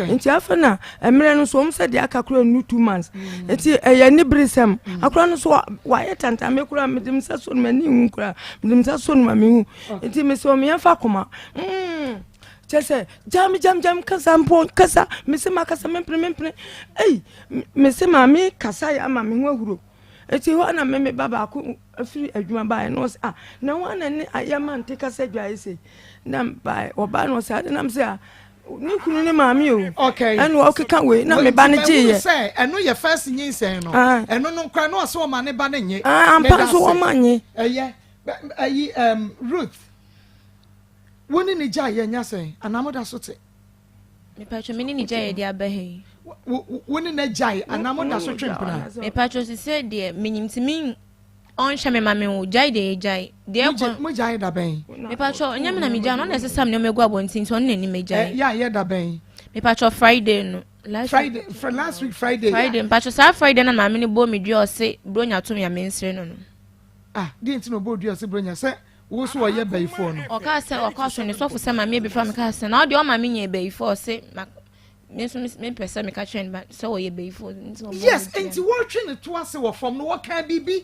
nti afei na mmerɛ no nso wɔn sɛ deɛ aka koraa nnu 2 months mm. nti ɛyɛ ne bere sɛm mm. akora no nso wayɛ tantame koraa mede me nsa so no m'ani hu koraa mede me nsa so no ma mehu nti mesɛ wɔn yɛmfa koma mm. kyɛ sɛ gyam gyam gyam kasa mpo kasa mese ma kasa mempene mempene ei mese maame kasa yɛ ama me ho ahuro nti hɔ na me me ba baako afiri adwuma baeɛ na ɔsɛ ah na wɔn na ne ayɛ ma nte kasa dwa ayɛ sei na baeɛ ɔbaa na ɔsɛ ade nam sɛ ah ne kunu ne maame o. Okay. Ɛna ɔkeka wei na me ba no gye yɛ. Sɛ ɛno yɛ first nyinsɛn no. Ɛno no nkora na ɔsɛ ɔma ne ba no nye. Ampa nso ɔma nye. Ɛyɛ ɛyi Ruth wo ne ne gya yɛ nya sɛn anaa mo da so te. Mepatro me ne ne gya yɛ de aba ha yi. Wo ne ne gyae anaa mo da so twe mpena. Mepatro sise deɛ menyim ti me ɔnhwɛ me ma me wo gyae deɛ yɛgyae deɛ ɛkɔ. Mo gyae da bɛn. Mepatro nyɛ me na me gyae no ɔna ɛsesa me nneɛma egu abɔnten nti ɔno na anim gyae. Yɛ a yɛ da bɛn. Mepatro Friday no. Last Friday for last week Friday. Friday mpatro saa Friday na maame no bɔ me dua ɔse bronya to me a mensere no no. Ah deɛ nti na ɔbɔ dua ɔse bronya sɛ wo so ɔyɛ bayifoɔ no. Ɔkaa sɛ ɔkɔ aso ne sɔfo sɛ maame ebi fa me kaa sɛ na ɔdeɛ ɔma me nyɛ bayifoɔ ɔse ma me nso mepɛ sɛ meka kyerɛ no ba sɛ ɔyɛ bayifoɔ nti ɔbɔ Yes nti wɔtwe ne to ase wɔ fam no wɔka biribi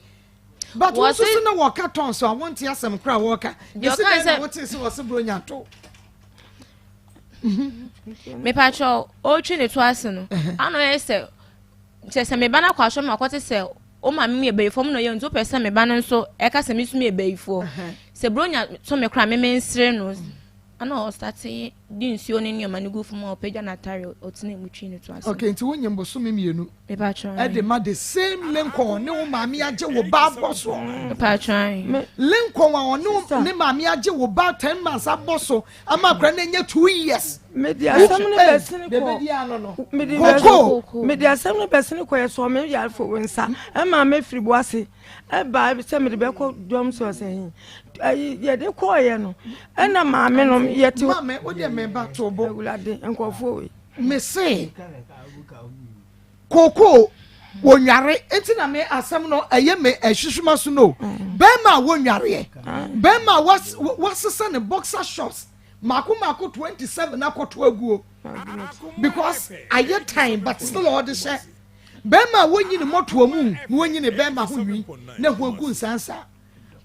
but wo nso so na wɔka tɔn so a wonte asɛm koraa wɔka ɛsi dɛn na wote sɛ wɔse bronya to. Mepakyɛw ɔretwe ne to ase no ano yɛ sɛ kyerɛ sɛ me ba no akɔ asɔre ma ɔkɔte sɛ wo maame mu yɛ bayifoɔ mu na ɔyɛ nti wopɛ sɛ me ba no nso ɛka sɛ me nso meyɛ bayifoɔ sɛ bronya to me koraa me mensere no ana ɔsate de nsuo ne nneɛma no gu fam a ɔpagya n'atare ɔtena mu twi no to ase. Okay, nti wonyim bosome mmienu ɛde ma the same Lincoln ne wo maame agye wo ba abɔ soɔ. Lincoln a ɔne ne maame agye wo ba 10 months abɔ so ama akora no anya 2 years. Mede asɛm no bɛsene kɔ mede koko mede asɛm no bɛsene kɔ yɛ sɔ me yarefo wo nsa ɛma mefiri bo ase ɛbaa sɛ mede bɛkɔ dɔm so sɛ he ayi yɛde kɔɔyɛ no ɛna maame no yɛte maame wo deɛ meba to bo awurade nkurɔfoɔ wei mese koko wɔnware nti na me asɛm no ɛyɛ me ɛhwehwɛma so no bɛrima a wɔnwareɛ bɛrima a wasesa ne boxer shorts mako mako 27 akɔto aguo because ayɛ time but still ɔde hyɛ bɛrima a wɔnyi ne mɔtoa mu na wɔnyi ne bɛrima ho nwi na ho agu nsansa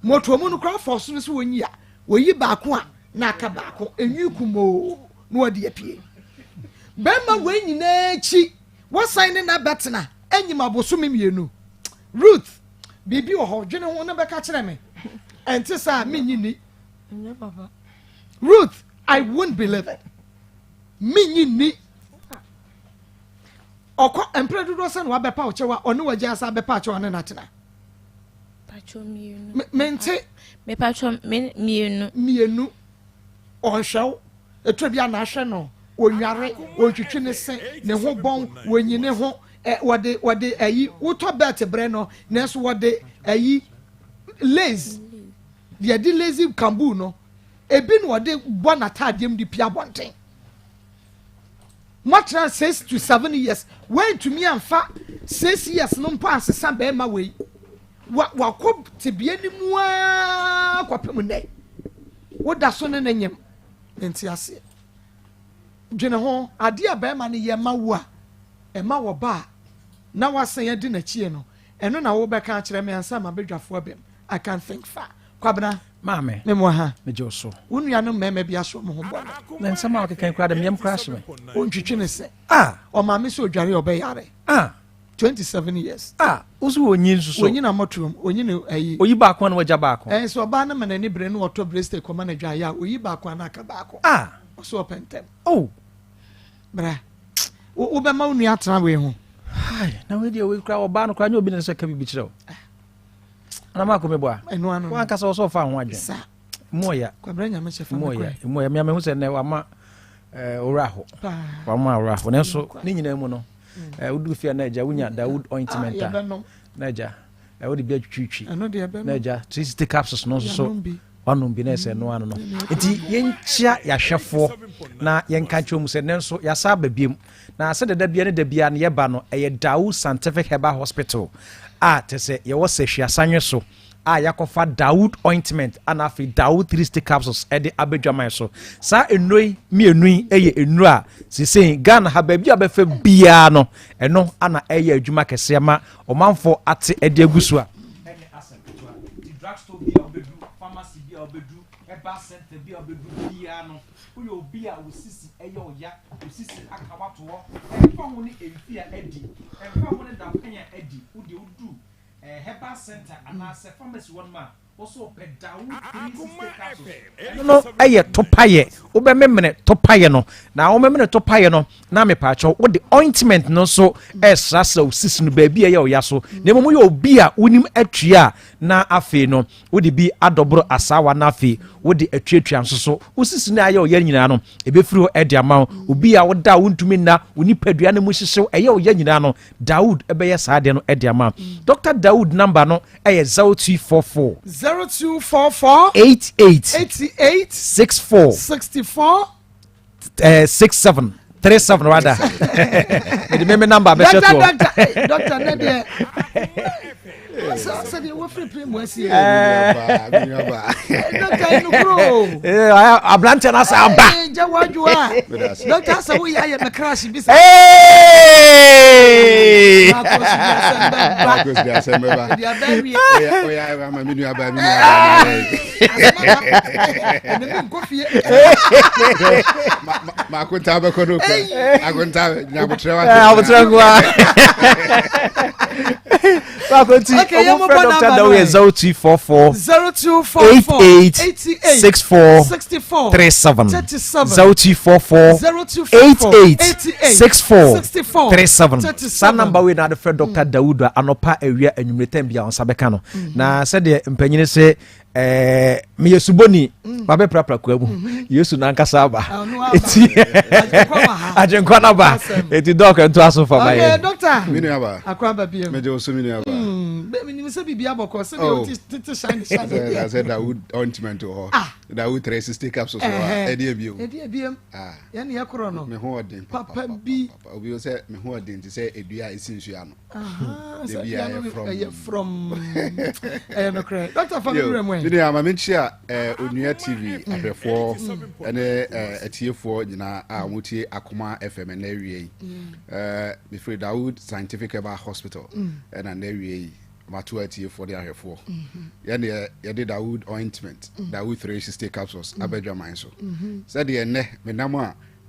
mɔtoa mu no koraa fɔ so no sɛ wɔnyi a wɔyi baako a na aka baako enwi kumoo na wɔde apue bɛrima wei nyinaa akyi wɔsan ne na bɛtena anyim abosome mmienu. Ruth, biribi wɔ hɔ dwene ho na bɛka kyerɛ me ɛnte saa menyi ni. Ruth, I won't believe it. Menyi ni. Ɔkɔ mpere dodoɔ sɛ na wabɛpa wo kyɛw a ɔne wagya asa abɛpa akyɛw ɔne n'atena. Mente. Mepatro mmienu. Mmienu. Ɔnhwɛ wo. Ɛtɔ bi a na ahwɛ no. Ɔnnware, ɔntwitwi ne se, ne ho bɔn, ɔnyi ne ho, ɛ, wɔde, wɔde ayi, wotɔ bɛɛte brɛ no, nanso wɔde ayi, lace, deɛ yɛde lazy kambuu no, ebi na wɔde bɔ n'ataadeɛ mu de pia abɔnten. Moatena 6 to 7 years, woantumi amfa 6 years no mpo ansesa bɛrima wei. Wa, wakɔ tebea no mu ara kɔpem nnɛ. Woda so ne ne nyem. Mente aseɛ. Dwene ho, adeɛ a bɛrima no yɛ ma wo a, ɛma wɔba a, na wasan adi n'akyie no, ɛno na wobɛka akyerɛ me ansa ma badwafoɔ abam. I can think far. Kwabena. Maame. Me mu ha. Megye wo so. Wo nuanom mmarima bi aso ɔmo ho bɔne. Na nsɛm a wɔkeka koraa de meyam koraa hye me. Ontwitwi ne se. Ah. Ɔmaame sɛ odware a ɔbɛyare. Ah. 27 years. Ah, wo so wɔ nyi nso so. Onyi na mmɔtoam, onyi ne ayi. Oyi baako a na wagya baako. Ɛn sɛ ɔbaa no ma n'ani bere na ɔtɔ bracelet kɔma no adwaeɛ a, oyi baako a na aka baako. Ah. Ɔso ɔpɛ ntɛm. Oh. Bra. Wo wobɛma wo nua atena wei ho. Hai, na wei deɛ wei koraa ɔbaa no koraa nyɛ obi na sɛ ka biribi kyerɛ wo. Ana maako meboa. Ɛno ano. Wo ankasa wɔ sɛ ɔfa ho adwene. Sa. Mu ɔya. Kwabena nyame hyɛ fa Mu me ɔya. korɛ. Mu ɔya. Mea mehu sɛ nnɛ wama owura ho. Paa. Wama owura ho. Nanso ne nyinaa mu no, wodu fie a na agya wonya Dawood ointment a yɛbɛnom. na agya wode bi atwitwitwi. Ɛno deɛ yɛbɛnom. Na agya 360 capsules no nso so Yɛanom bi. wanom bi na ɛsɛ no ano no. Nti yɛnkyia yɛahwɛfoɔ na yɛnka nkyerɛ mu sɛ nnɛ nso yɛasa aba biom. Na sɛ dada bia ne da bia no yɛba no ɛyɛ Dawood Scientific Herbal Hospital a kyerɛ sɛ yɛwɔ sɛ hwiasanwe so a yɛakɔfa Dawood ointment ana afei Dawood 360 capsules ɛde abɛdwaman so. Saa nnuro yi mmienu yi yɛ nnuro a seesei Ghana ha baabi a bɛfɛ biara no ɛno ana ɛyɛ adwuma kɛseɛ ma ɔmanfoɔ ate ɛde agu so a ɛnyɛ asɛm ketewa. Nti drugstore bi a wobɛdu, pharmacy bi a wobɛdu, herbal center bi a wobɛdu biara no, woyɛ obi a wo sisi ɛyɛ ɔya, wo sisi aka wato hɔ, ɛmfa ho ne mfe a adi, ɛmfa ho ne dapɛn a adi, wo deɛ wodu herbal center anaasɛ pharmacy hɔ nom a, wo so wopɛ Dawood 360 capsules. Ɛno no yɛ topayɛ, wobɛmemene topayɛ no, na womemene topayɛ no na mepaakyɛw wode ointment no nso ɛresrasra wo sisi no baabi a ɛyɛ ɔya so. Na mmom woyɛ obi a wonim atua a, na afei no wode bi adɔboro asaawa na afei wode atuatua nso so. Wo sisi no a ɛyɛ ɔya nyinaa no, ɛbɛfiri hɔ de ama wo. Obi a woda a wontumi nna, wo nipadua no mu hyehyew, ɛyɛ ɔya nyinaa no, Dawood bɛyɛ saa adeɛ no de ama wo. Dr. Dawood number no ɛyɛ 0244 0244 88 88 64 64 67 37 rather. Mede me number bɛhyɛ Doctor, toɔ. doctor, eh, doctor, ne deɛ sɛ deɛ wɔfiri pere mu asie. Doctor, nokoro o. Aberanteɛ no asa aba. Gya wadwo a. Doctor, sɛ woyɛ ayɛ me crash bi sɛ. Hey! Marcus di asɛm bɛba. Marcus di asɛm bɛba. Ɛde aba awie. Oya oya ama mi nua ba mi nua ba. Asɛm aba. Ɛne me nkɔ fie. Ma akonta bɛkɔ no kura. Akonta nyabotrɛ wa. Abotrɛ nko a. Baako nti Okay, ɔmo yɛn mo frɛ bɔ Dr. number Dawo no yɛ ɛ. 0244 0244 88 88 64 64 37 37 0244 0244 88 88 64 64 37 37. saa number wei na ade frɛ Dr. Dawudu a anɔpa awia anwummere tɛm bia ɔnsa bɛka no na sɛdeɛ mpanyini sɛ meyɛ suboni mabɛprapra kwa mu Yesu nankasa aba. Ɔno aba. Eti Agyenkwa wɔ ha. Agyenkwa no aba. Asɛm. Eti Doc nto aso fa ma Okay, yɛ. doctor. Mi nua ba. Akɔ aba biem. Mɛgye wo so mi nua ba. Menim sɛ biribi abɔkɔ sɛdeɛ Oh. wote tete shine shine. Sɛ sɛ Dawood ointment wɔ hɔ. Ah. Dawood 360 capsules wɔ hɔ. Ɛde ebiem. Ɛde ebiem. Ah. Yɛne yɛkorɔ no. Me ho ɔden Papa bi. papa. Obi sɛ me ho ɔden te sɛ edua a esi nsuo ano. Aha, sɛ Ebi a dua no ɛyɛ from. ɛyɛ from. Ɛyɛ nokorɛ. Doctor fa me Yo, wura mu mi ɛ. nua ma menkyia Onua TV ahwɛfoɔ ɛne atiefoɔ nyinaa a wɔtie Akoma FM ɛnɛ awie yi. Mefiri Dawood Scientific Herbal Hospital ɛna ɛnɛ awie yi mato atiefoɔ ne ahwɛfoɔ. Yɛne yɛde Dawood ointment, Dawood 360 capsules aba adwaman so. Sɛdeɛ ɛnnɛ menam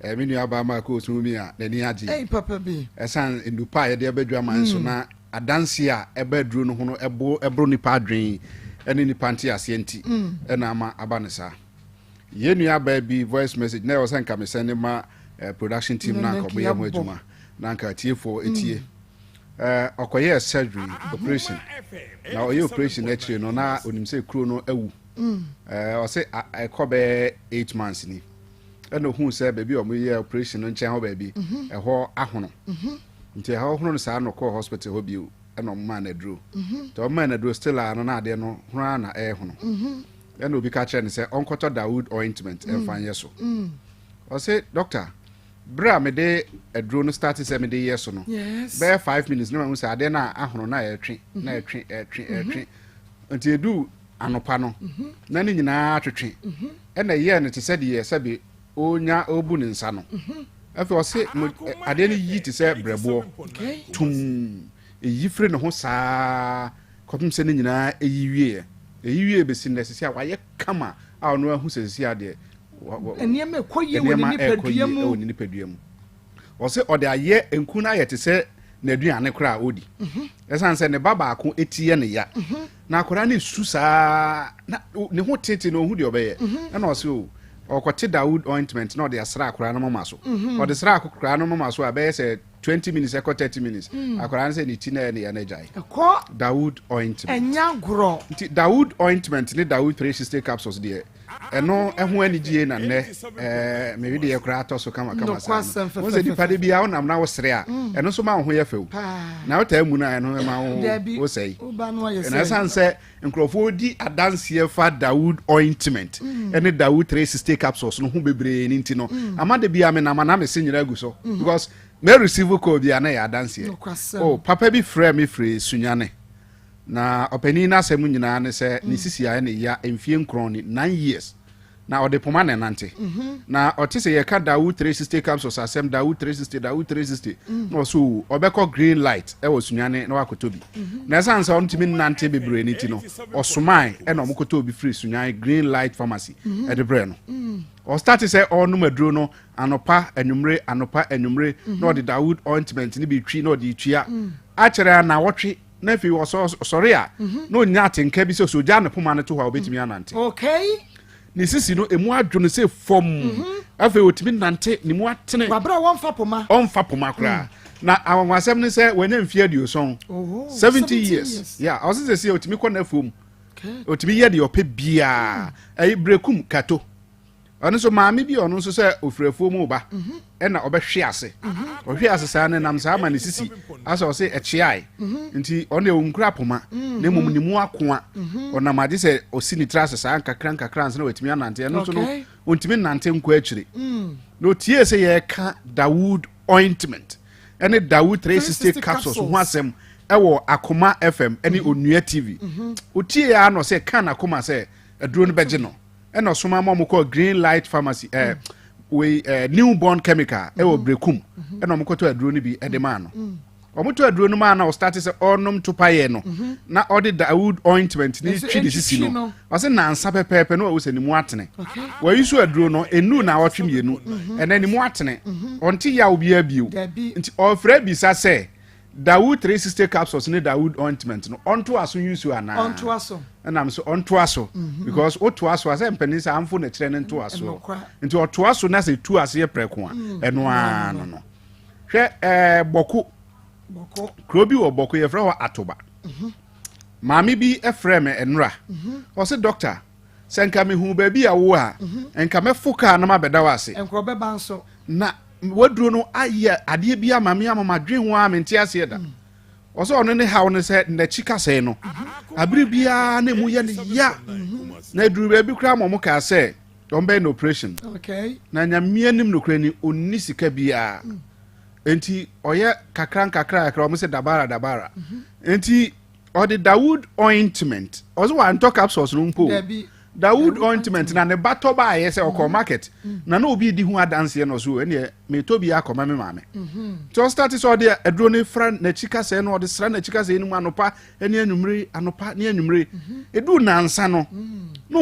a me nua baa Marco Osumi mi a n'ani agye. Ɛy papa bi. Ɛsan nnupa a yɛde aba adwaman so na adanse a ɛba aduro no ho no ɛbo ɛboro nipa adwen ɛne nipa nteaseɛ nti ɛna ama aba ne saa. Yɛn nua baa bi voice message na ɛwɔ sɛ nka mesɛn ne ma production team na nka ɔmo yɛ ho adwuma na nka atiefoɔ etie. Ɔkɔyɛɛ surgery operation na ɔyɛ operation akyire no na onim sɛ kuro no awu. Ɔsɛ ɛkɔ bɛyɛ 8 months ni. Ɛna ohuu sɛ baabi a wɔyɛ operation no nkyɛn hɔ baabi, ɛhɔ ahono. Nti ɛhɔ hono no saa na ɔkɔɔ hospital hɔ bio ɛna wɔn maa no aduro. Nti wɔn maa no aduro still a no na adeɛ no hono ara na ɛrehono. Ɛna obi ka kyerɛ no sɛ ɔnkɔtɔ Dawood ointment ɛmfa nyɛ so. Ɔse doctor, bere a mede aduro no start sɛ mede yɛ so no, bɛyɛ 5 minutes na mahu sɛ adeɛ no a ahono na ɛretwe na ɛretwe ɛretwe ɛretwe. Nti edu anɔpa no na ne nyinaa twetwe ɛna ɛyɛɛ no te sɛ deɛ sɛbe ɔnya ɔbu ne nsa no. Afei ɔse adeɛ no yi te sɛ brɛboɔ tum ɛyi firi ne ho saa kɔpem sɛ ne nyinaa ɛyi wieɛ. Ɛyi wie bɛsi nnɛ sisi a wayɛ kama a ɔno ahu sɛ sisi adeɛ nneɛma ɛkɔ yie wɔ ne nneɛma ɛkɔ yie nipadua mu. Ɛwɔ ne nipadua mu. Ɔse ɔde ayɛ nku no ayɛ te sɛ n'aduane koraa a ɔdi. Ɛsiane sɛ ne ba baako eti yɛ ne ya na akwadaa no esu saa na ne ho tete na ohu deɛ ɔbɛyɛ, ɛna ɔse o ɔkɔte Dawood ointment na ɔde asra akwadaa no moma so. Ɔde sra akwadaa no moma so a, bɛyɛ sɛ 20 minutes ɛkɔ 30 minutes, akwadaa no sɛ ne ti na ɛyɛ ne ya no agyae. Ɛkɔ. Dawood ointment. Ɛnya agorɔ. Nti Dawood ointment ne Dawood 360 capsules deɛ, ɛno ɛho anigye na nnɛ mewe deɛ koraa atɔ so kamakama saa no. Wo sɛ nipa de bia wonam na wosere a, ɛno nso ma wo ho yɛ fɛw, na wotaa mu no a, ɛno ɛma wo wosɛe. Ɛna ɛsiane sɛ nkurɔfoɔ di adanseɛ fa Dawood ointment ɛne Dawood 360 capsules no ho bebree ne nti no, ama de bia menam ana mese nyina agu so because me receive call bi a na yɛ adanseɛ. Oh, papa bi frɛ me firi Sunyane na ɔpanin n'asɛm nyinaa ne sɛ ne sisi ayɛ ne ya mfie 9 ne 9 years na ɔde poma na ɛnante na ɔte sɛ yɛka Dawood 360 capsules asɛm, Dawood 360, Dawood 360, na ɔso ɔbɛkɔ Green Light ɛwɔ Sunyane na wakɔtɔ bi. Na ɛsiane sɛ ɔntumi nnante bebree ne ti no, ɔsomae ɛna ɔmokɔtɔ bi firi Sunyane Green Light Pharmacy ɛde brɛ no. Ɔstart sɛ ɔnom aduro no anɔpa, anwummere, anɔpa, anwummere, na ɔde Dawood ointment ne bi twi na ɔde tua akyerɛ a na wɔtwe na afei ɔsɔre a na ɔnya atenka bi sɛ sɛ ogya ne poma no to hɔ a, ɔbɛtumi anante. Ne sisi no emu adwo no sɛ fam. Afei ɔtumi nante, ne mu atene. Wabere a wɔmfa poma. Ɔmfa poma koraa. Na awanwasɛm ne sɛ wanya mfeɛ 70, 70 years. Yeah, ɔse sɛ sɛ ɔtumi kɔ n'afuom, ɔtumi yɛ deɛ ɔpɛ biaa. Ɛyi Brekum Kato, ɔno nso maame bi, ɔno nso sɛ ofiri afuo mu ba ɛna ɔbɛhwe ase. Ɔhwe ase saa ne nam saa ma ne sisi asɛ ɔse ɛkyeae. Nti ɔno deɛ ɔnkura poma na mmom ne mu akoa ɔnam agye sɛ ɔsi ne tiri ase saa nkakra nkakra ansa na watumi anante. Ɛno nso no ɔntumi nante nkɔ akyire. Na otie sɛ yɛreka Dawood ointment ɛne Dawood 360 capsules ho asɛm ɛwɔ Akoma FM ɛne Onua TV. Otie ya na ɔsɛ ka n'akoma sɛ aduro no bɛgye no, ɛna ɔsoma ma ɔmo kɔ Green Light Pharmacy wei New Born Chemical ɛwɔ Brekum, ɛna ɔmo kɔtɔ aduro no bi ɛde maa no. Ɔmo tɔ aduro no maa na ɔstart sɛ ɔnom topayɛ no na ɔde Dawood ointment ne twi ne sisi no. Ɔsɛ nansa pɛpɛɛpɛ na ɔwɔ sɛ ne mu atene. Wɔyi so aduro no enu na ɔtwe 2, ɛnɛ ne mu atene, ɔnte yaw biara bio. Nti ɔfrɛ bisa sɛ Dawood 360 capsules ne Dawood ointment no, ɔnto aso use anaa? Ɔnto aso. Ɛnam so ɔnto aso because woto aso a sɛ mpanin sɛ amfo na kyerɛ ne nto aso. Nti ɔto aso na sɛ tu aseɛ prɛko a, ɛno ara no hwɛ Bɔko kuro bi wɔ Bɔko, yɛfrɛ hɔ Atoba. Maame bi frɛ me nnora, ɔsɛ doctor, sɛ nka mehu baabi a wo a, nka mɛfo kaa na mabɛda wo ase. Nkorɔ bɛba nso. Na waduro no ayɛ adeɛ bi ama me ama madwen ho a mente aseɛ da. Ɔsɛ ɔno ne haw no sɛ n'akyi kasɛe no abere biara na emu yɛ no ya, na aduru baabi koraa ma ɔmo kaa sɛ ɔmo bɛyɛ no operation. Na Nyame anim nokorɛ ni, ɔnni sika biara. Nti ɔyɛ kakra nkakra kakra, ɔmo sɛ dabara dabara. Nti ɔde Dawood ointment, ɔsɛ wantɔ capsules no mpo, Dawood ointment na ne ba tɔ baayɛ sɛ ɔkɔ market na obi di ho adanseɛ no so, ɛneɛ metɔ bi akɔma me maame. Nti ɔstart sɛ ɔde aduro no fra n'akyi kasɛɛ no, ɔde sra n'akyi kasɛɛ no mu anɔpa ne anwummere, anɔpa ne anwummere. Ɛduu nansa no na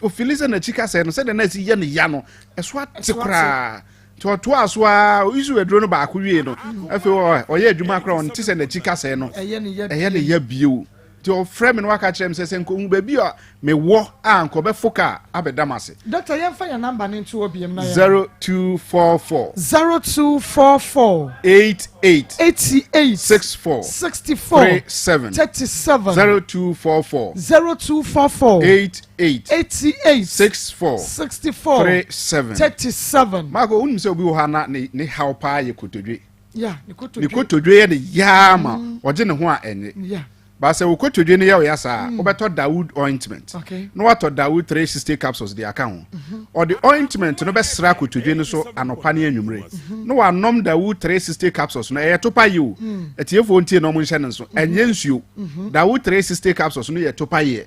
ɔfeel sɛ n'akyi kasɛɛ no sɛdeɛ na ɛsi yɛ ne ya no ɛso ate koraa. Nti ɔtoa so a ɔyisu aduro no baako wie no, afei ɔyɛ adwuma koraa ɔnte sɛ n'akyi kasɛɛ no ɛyɛ ne ya bio. Nti ɔfrɛ me na waka kyerɛ me sɛ sɛ nka ɔhu baabi a mewɔ a nka ɔbɛfo kaa abɛda m'ase. Doctor yɛmfa yɛn number no nto hɔ biom na yɛn. 0244. 0244. 88. 88. 64. 64. 37. 37. 0244. 0244. 88. 88. 64. 64. 37. 37. Marco, wonim sɛ obi wɔ hɔ a na ne ne haw paa yɛ kotodwe. Yeah, ne kotodwe. Ne kotodwe yɛ ne yaa ma ɔgye ne ho a ɛnye. Yeah. Ba sɛ wo kotodwe no yɛ wo ya saa a, wobɛtɔ Dawood ointment Okay. na woatɔ Dawood 360 capsules de aka ho. Ɔde ointment no bɛsra kotodwe no so anɔpa ne anwummere na wanom Dawood 360 capsules no. Ɛyɛ topa yi o. Atiefoɔ ntie na wɔnhyɛ no nso. Ɛnyɛ nsuo. Dawood 360 capsules no yɛ topa yeɛ.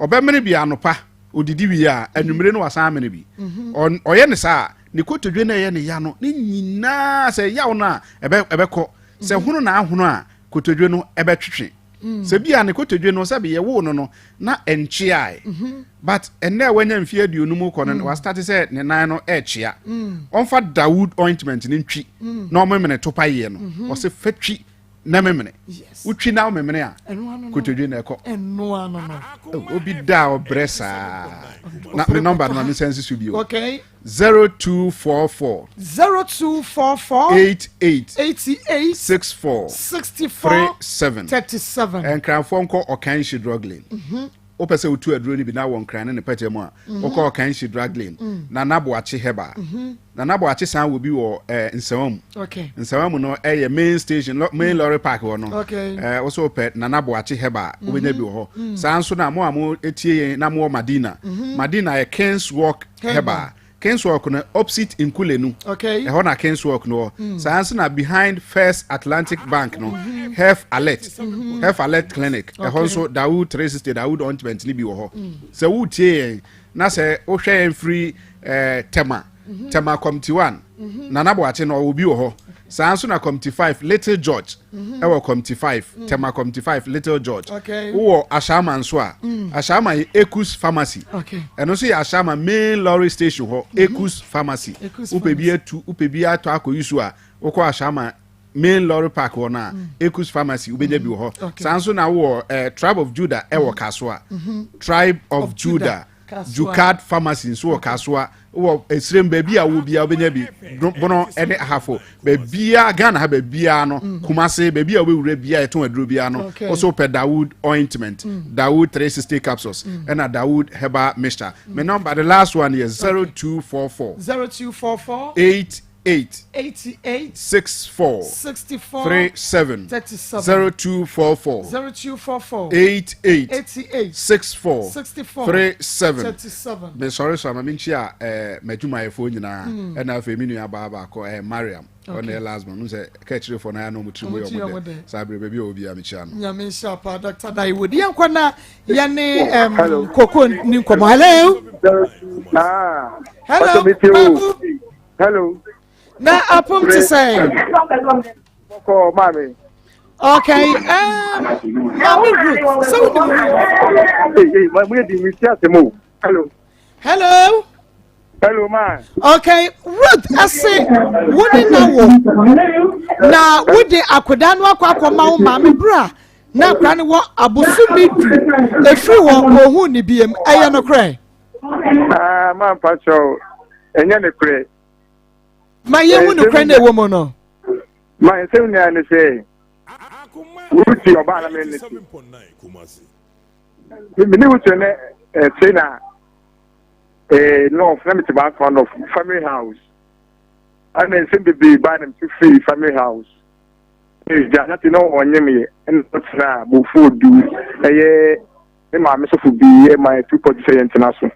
Ɔbɛmene bi anɔpa, ɔdidi wie a, anwummere no wasan amene bi. Ɔyɛ no saa a, ne kotodwe no a ɛyɛ no ya no, ne nyinaa sɛ ɛyaw no a, ɛbɛkɔ. Sɛ hono na ahono a, kotodwe no ɛbɛtwetwe. Mm. Sɛ bi a ne kotodwe no sɛbi yɛwoo no no na ɛnkyeae. Mm-hmm. But ɛnɛ a wanya mfeɛ 50 kɔ no mm. wastate sɛ ne nan no ɛrekyea. Mm. Ɔmfa Dawood ointment no ntwi mm. na ɔmemene topa yie no. Mm-hmm. Ɔsɛ fa twi na memene. Wotwi na womemene a kotodwe na ɛkɔ. Obi da a ɔbrɛ saa. Na me nɔmba no ma me nsa nsi so bio. Okay. 0244. 0244. 88. 88. 64. 64. 37. 37. Nkranfoɔ nkɔ Ɔkanhyi drug lane. Mhm. Wopɛ sɛ wotu aduro no bi na wɔ Nkran ne ne pɛkyɛ mu a, Mhm. wokɔ Ɔkanhyi drug lane. Mm. Nana Boakye Herbal. Mhm. Nana Boakye san wɔ bi wɔ eh, Nsawam mu. Okay. Nsawam mu no ɛyɛ main station, main lorry park hɔ no. Okay. Eh, wo sɛ wopɛ Nana Boakye Herbal, wobɛnya bi wɔ hɔ. Mm. Saa nso na mo a mo tie yɛn na mowɔ Madina. Mhm. Madina yɛ Kings Walk Herbal. Herbal. Kings Walk no opposite Nkulenu. Okay. Ɛhɔ na Kings Walk no wɔ. Mm. Saa nso na behind First Atlantic Bank no, Mhm. Health Alert. Mhm. Health Alert Clinic. Ɛhɔ Okay. nso Dawood 360 Dawood ointment no bi wɔ hɔ. Mm. Sɛ wotie yɛn na sɛ wohwɛ yɛn firi eh, Tema, Mhm. Tema Committee 1, Mhm. Nana Boakye no ɔwɔ bi wɔ hɔ. Saa nso na Committee 5 Little George Mhm. ɛwɔ Committee 5, Mm. Tema Committee 5 Little George. Okay. Wowɔ Ashaiman nso a, Mm. Ashaiman yɛ Ekus Pharmacy. Okay. Ɛno nso yɛ Ashaiman main lorry station hɔ, Ekus Pharmacy. Ekus Wopɛ bi atu, wopɛ bi atɔ akɔyi so a, wokɔ Ashaiman main lorry park hɔ no a, Ekus Pharmacy wobɛnya bi wɔ hɔ. Okay. Saa nso na wowɔ eh, Tribe of Judah ɛwɔ Kasoa. Mhm. Tribe of, Of Judah, Judah. Kasoa. Jukad Pharmacy nso wɔ Kasoa. Wɔ esirem baabi a wɔ biara wobɛnya bi. Bono ne Ahafo. Baabiara, Ghana ha baabiara no, Kumase, baabi a wobɛwura biara yɛtɔn aduro biara no, Okay. wo so wopɛ Dawood ointment, Dawood 360 capsules, ɛna Dawood herbal mixture. Me number, the last one yɛ 0244 0244 88 88 64 64 37 37 0244 0244 88 88 64 64 37 37. Mesɔre so ama menkyia eh, m'adwumayɛfoɔ nyinaa Mm. ɛna afei me nua baa baako eh, Mariam Okay. ɔne yɛ last born sɛ ka akyirefoɔ no ayɛ na ɔmo tiri mu Ɔmo yɛ tiri ɔmo ɔmo dɛ dɛ. saa berɛ baabi a ɔwɔ biara mekyia no. Nyame nhyira paa Dr. Daiwood. Yɛnkɔ na yɛne um, Hello. Koko ni nkɔmmɔ. Hello. Ah. Hello. Babu. Hello. Na apom te sɛ. Bɔkɔ maame. Okay. Um, maame Ruth, sɛ wo ni mu. Ee ee, mo yɛ di mi ti ase mo. Hello. Hello. Hello ma. Okay, Ruth ɛse wo ne na wo na wode akwadaa no akɔ akɔma wo maame bra na akwadaa no wɔ abosomi du efiri hɔ ohun ne biem ɛyɛ nokorɛ. Ah, ma mpa kyɛw ɛnyɛ nokorɛ. Ma yɛhu nokorɛ na ɛwɔ mu no. Ma nsɛm nyinaa ne sɛ Ruth ɔbaa na mene ne te. Mene Ruth ne ɛte na north na mete baako north family house. Ɛna nsɛm bebree baa na mete firi family house. Gya na te na ɔnye me ɛna ɔtena bofuo du ɛyɛ me maame sɔfo bi ɛma ɛtu pɔtu sɛ yɛntena so.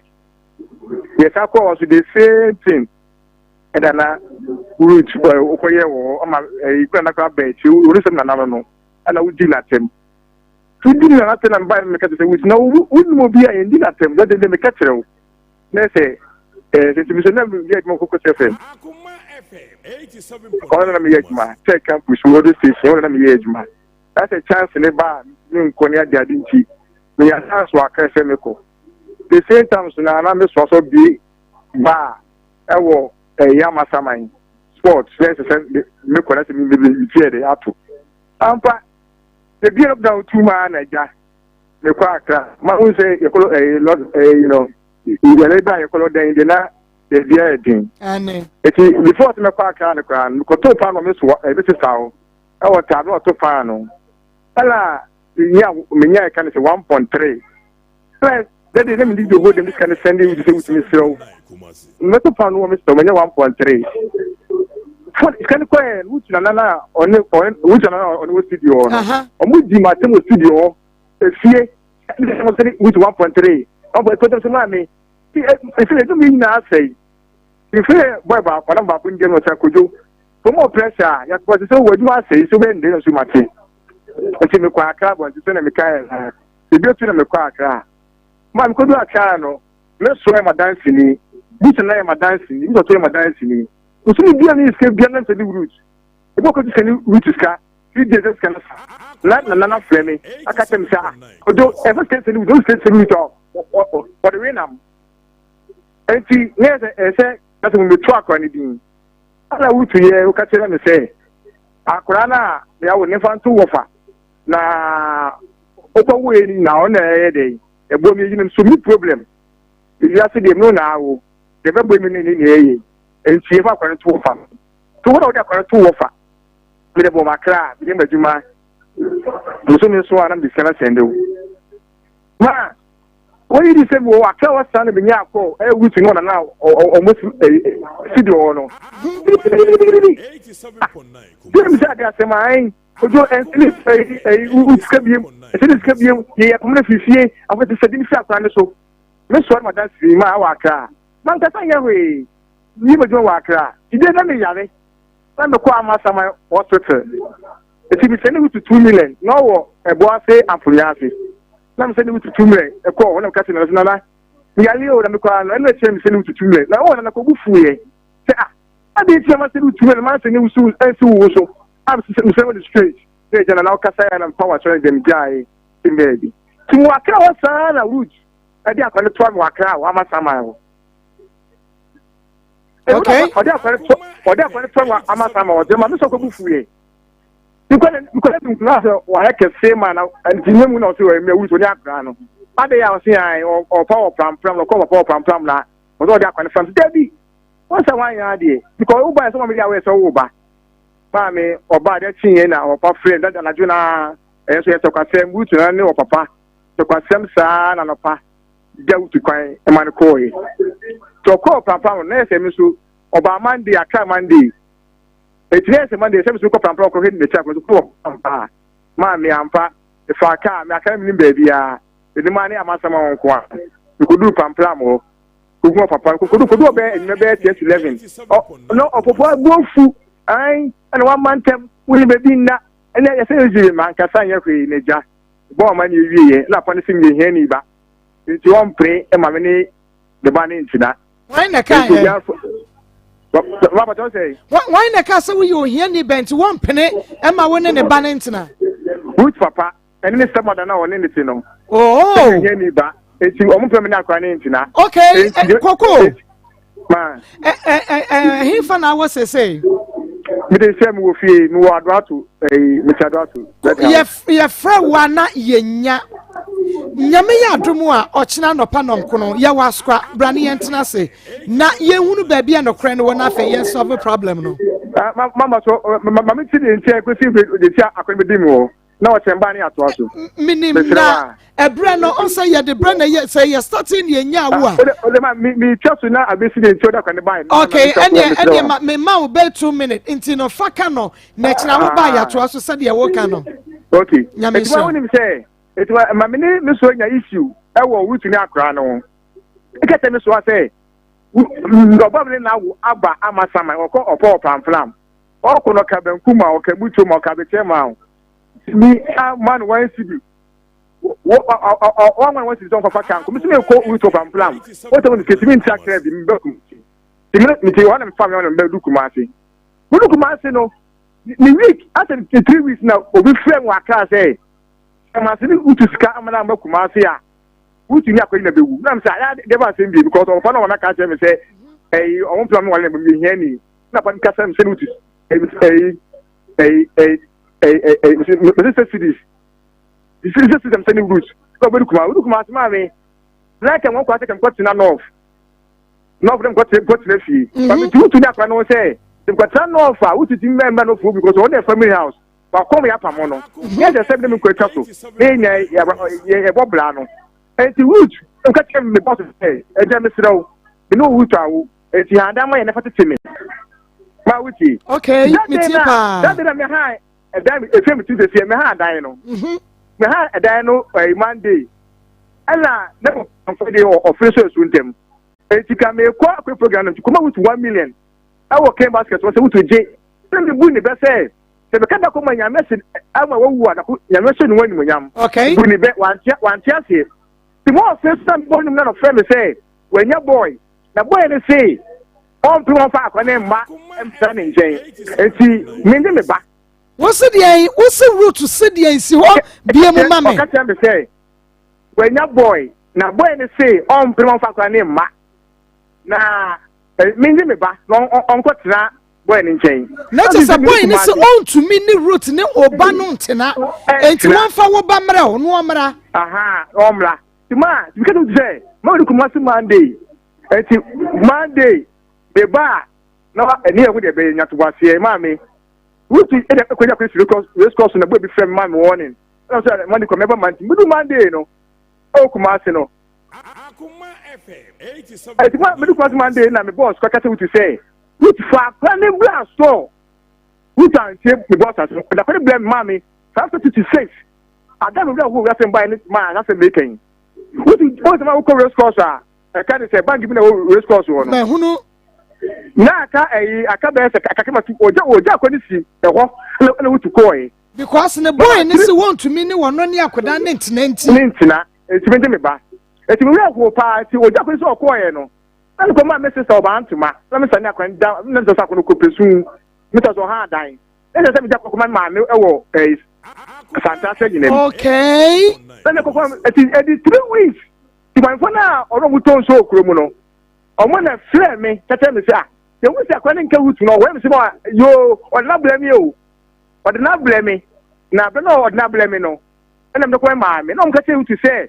Yɛsa kɔɔ hɔ so the same thing. Ɛda na Ruth wokɔyɛ wɔ hɔ ama ɛyi kura na kora bɛn akyi wɔn nsɛm nana no no ɛna wodi n'atɛm so wodi n'atɛm na mba meka kyerɛ sɛ Ruth na wonim obi a yɛn di n'atɛm na de meka kyerɛ wo na sɛ ɛɛ sɛ sɛ na meyɛ adwuma kɔkɔ sɛ fɛm ɔno na meyɛ adwuma tech campus wɔ station ɔno na meyɛ adwuma na sɛ chance ne ba a ne nkɔ ne ade ade nti meyɛ chance wɔ akra sɛ mekɔ the same time so na na mesoa so bie ba a ɛwɔ ɛyɛ amasaman sport na ɛsɛ sɛ mekɔ na sɛ metiɛ de ato ampa ebi a na otu maa na agya. Mekɔ Accra. Ma wohu sɛ yɛkɔlɔ ɛyi lɔ ɛyi no yɛne ba yɛkɔlɔ dɛn de na baabi ayɛ den. Eti before sɛ mɛkɔ Accra no koraa no mekɔtoo paano me so ɛbi sesa o ɛwɔ taa na ɔto paano ɛna menya menya ɛka no sɛ 1.3 ɛna dɛde na mede dwoho dem sika no sɛnde wuti sɛ wotumi serɛ wo mɛto paano wɔ me sɛ manya 1.3 fo sika no kɔɛ wutu nana na ɔne ɔne wutu nana ɔne wɔ studio hɔ no ɔmo di ma asɛm wɔ studio hɔ efie ɛna sɛ wɔsɛ wutu 1.3 1.3 sɛ maame efi na edum yi nyinaa asɛe efi bɔɛ baako anam baako ndɛm ɔsɛ kodwo fɔmɔ pressure a yɛkɔ sɛ wɔ adwuma asɛe so bɛn ndɛm so mate nti mekɔ akra bɔ nti sɛ na meka yɛ na ebi otu na mekɔ akra ma mekɔdu akra no me so yɛ madansini busa na yɛ madansini busa so yɛ madansini nso bia ne sika bia na nsɛ ne root ebi ɔkɔtu sɛ ne root sika 3 days sika no sa na nana na frɛ me aka kyerɛ me sɛ ah odo ɛfɛ sika sɛ ne root sika sɛ ne root a ɔde we nam nti ne yɛ sɛ ɛsɛ na sɛ metu akora no din ana wotu yɛ woka kyerɛ me sɛ akora no a yɛawo ne fa nto wɔfa na wokɔwo yɛ no nyinaa ɔno na ɛyɛ dɛn ɛboa mi eyinom so me problem ewiase deɛ me na awo deɛ bɛboa mi ne ne nea ɛyɛ nti yɛfa akora no to wɔfa to hɔ na wode akora no to wɔfa mede bɔ makra meyɛ m'adwuma nso me nso a na mede sika no sɛnde wo ma wɔyi di sɛ wɔ akra wɔ saa na menya akɔ ɛyɛ wutu no nana ɔmo studio hɔ no bi mi sɛ ade asɛm ayi ojo ɛnsini ɛyi ɛyi sika biem ɛsini sika biem yɛ yɛ pɔmɔ fifie afɔ ti sɛ di mi fi akora ne so me sɔrɔ ma dan siri ma awɔ akra mankasa nyɛ hwee yi ma dwuma wɔ akra ìdí na mi yare na mi kɔ Amasaman hospital eti mi sɛ ne wutu 2 million na ɔwɔ ɛbɔ ase afonya ase na mi sɛ ne wutu 2 million ɛkɔ hɔ na mi ka sɛ nana nana yare o na mi kɔ ano ɛna kyerɛ mi sɛ ne wutu 2 million na ɔwɔ nana kɔ bu fu yɛ sɛ ah adi nti ama sɛ ne wutu 2 million maa sɛ ne wusu ɛnsi wo so a mi sɛ ne straight na ɛgya nana ɔkasa yɛ na mpa wa sɔrɔ dɛm gyaa yɛ ti mbɛɛ bi ti mu akra hɔ saa na root ɛde akɔne toa mi wɔ akra hɔ Amasaman hɔ. Okay. Ɔde akɔne toa mi wɔ Amasaman hɔ jɛma mi sɔ kɔ bu fu yɛ nkɔla nkɔla bi nkura sɛ wayɛ kɛse ma na nti nye mu na ɔsɛ ɔyɛ mɛ wusu ne akora no ade yɛ a ɔsɛ yan ɔpa wɔ prampram na ɔkɔ papa wɔ prampram na ɔsɛ ɔde akɔne fam dabi wɔn sɛ wɔn anyɛ adeɛ because ɔba yɛ sɛ wɔn mi de awɔ yɛ sɛ ɔwɔ ba maame ɔba adeɛ kyi yɛ na ɔpa frɛ dada anadwo na ɛyɛ nso yɛ tɔkwasɛm wusu na ne ɔpapa tɔkwasɛm saa na nɔpa gya wutu kwan ɛma no kɔɔ yɛ tɔ ɔkɔɔ prampram na yɛ sɛ mi nso ɔba Monday Accra Monday eti ne yɛ sɛ Monday sɛ mi nso kɔ prampram kɔhwɛ n'akyi akɔ nso kɔ pampa maame ampa efa kaa mi aka mi nim baabi a enim ani amasɛm a wɔn nko a nkodu prampram hɔ kogu ɔpapa kodu kodu ɔbɛyɛ enyima bɛyɛ 10 to 11 ɔ no ɔpɔpɔ abuofu ayi ɛna wama ntɛm wuli baabi nna ɛna yɛsɛ yɛ ma nkasa nyɛ hwee n'agya bɔ ɔma ne ewie yɛ ɛna afa ne sɛ mi yɛ hɛn ni ba nti wɔn mpere ɛma mi ne ne ba ne ntina. Wɔn na kaa yɛ. Baba tɔ sɛ. Wɔn na kaa sɛ woyɛ ohiani bɛn nti wɔn mpene ɛma wo ne ne ba ne ntena. Ruth papa ɛne ne stepmother na ɔne ne ti no. Oh. Sɛ ohiani ba eti ɔmo pɛ mi ne akora ne ntena. Okay, koko. Ma. Ɛ ɛ ɛ ɛhinfa na awɔ sese. Mi de sɛ mi wɔ fie, mi wɔ Adoato, ɛyi mi ti Adoato. Yɛ yɛfrɛ wo a na yɛnya Nyame yɛ adom a ɔkyena anɔpa nɔnkono yɛwɔ Asokwa bra ne yɛntena ase na yɛnhunu baabi a nokorɛ no wɔ na afei yɛn solve problem no. Mama so ma mi ti de nkyɛn kwesi de ti akɔni bi di mi wɔ na ɔkyɛn ba ne atoa so. Minim na ɛbrɛ no ɔsɛ yɛde brɛ na yɛ sɛ yɛ starting yɛ nya awo a. O de ma mi mi twa so na abesi de nti o da kwan ne ba yi. Okay, ɛneɛ ma mi ma wo bɛ 2 minute nti no fa ka no na ɛkyerɛ wo ba yɛatoa so sɛdeɛ woka no. Okay. Nyame nhyira. Etima wonim sɛ etima ma mi ne mi so nya issue ɛwɔ wutu ne akora no ho. Ekɛtɛ mi so asɛ ɔba mi ne na awo aba ama sama ɔkɔ ɔpɔ ɔpamflam ɔkɔ no ɔka banku ma ɔka butu ma ɔka abɛkyɛ ma o mi ama no 1 cedi wɔn wɔn 1 cedi sɛ ɔnkɔfa kan ko mi so mi kɔ wutu ɔpamflam wɔtɛ mo kesi mi nti akra bi mi bɛ kum ti mi ti hɔ na mi fa mi hɔ na mi bɛ du Kumase mi du Kumase no ne week asɛ ne 3 weeks na obi frɛ mu akra sɛ ɛmase ne wutu sika ama na ama Kumase a wutu ni akɔyi na bɛwu na mi sɛ ayɛ de ba asɛm bie because ɔfa na ɔma ka kyerɛ mi sɛ ɛyi ɔmo mpɛ mi wale na mi yɛ hia ni na pa kasa mi sɛ ne wutu ɛyi ɛyi ɛyi ɛyi ɛyi ɛyi mɛ sɛ cedis sɛ cedis sɛ ne root. Na ɔbɛdu Kumasi, ɔdu Kumasi maame, na kɛ wɔn kɔ asɛ kɛ mkɔ tena North. North dɛ mkɔ tena mkɔ tena fie. Ba mi ti wotu ne akora no sɛ, mkɔ tena North a wotu ti mbɛ mbɛ no fo because wɔn yɛ family house. Wakɔm yɛ apamo no. Yɛ sɛ sɛ mi kɔ atwa so. Ne yɛ yɛ yɛ bɔ bla no. Enti Ruth nka kyerɛ me boss sɛ, agya mesrɛ wo, me ne wo Ruth awo. Enti han dan ma yɛ na fa tete me. Ma wotie. Okay, metie paa. That day na me han ɛdan efie me ti sɛ me han dan no. Mhm. Me han ɛdan no ɛyi Monday. Ɛna ne nfo de ɔfiri so esu ntɛm. Enti ka me kɔ akɔ program no nti kɔma Ruth 1 million. Ɛwɔ Ken basket wɔ sɛ Ruth gye. Sɛ me bu ne bɛ sɛ sɛ meka da kɔma Nyame se ama wawu a Nyame hyɛ ne ho animuonyam. Okay. Bu ne bɛ wante wante aseɛ. Nti mo ɔfɛ so na mebɔ nnwom na no frɛ me sɛ wanya boy. Na boy no se ɔmpe wɔmfa akwa ne mma mfra ne nkyɛn. Nti mende me ba. Wo se deɛn? Wo se Ruth se deɛn si hɔ bie mu ma me. Ɔka kyerɛ me sɛ wanya boy. Na boy no se ɔmpe wɔmfa akwa ne mma. Na mende me ba na ɔnkɔtena boy no nkyɛn. Na kyerɛ sɛ boy no se ɔntumi ne Ruth ne ɔba no ntena. Enti wɔmfa wo ba mmerɛ o, na ɔmmra. Aha, ɔmmra. Nti ma, nti meka kyerɛ sɛ, ma wɔde Kumasi Monday. Nti Monday, me ba a, na ɛne ɛho deɛ ɛbɛyɛ nyatoboaseɛ maame. Ruth ɛde ɛkɔgya kɔ race course na boy bi frɛ me ma me warning. Ɛna sɛ Monday kɔ mɛba Monday. Medu Monday no, ɛwɔ Kumasi no. Ɛti ma medu Kumasi Monday na me boss kɔka kyerɛ Ruth sɛ, Ruth fa akora ne bra store. Ruth antie me boss asɛm. Ɔde akora ne brɛ me maame 5:56. Ada me wura hɔ wiase mbae ne maa n'asɛm meka yi. Wotu wɔn sɛ wokɔ race course a ɛka ne sɛ bank bi na ɛwɔ race course hɔ no. Mahunu. Na aka ɛyi aka bɛyɛ sɛ kakema tu ogya ogya akɔ ne si ɛhɔ ɛna ɛna wotu kɔɔe. Because ne boy ne se wɔntumi ne wɔn ne akwadaa ne ntena nti. Ne ntena eti mi de me ba eti mi wura hoo paa eti ogya akɔ ne sɛ ɔkɔɔɛ no na ne kɔ maa me sista ɔbaa ntoma na me sa ne akwa da na me sɛ akɔ no kɔ pesu me sɛ sɛ ɔha adan. Ɛsɛ sɛ megya kɔkɔma maame wɔ ɛyi Santase nyina mu. Okay. Ɛna kɔkɔma ɛti ɛdi 3 weeks. Timanfo na ɔno ɔmo tɔn so okuro mu no. Ɔmo na frɛ me kɛtɛ mi sɛ ah yɛn wusi akora ne nka root no ɔwɔ mi sɛ ma yoo ɔde n'abrɛ mi o ɔde n'abrɛ mi na abɛ na ɔde n'abrɛ mi no ɛna mi kɔkɔma maame na ɔmo kɛtɛ root sɛ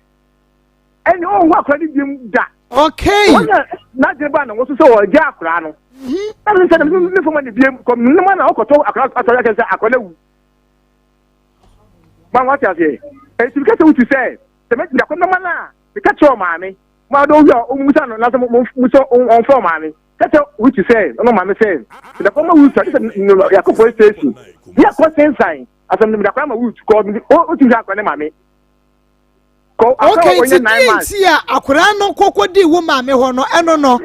ɛni ɔnhu akora ne biem da. Okay. Wɔn na n'adwene ba na wɔn so sɛ ɔgye akora no. Na mi sɛ mi fama ne biem kɔ mi ma na ɔkɔtɔ akora atɔ yɛ sɛ akora na wu. Ma wɔn ate aseɛ. Eti mi kɛsɛ wutu sɛ sɛ mɛ gyina kɔ mɛma na mi kɛkyɛ ɔmaame mo adɔ owi a ɔmu sa no na sɛ mo mo sɛ ɔnfɛ ɔmaame kɛkyɛ wutu sɛ ɔno ɔmaame sɛ gyina kɔ ma wutu adi sɛ yakɔ police station yɛ kɔ sensan asɛm mi dakɔ ama wutu kɔ o tu hwɛ akora ne maame. Okay, nti deɛ nti a akwadaa no kɔkɔ di wo maame hɔ no ɛno no.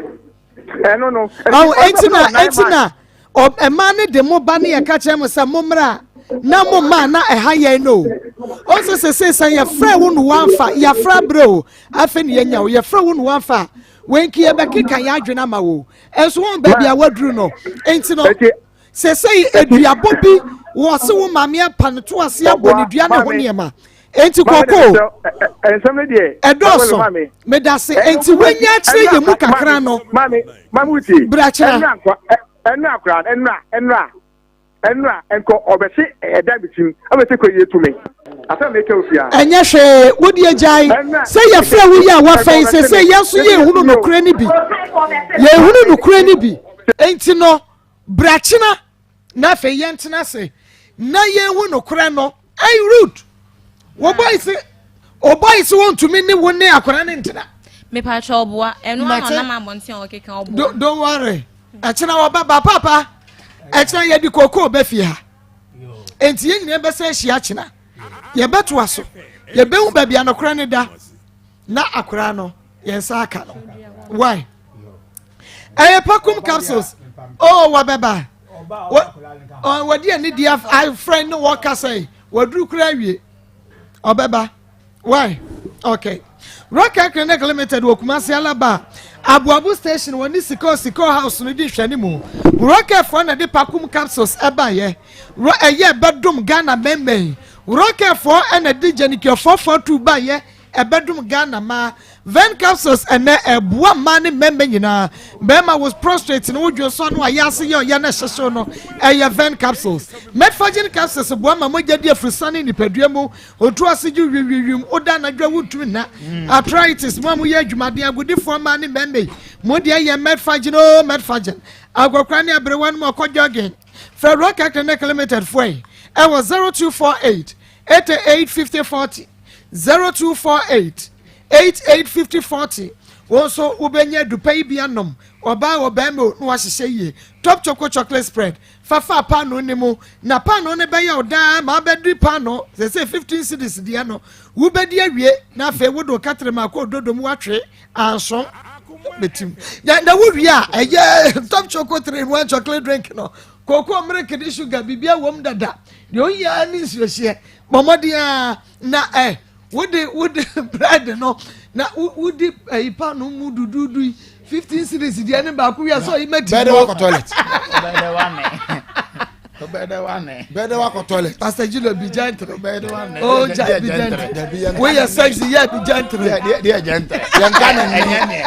Ɛno no. Ɔwɔ eti na eti na mmaa no de mo ba ne yɛ ka kyerɛ mo sɛ mo mmra na mo mmaa na ɛha yɛn no o sɛ sɛ sɛ yɛfrɛ wo no wanfa yɛafrɛ abrɛ o afei ne yɛnya o yɛfrɛ wo no wanfa wɔnki yɛbɛkeka yɛn adwene ama wo ɛnso wɔn baabi a waduru no nti no sɛsɛyi aduabɔ bi wɔ se wo maame apa no to ase abɔ ne dua ne ho nneɛma enti kɔkɔ ɛdɔɔso medase enti wanya akyerɛ yɛ mu kakra no brakyerɛ ɛnura akora ɛnura ɛnura ɛnura nkɔ ɔbɛsi ɛda bi tim ɛbɛsi kɔ yie tumi asɛm mi kɛ ofia. Ɛnyɛ hwee wodi agyae sɛ yɛfrɛ wo yi a wafɛn sɛ sɛ yɛn nso yɛhunu nokorɛ no bi yɛhunu nokorɛ no bi enti no brakyena na afei yɛntena ase na yɛnhu nokorɛ no. Ɛy Ruth, wo boy se o boy se wɔntumi ne wo ne akwadaa ne ntena. Mepatwa ɔboa ɛno ano ɔnam abɔnten a ɔkeka ɔboa. Don't worry, ɛkyena wɔba ba papa ɛkyena yɛde kookoo bɛ fie ha enti yɛn nyinaa bɛsɛ ahyia kyena yɛbɛtoa so yɛbɛhu baabi a nokorɛ ne da na akwadaa no yɛn nsa aka no why ɛyɛ pakum capsules oh wɔbɛba wɔde ani di afrɛ ne wɔkasa yi wɔduru kura awie ɔbɛba why okay Rocket Clinic Limited wɔ Kumasi Alaba Abuabu station wɔ ne Sika Sika House no di nhwɛne mu. Rocket foɔ na de pakum capsules ɛbaeɛ. Ɛyɛ bɛdom Ghana mɛmɛn. Rocket foɔ na de gyanikiofoɔ tu baeɛ. ɛbɛdom Ghana mmaa. Ven capsules ɛnɛ ɛboa mmaa ne mmarima nyinaa. Barima wo prostrate no wodwo so ano a yɛ ase yɛ ɔyɛ no ɛhyehyew no ɛyɛ Ven capsules. Metforgen capsules boa ma mogya di afurusane nipadua mu. Otu ase gye wiwiwim woda anadwo a wontumi nna. Arthritis mo a moyɛ adwumaden agodifoɔ mmaa ne mmarima yi mo deɛ yɛ Metforgen o Metforgen. Agɔkora ne aberewa no mu ɔkɔ jogging. Frɛ Roca Clinic Limited foɔ yi ɛwɔ 0248 88 50 40, 0248 88 50 40. Wɔn nso wobɛnya adupa yi bi anom, ɔbaa wɔ bɛrima o, na wahyehyɛ yie. Top Choco chocolate spread fafa paano ne mu na paano ne bɛyɛ ɔdaa ma abɛdi paano sɛsɛ 15 cedis deɛ no wobɛdi awie, na afei wode okatere ma akɔ ododo mu watwe anso bɛtim na wowie a ɛyɛ Top Choco 3 in 1 chocolate drink no, cocoa milk ne sugar biribia wɔ mu dada. Deɛ oyia ne nsuohyeɛ bɔ mmɔden a na ɛ wode bread no na wode ɛyi paano mu dududu yi 15 cedis deɛ ne baako wia sɛ ɔyi mɛti. Bɛɛ de wakɔ toilet. Bɛɛ de wa nɛ. Bɛɛ de wa nɛ. Bɛɛ de wakɔ toilet. Pastor Julio, be gentle. Bɛɛ de wa nɛ. Oh, ja be gentle. Woyɛ sexy yɛ be gentle. Deɛ gentle. Yɛn ka ne Ɛnyɛ nɛ.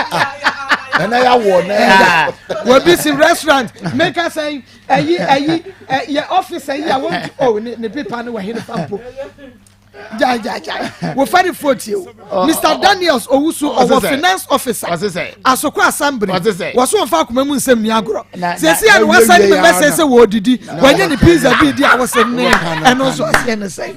Nana yà wɔ nɛ. Wɔbi si restaurant meka sɛ ɛyi yɛ office ɛyi a wɔn oh ne pepa ne wɔ hene fa mpo jai jai jai wofa ne fo tie o. Mr Daniels Owusu ɔwɔ finance officer Asoko Assembly wɔso wɔn fa akoma mu nsɛm ni agorɔ sɛsi a wɔsɛn ne mɛsɛ sɛ wɔɔdidi wɔnyɛ ne pizza bi di a wɔsɛ ne ɛno nso ɔseɛ ne sɛn.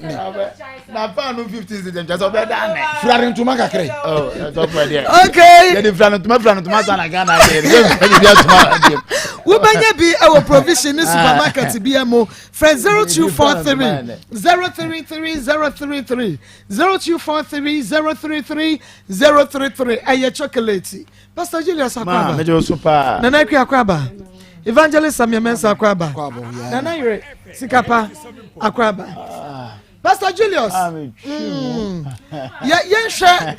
Na paano 15 cedis nkyɛn sɛ ɔbɛ da nɛ. Furari ntoma kakra yi. Ɔ ɛsɔfo deɛ. Okay. Yɛde fura ntoma san na Ghana deɛ yɛde fura bi atoma deɛ. Wobɛnya bi ɛwɔ provision ne supermarket bi mu. Frɛ 0243 033 033, 0243 033 033. Ɛyɛ chocolate. Pastor Julius Maa Akwaba. mɛgye o so paa. Nana Akua Akwaba, Evangelist Samuel Mensa Akwaba, Nana Yere Sikapa Akwaba, Pastor Julius. Ah, me twi mu. Yɛnhwɛ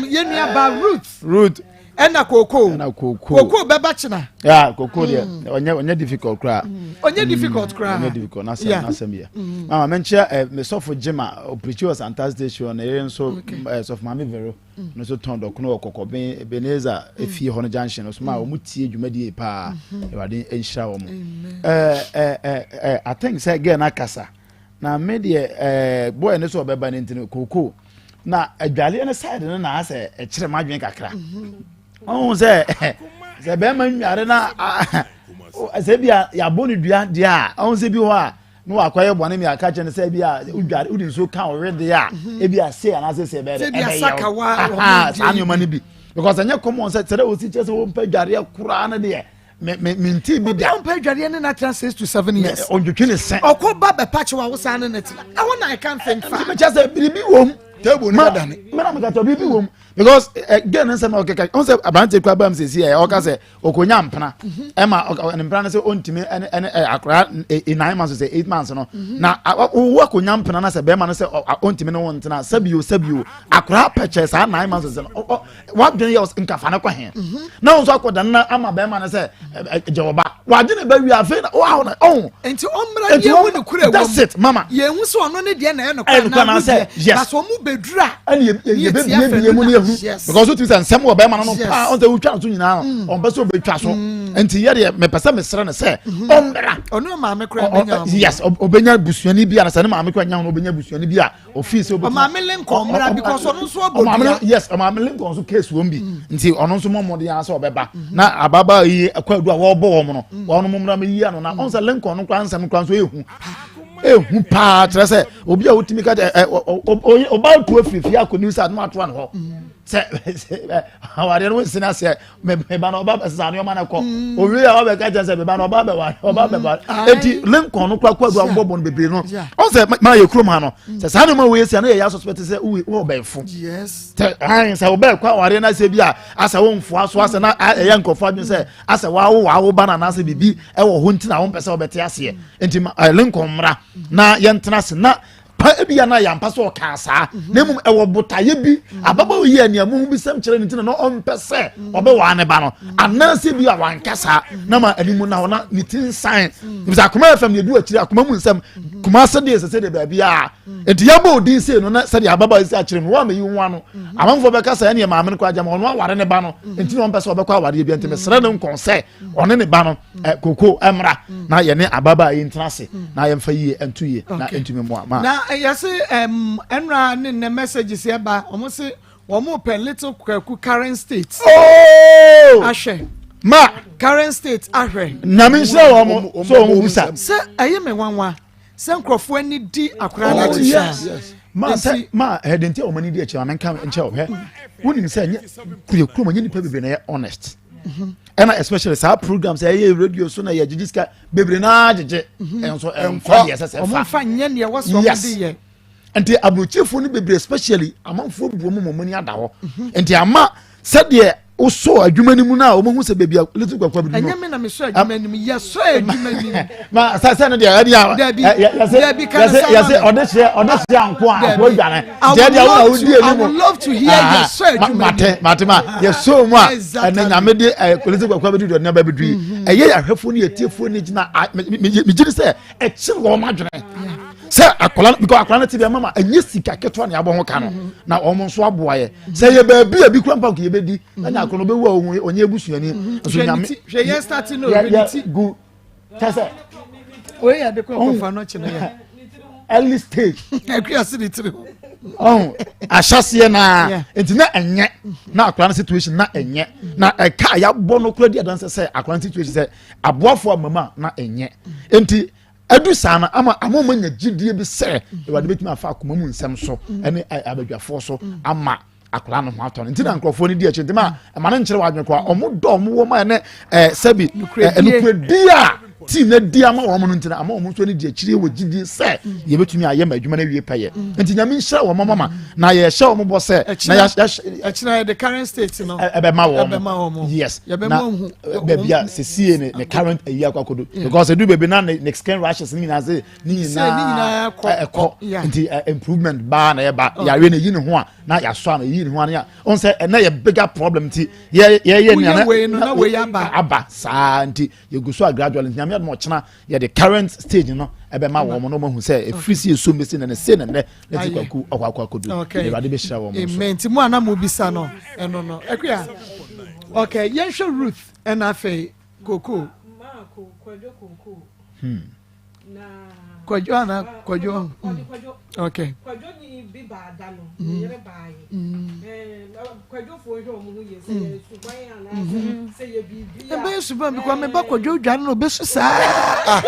yɛn nuaba Ruth. Ruth. Ɛna Koko. Ɛna Koko. Koko bɛba kyena. Ya Koko deɛ ɔnyɛ difficult koraa. Ɔnyɛ difficult koraa. Ɔnyɛ difficult n'asɛm n'asɛm yɛ. Mama mɛnkyerɛ ɛ mesɔfo Jima opreach wɔ Santa Station na yɛrɛ nso ɛ sɔfo Maame Vero no nso tɔn dɔkono wɔ Kɔkɔben Ebenezer efie hɔ no junction no so ma wɔn tie dwumadie paa. Awurade nhyira wɔn. Ɛɛ ɛɛ ɛɛ I think sɛ girl n'akasa na me deɛ boy ne so ɔbɛba ne nti no Koko na adwaleɛ no side no na asɛ ɛkyerɛ mu adwene kakra. Ɔhun sɛ bɛrima nware na sɛ bi a yabɔ ne dua deɛ a, ɔhun sɛ bi hɔ a na wakɔyɛ bɔne mi aka kyerɛ no sɛ bi a wodware wode nsuo ka ɔwe deɛ a ebi a se anaasɛ sɛ ɛbɛyɛ dɛ ɛbɛyɛ wo saa nneɛma no bi, because ɛnyɛ common sɛ dɛ osi kyerɛ sɛ wɔmpɛ dwareɛ koraa no deɛ me me me nti bi da. Obi a ɔmpɛ adwareɛ ne na tena 6 to 7 years. Ɔntwitwi ne sɛn. Ɔkɔ ba bɛpa kyew a wosan ne ne tena ɛhɔ na I can think fa. Nti mekyɛ sɛ biribi wɔ mu. Table ni bɛ dani. Mena meka kyerɛ biribi wɔ mu because ɛ girl ne nsɛm na ɔkeka ɔn sɛ aberante kura bam sisi ɛ ɔka sɛ ɔkɔnya mpena ɛma ne mpena no sɛ ɔntumi ɛne ɛne ɛ akora ɛ 9 months sɛ 8 months no na owó akɔnya mpena na sɛ bɛrima no sɛ ɔntumi ne wɔn ntena sɛbio sɛbio akora pɛkyɛ saa 9 months sɛ no ɔ wadwene yɛ nkafa ne kɔ hɛn na wɔn nso akɔda no ama bɛrima no sɛ ɛ ɛ gye ɔba wadwene bɛ wi afei na ɔhaw na ɔn. Nti ɔmmra ne yɛhu ne kura wɔ mu. That's it, mama. Yɛhu sɛ ɔno ne deɛ na ɛyɛ ɛyɛ nokora nokora na na wo sɛ deɛ yes. Na sɛ ɔmo bɛduru a ɛne yɛbɛbiebie mu ne yɛhu because wotumi sɛ nsɛm wɔ bɛrima no no paa ɔn sɛ wotwa no so nyinaa no ɔmpɛ sɛ ɔbɛtwa so, nti yɛdeɛ mepɛ sɛ mesrɛ no sɛ ɔmmra. Ɔne ɔmaame kora bɛnya ɔmo. Yes, ɔbɛnya busuani bi a na sɛ ne maame kora nya ho no ɔbɛnya busuani bi a ofii sɛ ɔbɛtumi- Ɔmaame Lincoln mmra because ɔno nso abɔ Ɔmaame dua. no, yes, ɔmaame Lincoln nso case wɔm bi, nti ɔno nso mɔ mmɔden ara sɛ ɔbɛba na ababaawa yi akɔ adu a wɔrebɔ wɔn no wɔn mo mmra yi ano na ɔn sɛ Lincoln no kora nsɛm kora nso ehu ehu paa kyerɛ sɛ obi a wotumi ka kyerɛ ɛ ɔ ɔ ɔbaa tu afiri fie akɔ new side no atoa ne hɔ sɛ ɛ awadeɛ no nsi n'aseɛ mɛ ba na ɔba bɛ sisan nneɛma no kɔ owie a ɔbɛka kyerɛ sɛ mɛ ba na ɔba bɛ wa ɔba bɛ wa eti Lincoln no kora kɔ adu a wɔbɔ bɔ no bebree no ɔn sɛ maa yɛ kurom ha no sɛ saa nneɛma wo yɛ si a ne yɛ yɛ asuspect sɛ wo wɔ bɛnfo sɛ ayi sɛ ɔbɛn kɔ awadeɛ no asɛ bi a asɛ wo nfoa so asɛ na ɛyɛ nkurɔfoɔ adwene sɛ asɛ wawo wawo ba na anaasɛ biribi ɛwɔ hɔ nti na wɔn mpɛ sɛ ɔbɛte aseɛ. Nti Lincoln mmra na yɛntena ase na Pa ebia na yɛampa sɛ ɔkaa saa mhm. na mmom ɛwɔ botaeɛ bi mhm. ababaawa yi a nea muhu bi sɛm kyerɛ ne ti na na ɔmpɛ sɛ mhm. ɔbɛwaa ne ba no anaasɛ bi a wanka saa na ma anim na hɔ na ne ti nsan ebisɛ akoma fam yɛdu akyire akoma mu nsɛm kuma sɛ deɛ ɛsɛ sɛ deɛ baabi a nti yɛbɔ odin sei no na sɛdeɛ ababaawa yi sɛ akyerɛ no wɔn a meyi ho ano amanfoɔ bɛka sɛ ɛneɛ maame no kɔ agyama ɔno aware ne ba no nti na ɔmpɛ sɛ ɔbɛkɔ awareɛ bi nti mesrɛ ne nkɔn sɛ ɔne ne ba no eh, koko mmra mm. na yɛne ababaa yi ntena ase mm. na yɛmfa yie nto yie na ntumi mmoa ma. Na yɛse ɛnra ne nnɛ messages ɛba wɔn se wɔn pɛ little kwaku current state. Oh! Ahwɛ. Ma. Current state ahwɛ. Nyame nhyira wɔn so wɔn busa. Sɛ ɛyɛ me nwanwa sɛ nkurɔfoɔ ani di akwadaa no akyi saa. Ma sɛ ma ɛde nti a wɔn ani di akyi ma menka nkyɛn wɔ hwɛ wonim sɛ nyɛ kuyɛ kurom nyɛ nipa bebree na yɛ honest. Ɛna especially saa programs ɛyɛ radio so na yɛ gyegye sika bebree naa gyegye mhm. ɛnso ɛnfa deɛ ɛsɛ sɛ fa ɔmo nyɛ deɛ wɔsɔ ɔmo de yɛ nti aburokyefoɔ no bebree especially amanfoɔ bu wɔn mu ani ada hɔ mhm. nti ama sɛdeɛ wosɔ adwuma no mu no a wɔn ho sɛ baabi a little kwakwa bi no ɛnyɛ mi na mi sɔ adwuma no mu yɛ sɔ adwuma no mu ma sɛ sɛ no deɛ ɛde a dabi dabi kan sa yɛsɛ ɔde hyɛ ɔde hyɛ anko a anko adwane deɛ deɛ wo na wodi anim I would love to hear yɛ sɔ adwuma no mate mate ma yɛ sɔ mu a ɛnɛ nyame de ɛ polisi kwakwa bɛdu deɛ ɔde bɛdu yi mhm. ɛyɛ yɛ ahwɛfoɔ ne yɛtiefoɔ ne gyina megye di sɛ ɛkyere wɔn adwene sɛ akwadaa because akwadaa no ti bi ama ma ɛnyɛ sika ketewa na yɛabɔ ho ka no mhm. na wɔn nso aboa yɛ sɛ yɛ baabi a bi kura mpa nka yɛbɛdi na nya akɔnɔ bɛwu a ohun onye ebusuani nso nyame hwɛ yɛn start no obi ne ti gu kyɛ sɛ wei yɛ de kɔ kɔfa no kyerɛ yɛ early stage akua se ne tiri ho ɔn ahyɛseɛ naa nti na ɛnyɛ na akwadaa no situation na ɛnyɛ na ɛka a yɛabɔ no kura di adanse sɛ akwadaa no situation sɛ aboafoɔ amama na ɛnyɛ nti adu saa no ama ama wɔn anya gyidie bi sɛ awurade bɛtumi afa akoma mu nsɛm so ɛne abadwafoɔ so ama akwadaa no ho atɔ no nti na nkurɔfoɔ no di akyi nti ma ɛma no nkyerɛ w'adwene koraa wɔn dɔ wɔn wɔ ma ɛne ɛɛ sɛbi ɛɛ nukuredi a tii na di ama wɔn no nti na ama wɔn nso ani di akyire wɔ gyidie sɛ yɛbɛtumi ayɛ ma adwuma no awie pɛyɛ nti nyame nhyira wɔn mama na yɛhyɛ wɔn bɔ sɛ na yɛahyɛ ɛkyina yɛ the current state no ɛbɛma wɔn yes na baabi a sesie ne ne current ayi akɔ akɔdo because edu baabi na ne ne skin rashes ne nyinaa se ne nyinaa ɛkɔ nti improvement baa na ɛba yare na eyi ne ho a na yasɔ ano eyi ne ho ano ya ɔn sɛ ɛnna yɛ bigger problem nti yɛ yɛ yɛ nea na wei aba aba saa nti yɛgu so a gradually nti nyame adum ɔkyena yɛ de current stage no ɛbɛma wɔn na wɔn ahu sɛ efiri si esu mbesi na ne se na nnɛ na ti kwaku ɔkɔ akɔ akɔdu awurade bɛhyira wɔn nso. Amen nti mu a na mo bisa no ɛno no akuya okay yɛnhwɛ Ruth ɛna afei koko. Hmm. Kwadwo ana kwadwo. Mm. Okay. Kwadwo ni bi ba da no. Ne yere ba ye. Kwadwo fo hwɛ ɔmo ho yie sɛ yɛ suban ana sɛ yɛ biribi a. Ebe suban bi kwa me ba kwadwo dwane no obesu saa.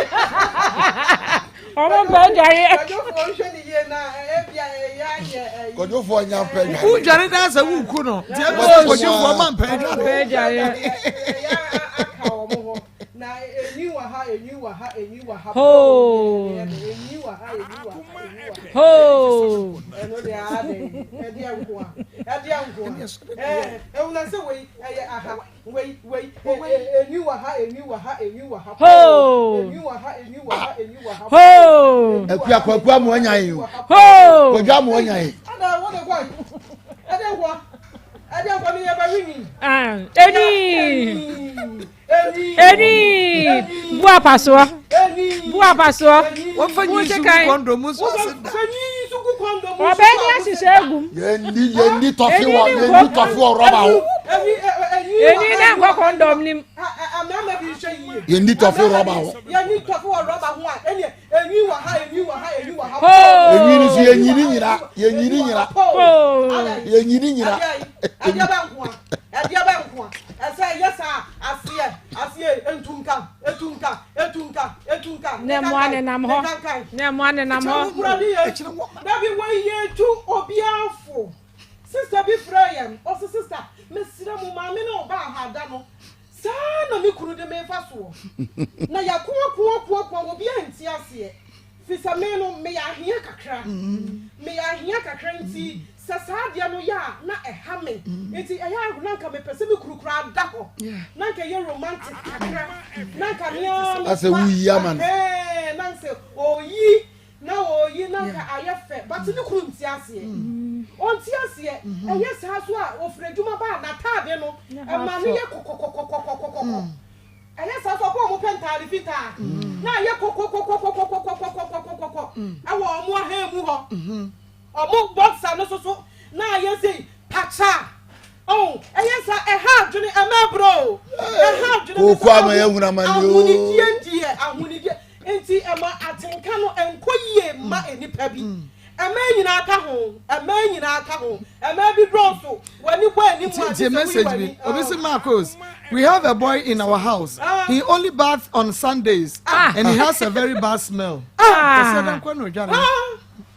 Ɔmo mpɛ dware. Kwadwo fo hwɛ ne yie na ebi a ɛyɛ ayɛ ɛyi. Kwadwo fo nya mpɛ dware. Wo dware na sɛ wo ku no. Ti ebe kwadwo fo ma mpɛ dware. Mpɛ dware. Ɛyɛ aka ɔmo ho. Na enyi wɔ ha, enyi wɔ ha, enyi wɔ ha. Hoo. Enyi wɔ ha, enyi wɔ ha, enyi wɔ ha. Hoo. Ɛno deɛ ade, ɛdeɛ nko a, ɛdeɛ nko a. Ɛɛ, ɛwuna sɛ wei ɛyɛ aha, wei wei enyi wɔ ha, enyi wɔ ha, enyi wɔ ha. Hoo. Enyi wɔ ha, enyi wɔ ha, enyi wɔ ha. Hoo. Akua kwaku amu anya yi o. Hoo. Kwadwo amu anya yi. Ɛna wɔde kɔ, ɛdeɛ nko a, ɛdeɛ nko a mi yɛ bɛ wi ni. Eni. Eni bu apasoɔ bu apasoɔ wɔmfa nyi nsu gu kɔndɔm mu nso ase da ɔbɛn ni ahyehyɛ egum yɛnni yɛnni tɔfe wɔ yɛnni tɔfe wɔ rɔba ho eni na nkɔ kɔndɔm nim yɛnni tɔfe rɔba ho enyi ni so yɛnyi ni nyina yɛnyi ni nyina yɛnyi ni nyina. Ɛdeɛ bɛ nkoa ɛsɛ yɛ saa aseɛ aseɛ entunka etunka etunka etunka Ne mmoa nenam hɔ. Ne mmoa nenam hɔ. Dabi wei yɛ tu obiara fo sista bi frɛ yɛn ɔsi sista mesrɛ mo maame ne ɔbaa ha da no saa na me kunu de me fa soɔ na yɛko ako ako ako a obiara nti aseɛ fi sɛ me no meyɛ ahia kakra meyɛ ahia kakra nti Sɛ saa adeɛ no yɛ a na ɛha me nti ɛyɛ a na nka mepɛ sɛ me kunu koraa da hɔ na nka ɛyɛ romantic kakra na nka me ara Asɛ woyi ama no. Ɛhɛn na sɛ ɔyi. Na ɔyi na nka ayɛ fɛ but ne kunu nte aseɛ ɔnte aseɛ ɛyɛ saa so a ɔfiri adwuma ba a n'ataade no ɛma no yɛ kɔkɔkɔkɔkɔkɔkɔ ɛyɛ saa so ɔbɔ ɔmo pɛ ntaade fitaa na ayɛ kɔkɔkɔkɔkɔkɔkɔkɔkɔkɔ ɛwɔ ɔmo ahan mu hɔ ɔmo boxer no soso na ayɛ sei pakya ɔn ɛyɛ saa ɛha adwene ɛmɛ brɛ o ɛha adwene Kooko ama yɛahunu amane o. ahonidie deɛ ahonidie Enti ɛma atenka no nkɔ yie mma nnipa bi. Mmaa nyinaa ka ho. Mmaa nyinaa ka ho. Mmaa bi dɔɔso. W'ani bɔ anim a, gye Tie sɛ woyi message bi. w'ani. Obi se Marcos, we have a boy in our house. He only baths on Sundays and he has a very bad smell. Ɔsɛ dɛn kɔ na odware.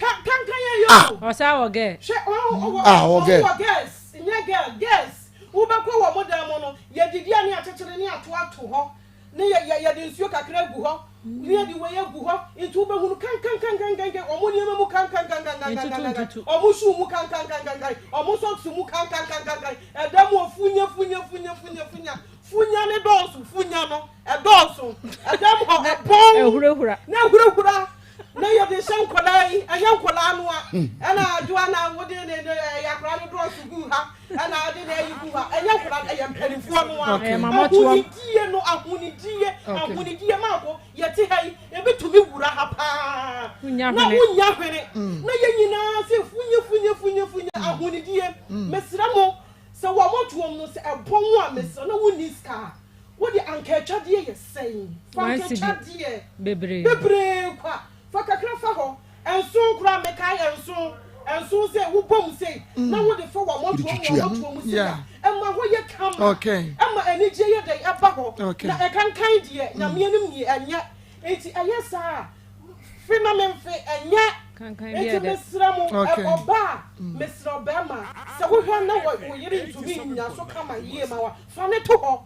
Kankan yɛ yɛ o. Ɔsɛ awɔ gɛ. Hwɛ ɔwɔ Ah, ɔwɔ gɛ. ɔwɔ girls nyɛ girl girls. Wobɛkɔ wɔ mo dan mu no yɛdidi a ne akyekyere ne ato ato hɔ. Ne yɛ yɛ yɛde nsuo kakra agu hɔ, ne yɛde wei agu hɔ, nti wobɛhunu kankankankankankan, wɔn nneɛma mu kankankankankankankan, wɔn shoe mu kankankankankan, wɔn socks mu kankankankankan, ɛda mu funya funya funya funya funya, funya ne dɔɔso, funya no ɛdɔɔso, ɛda mu hɔ ɛbɔn, Ɛhurahura. na ɛhurahura, na yɛde hyɛ nkwadaa yi, ɛnyɛ nkwadaa no a, ɛna adwoa na wode ne ne ɛyɛ akwadaa no dɔɔso gu ha. Ɛna ade na ayi gu ha. Ɛnyɛ nkwadaa no, ɛyɛ mpanimfoɔ no ara. Ɛyɛ mamɔtoɔ. Ahonidie no, ahonidie, ahonidie. Maako, yɛte ha yi, ebi tumi wura ha paa. Wonnya Na hwene. wonnya hwene. Na yɛn nyinaa sɛ funye, funye, funye, funye, ahonidie. Mesrɛ mo, sɛ wɔ mmɔtoɔm no, sɛ ɛbɔn wo a, mesrɛ na wonni sika a, wode anka atwadeɛ yɛ sɛn? Fa One anka cedi. atwadeɛ Bebree. bebree kwa. Fa kakra fa hɔ. Nson koraa mekae nson nson sɛ wobɔ mu sei na wode fa w'amɔtoa mu w'amɔtoa mu sei a ɛma hɔ yɛ kama ɛma anigyeɛ yɛ dɛn ɛba hɔ na ɛkankan deɛ Nyame anim nie ɛnyɛ nti ɛyɛ saa a fe na memfe ɛnyɛ nti mesrɛ mo ɔbaa mesrɛ ɔbɛrima sɛ wohwɛ na wo yere ntumi nnya so kama yie ma wa fa ne to hɔ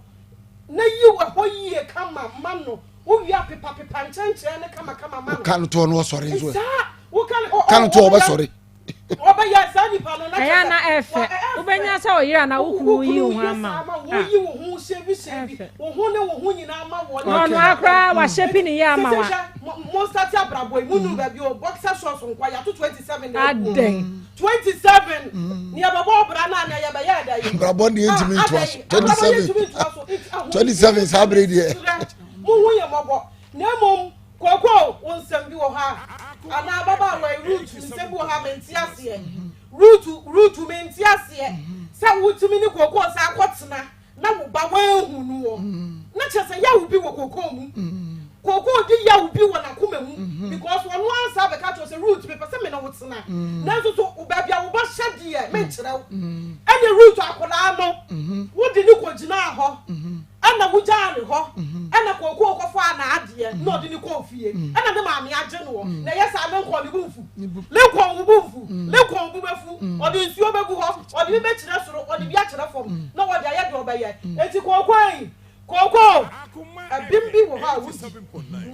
na yi ɛhɔ yie kama ma no. Wo wie a pepa pepa nkyɛnkyɛn no kama kama ma no. Woka no toɔ no ɔsɔre nso ɛ. Saa woka no Ka no toɔ ɔbɛsɔre. Ɔbɛyɛ saa nipa no na Ɛyɛ a na ɛfɛ. Wobɛnya sɛ ɔyere anaa wo kunu yi wo ho ama wo. Woyi wo ho hyɛbi hyɛbi wo ho ne wo ho nyinaa ma wɔ. Na ɔno ara koraa wahyɛpi ne yɛ ama wa. Sese hwɛ mo start abrabɔ yi mo nuru baabi o boxer shorts nkwa yɛato 27 na agu. Adɛn. 27 nea yɛbɛbɔ ɔbra no a nea yɛbɛyɛ ɛda yi. Abrabɔ deɛ ntumi ntoa so 27 27 saa bere deɛ. Mo ho yɛ mmɔbɔ na mmom kooko wo nsɛm bi wɔ hɔ a anaa ababaawa yi Ruth nsɛm bi wɔ hɔ a mente aseɛ Ruth Ruth mente aseɛ sɛ wotumi ne kooko saa akɔtena na wo ba woanhu no wɔ na kyerɛ sɛ yawo bi wɔ kooko mu kooko di yawo bi wɔ n'akoma mu because ɔno ansa bɛka kyerɛ sɛ Ruth mepɛ sɛ me ne wo tena nanso so baabi a wo ba hyɛ deɛ menkyerɛ wo ɛne Ruth akwadaa no wode ne kɔgyinaa hɔ Ɛna wogyaa no hɔ, ɛna kookoo kɔfaa n'adeɛ na ɔde no kɔɔ fie, ɛna ne maame agye noɔ, na ɛyɛ saa Lincoln ne bo mfu, Lincoln wo bo mfu, Lincoln wo bo bɛfu, ɔde nsuo bɛgu hɔ, ɔde bi bɛkyerɛ soro, ɔde bi akyerɛ fam, na ɔde ayɛ deɛ ɔbɛyɛ. Enti kookoo ei, kookoo, ɛbem bi wɔ hɔ a wodi,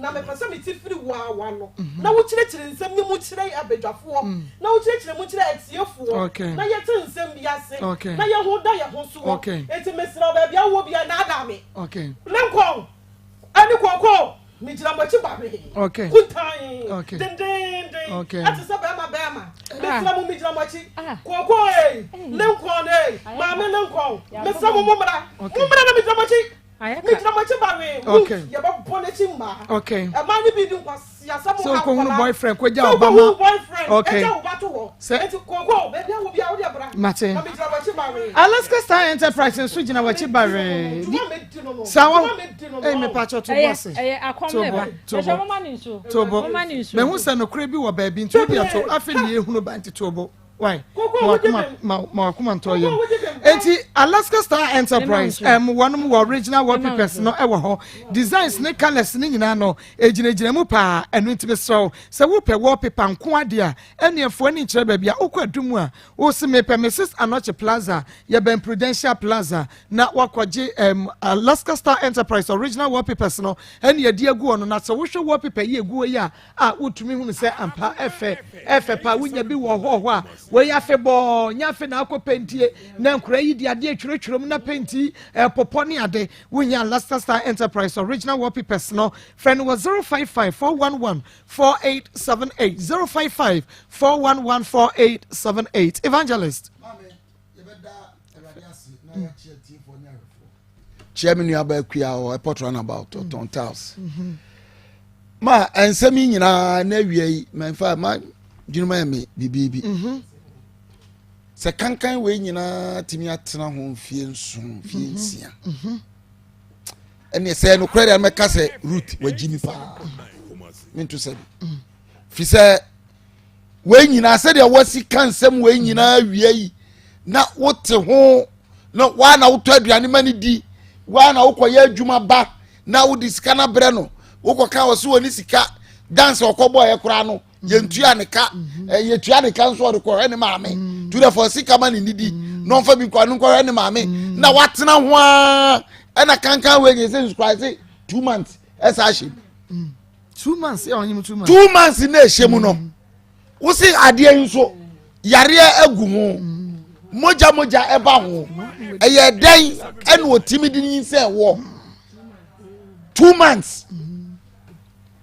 na mepɛ sɛ mete firi wo ara w'ano, na wokyerɛkyerɛ nsɛm no mu kyerɛ abadwafoɔ, na wokyerɛkyerɛ mu kyerɛ atiefoɔ, na yɛte nsɛm bi ase, na yɛn ho da yɛn ho soɔ. Enti mesrɛ wo, baabi a wowɔ biara, nnaadaa me. Lincoln ne Kooko, megyina mo akyi bawee, kuntann, dendeenden, ɛte sɛ barima barima. Mesrɛ mo, megyina mo akyi. Kooko ei, Lincoln ei, Maame Lincoln, mesrɛ mo, mommra. Mommra na megyina mo akyi. Megyina mo akyi bawee. Ruth, yɛbɛbɔ n'akyi mmaa. Mmaa no bi di nkwaseasɛm sɛ ha wokɔhunu nkwadaa. boyfriend kɔgya Sɛ wo ba ma wokɔhunu boyfriend, Okay. agya wo ba to hɔ. Sɛ- Enti Kooko, baabi a wɔ biara, wode bra. Mate. Na megyina w'akyi bawee. Alaska Star Enterprise nso gyina w'akyi bawee. Dwuma medi no no. Saa wɔ Dwuma medi no no. Ei mepakyɛ to Ɛyɛ bɔ ase. ɛyɛ akɔm To na bɔ, ɛba. to Bɛhwɛ bɔ. moma ne nsuo. To bɔ. Moma ne nsuo. Mehu sɛ nokorɛ bi wɔ baabi nti wode ato afei ne yɛhunu ba nti to bo. Why? Koko, wogye bem. Ma ma wakoma ntɔ yam. Enti Alaska Star Enterprise wɔnom wɔ original wallpapers no ɛwɔ hɔ. Designs ne colors ne nyinaa no egyinagyina mu paa. Ɛno nti mesrɛ wo sɛ wopɛ wallpaper nko adeɛ a ɛne ɛfoɔ ani nkyerɛ baabi a wokɔ adu mu a wose mepɛ Mrs Anokye Plaza yɛbɛn Prudential Plaza na wakɔgye Alaska Star Enterprise original wallpapers no ɛne ɛde agu hɔ no na sɛ wohwɛ wallpaper yi egu hɔ yi a a wotumi hunu sɛ ampa ɛfɛ ɛfɛ paa wonya bi wɔ hɔ hɔ a wei afebɔɔ nyɛ afe na akɔ pɛntie na nkura. Nkwadaa yi de adeɛ twerɛtwerɛ mu na penti ɛpopɔ ne ade. Wohia Luster Star Enterprise original wallpapers no, frɛ no wɔ 055 411 4878, 055 411 4878. Evangelist. Kyia me nuabaa Akua wɔ airport runabout, ɔtɔn tiles. Ma nsɛm yi nyinaa na awia yi mɛmfa ma dwenuma yɛ me biribi. Sɛ kankan wei nyinaa tumi atena ho mfie 7, mfie 6. Ɛneɛ sɛ nokorɛ deɛ mɛka sɛ Ruth wagyi mi paa, mento sɛ bi firi sɛ wei nyinaa sɛdeɛ wasi ka nsɛm wei nyinaa wia yi na wote ho na waa na wotɔ aduane ma no di, waa na wokɔyɛ adwuma ba na wode sika no abrɛ no, wokɔka wɔ so wɔ ne sika dance ɔkɔbɔɔyɛ koraa no, yɛntua ne ka, yɛtua ne ka nso ɔde kɔhwɛ ne maame tu dɛ fɔ sika ma ne nidi na ɔmfa bi nkɔ no nkɔhwɛ ne maame na watena ho a ɛna kankan wei nyɛ sɛ nsukura sɛ 2 months ɛsa ahyɛ mu. 2 months yɛ ɔnyim 2 months. 2 months na ɛhyɛ mu no, wosi adeɛ yi nso yareɛ agu ho, mogya mogya ɛba ho, ɛyɛ dɛn ɛna otimi de nyinsɛn wɔ 2 months?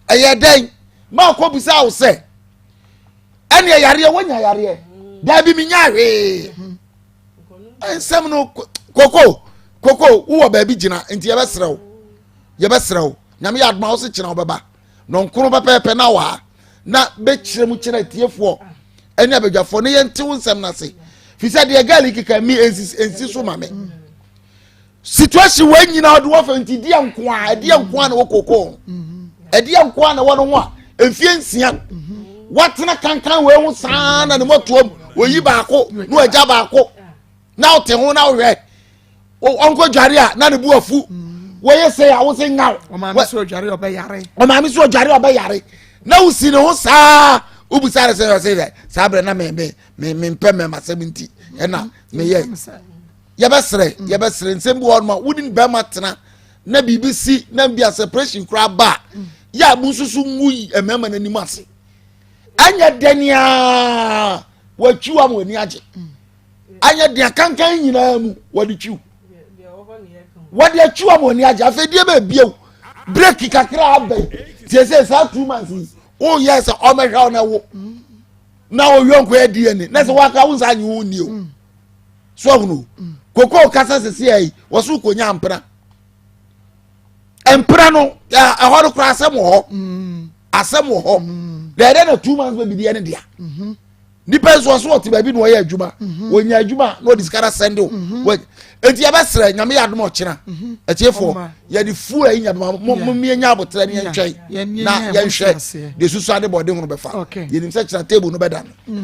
Ɛyɛ dɛn maa kɔ bisa wo sɛ ɛne yareɛ wonya yareɛ? Daabi, mi nya hwee. Nsɛm no koko koko wowɔ baabi gyina nti yɛbɛsrɛ wo, yɛbɛsrɛ wo. Nyame yɛ adoma wo se kyena wobɛba nɔnkono pɛpɛɛpɛ na waa na bɛkyerɛ mu kyerɛ atiefoɔ ɛne abadwafoɔ ne yɛnte wo nsɛm no ase, fi sɛ deɛ girl keka mi ɛnsi so ma me situation wei nyinaa ɔde wɔfɛ nti deɛ nko a ɛdeɛ nko a na wɔ koko ɛdeɛ nko a na wɔ no ho a mfie 6 watena kankan wei ho saa na ne mɔtoam oyi baako na wagya baako na ɔte ho na ɔhwɛ ɔnkɔ dware a na ne bu afu wɔyɛ sɛ a wosɛ nyaw. Ɔmaame so ɔdware ɔbɛyare. Ɔmaame so ɔdware ɔbɛyare na wosi ne ho saa wobusa ne sɛ ɔsɛ sɛ saa berɛ na me me me me mpɛ mɛma sɛm nti ɛna meyɛ. Yɛbɛsrɛ, yɛbɛsrɛ, nsɛm bi wɔ hɔ nom a wode ne bɛrima tena na biribi si na bi a separation koraa ba a yɛ a mo nso so ngu mmarima no anim ase. Ɛnyɛ dɛnea wɔatwiw ama w'ani agye, anyɛ deɛ kankan nyinaa mu wɔde twiw, wɔde atwiw ama w'ani agye. Afei deɛ bɛɛ break kakra aba yi tie sɛ saa 2 months yi woyɛ sɛ ɔmɛhwɛ wo na wo na ɔyɔ nkɔyɛ DNA na sɛ waka wo nsa anyi wo nni o so ahunu koko kasa sisi ayi wɔso konya mpena mpena no ɛhɔ no koraa asɛm wɔ hɔ, asɛm wɔ hɔ dɛdɛ na 2 months bɛ bibi ɛne dea nipa nso ɔso ɔte baabi na ɔyɛ adwuma, wɔnya adwuma na ɔde sika na sɛnde o. Eti yɛbɛsrɛ, Nyame yɛ adom ɔkyena atiefoɔ yɛde fu ayi nyabema mo mo mie nya abotrɛ ne yɛntwɛn na yɛnhwɛ de susu ade bɔde ho no bɛfa. Yɛnim sɛ kyerɛ table no bɛda no.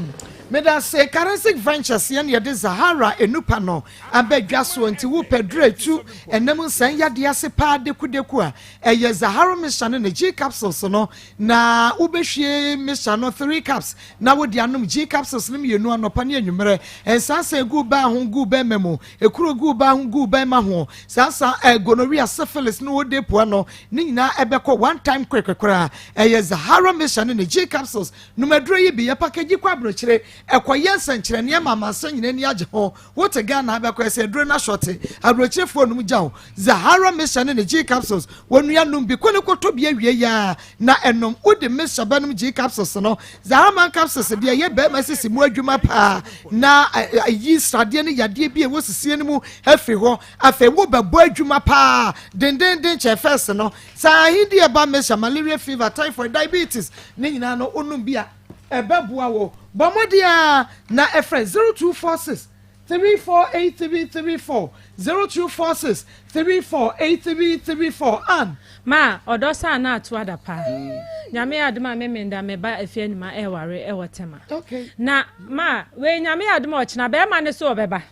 Meda se Karensic Ventures yɛn yɛde Zahara enupa no aba dwa soɔ nti wopɛ duro etu ɛnam nsɛn yadeɛ ase paa dekudeku a ɛyɛ Zahara mixture ne ne G capsules no na wobɛhwie mixture no three cups na wode anom G capsules no mmienu anɔpa ne anwummerɛ. Nsansa egu baa ho gu bɛrima mu, ekuro gu baa ho gu bɛrima ho, sansa gonorrhea, syphilis ne wode pua no ne nyinaa ɛbɛkɔ one time quick koraa. Ɛyɛ Zahara mixture ne ne G capsules numaduro yi bi yɛ package kɔ aburokyire ɛkɔyɛ nsɛnkyerɛnneɛ ma amansa nyinaa ani agye ho. Wote Ghana abɛkɔ ɛsɛ aduro no asɔte aburokyirefoɔ nom gya wo. Zahara mixture ne ne G capsules wɔn nuanom bi kɔ ne kɔtɔ bi awie yaa na ɛnom wode mixture bɛnom G capsules no. Zahara man capsules deɛ ɛyɛ bɛrima sisi mu adwuma paa na ayi sradeɛ ne yadeɛ bi a ɛwɔ sisie no mu afiri hɔ. Afei wo bɛbɔ adwuma paa dendenden kyɛ fɛs no saa ahindi ɛba mixture malaria, fever, typhoid, diabetes ne nyinaa no wonom bi a ɛbɛboa wo. Bɔ mmɔden a na ɛfrɛ 0246 348334, 0246 348334 an. Ma ɔdɔ saa na ato ada paa. Nyame yɛ adom a memenda meba afie anima ɛware ɛwɔ Tɛma. Na ma wei Nyame yɛ adom a ɔkyena bɛrima ne so ɔbɛba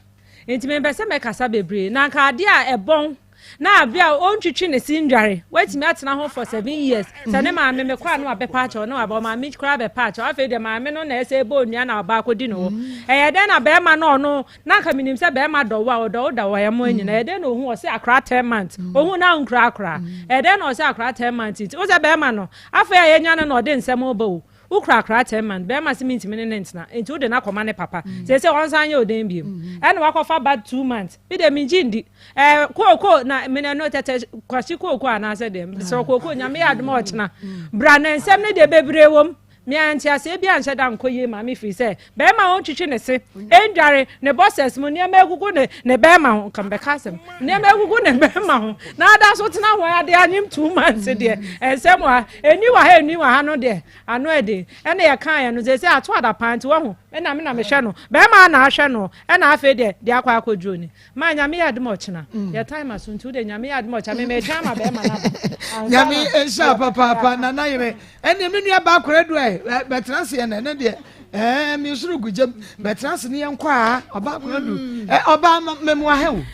nti mempɛ sɛ mɛkasa bebree na nka adeɛ a ɛbɔn na abere a ɔntwitwi ne si ndware watumi atena ho for 7 years sɛ ne maame mekɔ a na wabɛpa akyɛw na waba maame koraa bɛpa akyɛw. Afei deɛ maame no na ɛsɛ ɛbɔ onua na ɔba akɔdi ne hɔ. Ɛyɛ dɛn na bɛrima no ɔno na nka menim sɛ bɛrima dɔ wo a ɔdɔ wo da wɔ ɛmo nyina? Ɛyɛ dɛn na ohu ɔsɛ akora 10 months ohu na nkura akora? Ɛyɛ dɛn na ɔsɛ akora 10 months nti wo sɛ bɛrima no afei a yɛnya no na ɔde nsɛm ba o? Wokura akora 10 months, bɛrima se mentumi ne ne ntena, nti wode no akɔma ne papa. Seesei ɔnsan nyɛ oden biom. Ɛna wakɔfa ba 2 months. Me deɛ mengye ndi. Ɛɛ kooko na mene no tɛtɛ kwasi kooko anaasɛ deɛ. Mesrɛ kooko Nyame yɛ adom a ɔkyena. Bra na nsɛm no deɛ bebree wom. Me ara nteaseɛ biara nhyɛ da nkɔ yie ma me firi sɛ bɛrima a ɔntwitwi ne se, ɛndware, ne boxers mu nneɛma agugu ne ne bɛrima ho, nka mbɛka asɛm, nneɛma agugu ne bɛrima ho na ada so tena hɔ ade anyem 2 months deɛ, ɛnsɛm wɔ ha, ɛni wɔ ha, ɛni wɔ ha no deɛ ano ɛden. Ɛna yɛkaeɛ no sɛ sɛ ato adapaa nti wahu ɛna me na mehwɛ no, bɛrima na ahwɛ no, ɛna afei deɛ deɛ akɔ akɔduro ni. Ma Nyame yɛ adom ɔkyena. Yɛ time aso nti wode Nyame yɛ adom ɔkyena me metwɛn ama bɛrima no aba. Nyame nhyira papaapa nana yere ɛne me nua baa kora du ɛ bɛtena ase ɛnɛ ne deɛ ɛɛ me nsoro gu gyam bɛtena ase ne yɛn kɔ a ɔbaa kora du ɛ ɔbaa mɛmu ahɛ o.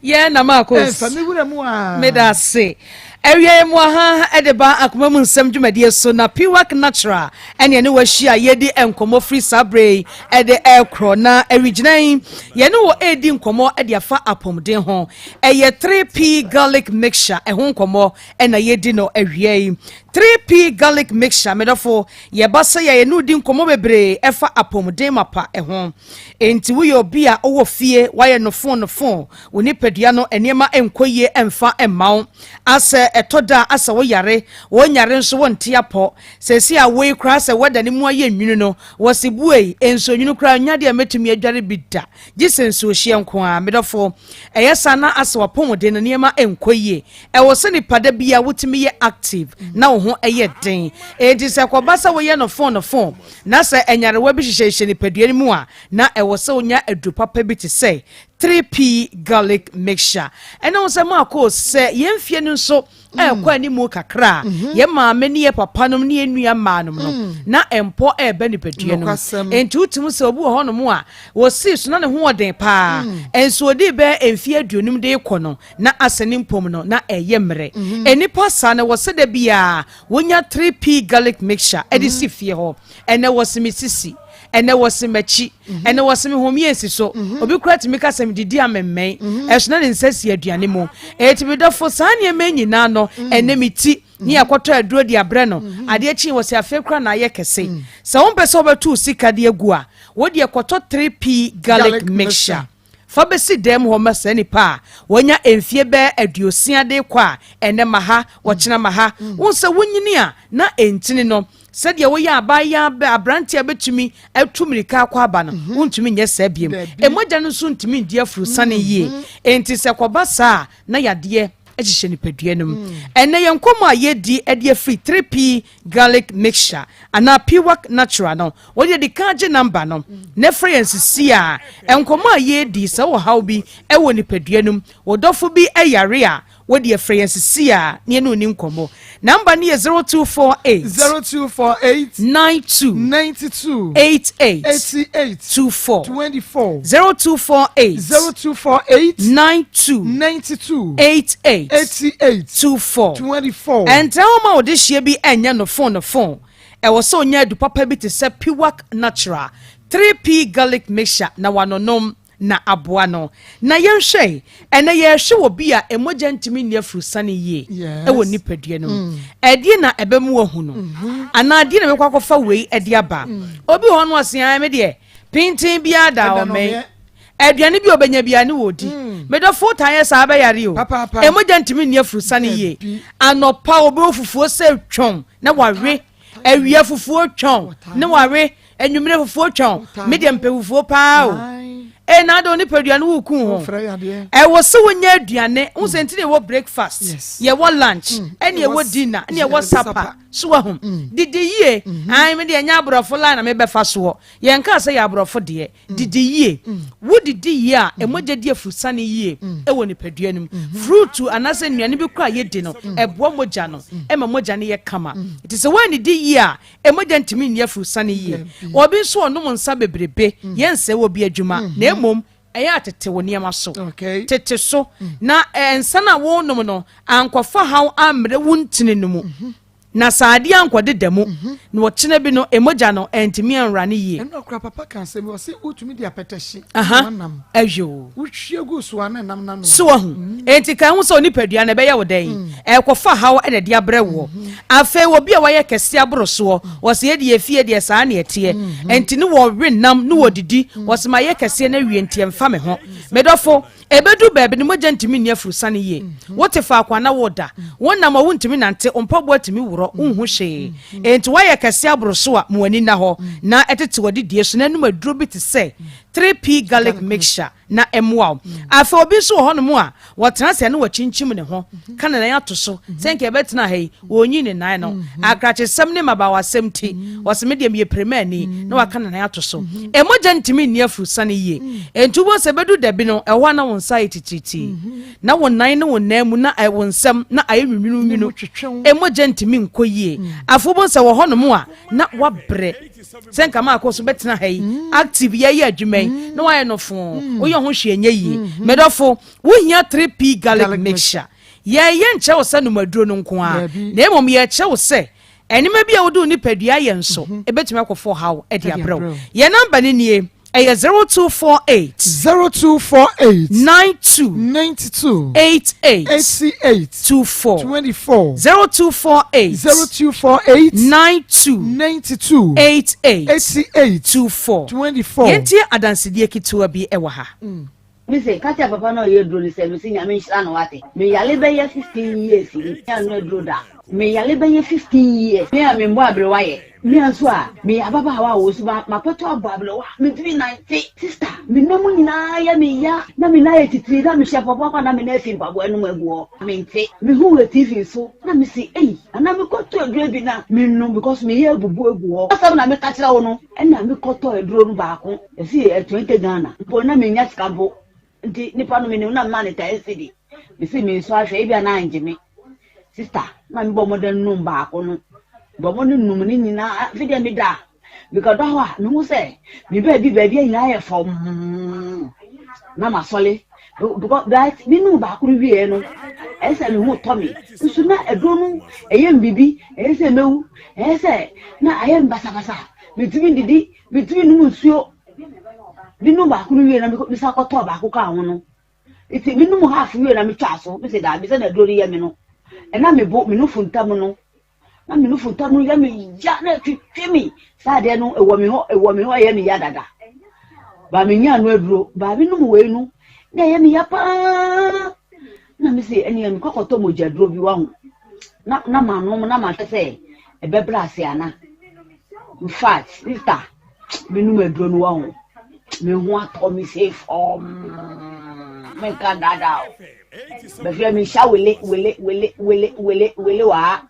Yɛn na Marcos. Ɛnfa me wura mu a. Meda ase. Awia yi mu aha de ba akoma mu nsɛm dwumadie so na Piwak Natural ɛne ɛne wahyia yɛdi nkɔmmɔ firi saa berɛ yi ɛde ɛrekorɔ na awigyina yi yɛne wɔ ɛredi nkɔmmɔ ɛde afa apɔmuden ho. Ɛyɛ 3P garlic mixture ɛho nkɔmmɔ ɛna yɛdi no awia yi. 3P garlic mixture, medɔfo, yɛba sɛ yɛ yɛne wodi nkɔmmɔ bebree ɛfa apɔmuden mapa ɛho. Enti woyɛ obi a wowɔ fie, wayɛ nofo nofo, wo nipadua no nneɛma nkɔ yie mfa mma wo, asɛ ɛtɔ da a asɛ woyare, wonyare nso wonte apɔ. Seesei a woi koraa sɛ wɛda ne mu ayɛ nwunu no, wɔse buei, nsuo nwunu koraa nnya deɛ mɛtumi adware bi da, gye sɛ nsuohyeɛ nko ara. Me dɔfo, ɛyɛ saa na asɛ w'apɔmuden no nneɛma nkɔ yie. Ɛwɔ sɛ nipa da biara wotumi yɛ active na wo ho yɛ den. Enti sɛ ɛkɔba sɛ woyɛ nofo nofo na sɛ nyarewa bi hyehyɛhyehyɛ nipadua no mu a, na ɛwɔ sɛ wonya aduru papa bi te sɛ 3P garlic mixture. Ɛne ho sɛ maako sɛ yɛn mfie no nso ɛrekɔ animu kakra a, yɛn maame ne yɛn papanom ne yɛn nua mmaanom no, na mpɔ ɛreba nipadua no mu. Enti wotumi sɛ obi wɔ hɔnom a wɔsii so na ne ho ɔden paa, nso ɔdii bɛyɛ mfeɛ 50 de rekɔ no, na asɛ ne mpom no na ɛyɛ mmerɛ. Nnipa saa no, wɔ sɛ da biara wonya 3P garlic mixture ɛde si fie hɔ. Ɛnɛ wɔse me sisi, ɛnɛ wɔse m'akyi, ɛnɛ wɔse me homeɛ nsi so. Obi koraa tumi ka sɛ medidi a memmɛn, ɛso na ne nsa si aduane mu. Enti me dɔfo, saa nneɛma yi nyinaa no, ɛnɛ me ti ne yɛakɔtɔ aduro de abrɛ no, adeɛ kye wɔse afei koraa na ayɛ kɛse. Sɛ wompɛ sɛ wobɛto wo sika de agu a, wo deɛ kɔtɔ 3P garlic mixture fa bɛsi dan mu hɔ ma saa nipa a wanya mfie bɛyɛ 60 de rekɔ a, ɛnɛ ma ha, ɔkyena ma ha. Wohu sɛ wonyini a na ɛntini no, sɛdeɛ woyɛ abaayewa bɛ aberanteɛ a bɛtumi atu mmirika akɔ aba no, wontumi nyɛ saa biom. Mogya no nso ntumi ndi afurusane yie. Enti sɛ kɔba saa a, na yadeɛ hyehyɛ nipadua no mu. Ɛnnɛ yɛn nkɔmmɔ a yɛredi de afiri 3P garlic mixture anaa Piwak natural no, wo deɛ di kan gye number no na frɛ yɛn sisi a nkɔmmɔ a yɛredi. Sɛ wowɔ haw bi wɔ nipadua no mu, wo dɔfo bi yare a, wo deɛ frɛ yɛn sisi a na yɛne wo ni nkɔmmɔ. Number no yɛ 0248 0248 92 92 88 88 24 24 0248 0248 92 92 88 88 24 24. Ɛntra hɔ ma wo dehyeɛ bi ɛnyɛ no fon no fon. Ɛwɔ sɛ onya adu papa bi te sɛ Piwak Natural 3P garlic mixture na wanonom na aboa no. Na yɛnhwɛ, ɛnɛ yɛrehwɛ wɔ bi a mogya ntumi nni afurusane yie wɔ nipadua no mu. Ɛdeɛ na ɛbɛmu wahu no, anaa deɛ na ɛbɛkɔ akɔfa wei de aba. Obi wɔ hɔ no ɔse, "Ae, me deɛ pintin biara da ɔmɛn. Aduane bi a ɔbɛnya biara ne wɔdi." Medɔfo, taa yɛ saa bɛyare o. Mogya ntumi nni afurusane yie. Anɔpa obi wɔ fufuo sɛ twɔn na wawe, awia fufuo twɔn ne wawe, anwummerɛ fufuo twɔn. Me deɛ mpɛ fufuo paa o. Ee, na ade onipadua no woku ho. Ɛwɔ sɛ wonya aduane wo sɛ nti na yɛwɔ breakfast, yɛwɔ lunch, ɛne yɛwɔ dinner, ɛne yɛwɔ supper. So wahu, didi yie. Ae, me deɛ ɛnyɛ aborɔfo line na mebɛfa soɔ. Yɛnkaa sɛ yɛ aborɔfo deɛ. Didi yie. Wodidi yie a, mogya di afurusane yie wɔ nipadua no mu. Fruit anaasɛ nnuane bi koraa a yɛdi no, ɛboa mogya no, ɛma mogya no yɛ kama. Nti sɛ woannidi yie a, mogya ntumi nni afurusane yie. Obi nso ɔnom nsa bebrebe, yɛnsɛe obi adwuma, na mmom ɛyɛ a tete wo nneɛma so. Tete so na nsa no a wonom no ankɔfa haw ammrɛ wo ntini no mu. Na sɛ adeɛ ankɔdeda mu na ɔkyena bi no mogya no antumi anwura no yie. Ɛno koraa papa ka asɛm bi, ɔse wotumi de apɛtɛhye Aha, noa nam. ɛyɛ o. Wohwie gu so a na nam no anoa. So wahu? Enti ka ho sɛ onipadua no ɛbɛyɛ wo dɛn? Ɛrekɔfa haw na ɛde abrɛ woɔ. Afei obi a wayɛ kɛseɛ aboro soɔ, ɔse yɛ deɛ efie deɛ saa na ɛteɛ. Enti ne wɔwe nam ne wɔdidi, ɔse mayɛ kɛseɛ no awie nti ɛmfa me ho. Me dɔfo, Ɛbɛduru baabi no, mogya ntumi nni afurusane yie. Wote faako a na woreda. Wonam a wontumi nante, wo mpaboa tumi worɔ, wonhu hwee. Enti woayɛ kɛse aboro so a, ma w'ani nna hɔ na tete w'adidie so na nom aduro bi te sɛ 3P Garlic Mixture na ɛmmoa wo. Afei obi nso wɔ hɔnom a, ɔtena ase a na wakyinkyim ne ho ka ne nan ato so sɛ nka ɛbɛtena ha yi, ɔnyi ne nan no. Akrakyesɛm ne mmabawasɛm nti, ɔse me deɛ meyɛ pirimani na waka ne nan ato so. Mogya ntumi nni afurusane yie. Enti wobɛhu sɛ ɛbɛdu da bi no, ɛhɔ a na wo nsa ayɛ titiritii, na wo nan ne wo nan mu na wo nsam na ayɛ nwunwununwunu. Mogya ntumi nkɔ yie. Afei wobɛhu sɛ wɔ hɔnom a na wabrɛ sɛ nka maakɔ so bɛtena ha yi active yɛyɛ adwuma yi na wayɛ no foo, woyɛ ho hwee nyɛ yie. Medɔfo, wohia 3P garlic mixture. Yɛnyɛ nkyerɛ wo sɛ nom aduro no nko ara, na mmom yɛkyerɛ wo sɛ nneɛma bi a wode wo nipadua yɛ nso, ɛbɛtumi akɔfa ɔhaw de abrɛ wo. Yɛn namba no nie, ɛyɛ 0248. 0248. 92. 92. 88. 88. 24. 24. 0248. 0248. 92. 92. 88. 88. 24. 24. Yɛntie adansedie ketewa bi wɔ ha. Mise ka kyerɛ papa no a ɔyɛ aduro no sɛ mese Nyame nhyira no wate. Me yale bɛyɛ 15 years ni me anno aduro da. Me yale bɛyɛ 15 years me a me mmɔ aberewa yɛ. Me a nso a me yɛ ababaawa a wɔ so ma makɔtɔ abɔ aberewa mentumi nante. Sister me nan mu nyinaa yɛ me ya na me nan ayɛ titiri na me hyɛ mpaboa koraa na me nan afi mpaboa no mu agu hɔ mente. Me hu wɔ TV so na me se ei anaa me kɔtɔ aduro bi na me nom because me yɛ abubu agu hɔ. Asɛm na me ka kyerɛ wo no ɛna me kɔtɔ aduro no baako. Ɛsi yɛ 20 Ghana mpo na mennya sika mpo nti nipa no menim na mema no 10 cedi mesi mensɔ ahwɛ ebia na angye me sister na mebɔ mmɔden num baako no bɔ mmɔden num ne nyinaa afei deɛ meda mekɔda hɔ a mehu sɛ me baabi baabi nyinaa yɛ fam na masɔle because that me num baako no wieɛ no ɛyɛ sɛ me ho tɔ me nso na aduro no ɛyɛ me biribi ɛyɛ sɛ mɛwu ɛyɛ sɛ na ayɛ me basabasa metumi didi Metumi nom nsuo. Menom baako no wie na mesan kɔtɔɔ baako kaa ho no. Nti menom half wie na metwaa so. Mese daabi sɛ na aduro no yɛ me no. Ɛna me bo me nufu ntam no. Na me nufu ntam no yɛ me ya na ɛtwitwi me. Saa adeɛ no ɛwɔ me hɔ ɛwɔ me hɔ ɛyɛ me ya dada. Ba menya ano aduro. Ba menom wei no na ɛyɛ me ya paa. Na mese ɛnea mekɔ kɔtɔ mogyaduro bi waho. Na na manom na mahwɛ sɛ ɛbɛbrɛ ase ana. In fact, sister, me num aduro no wahu. Me ho atɔ me sei fɔm. Me nka dada o. Bɛfrɛ me nhyɛ wele wele wele wele wele wele waa.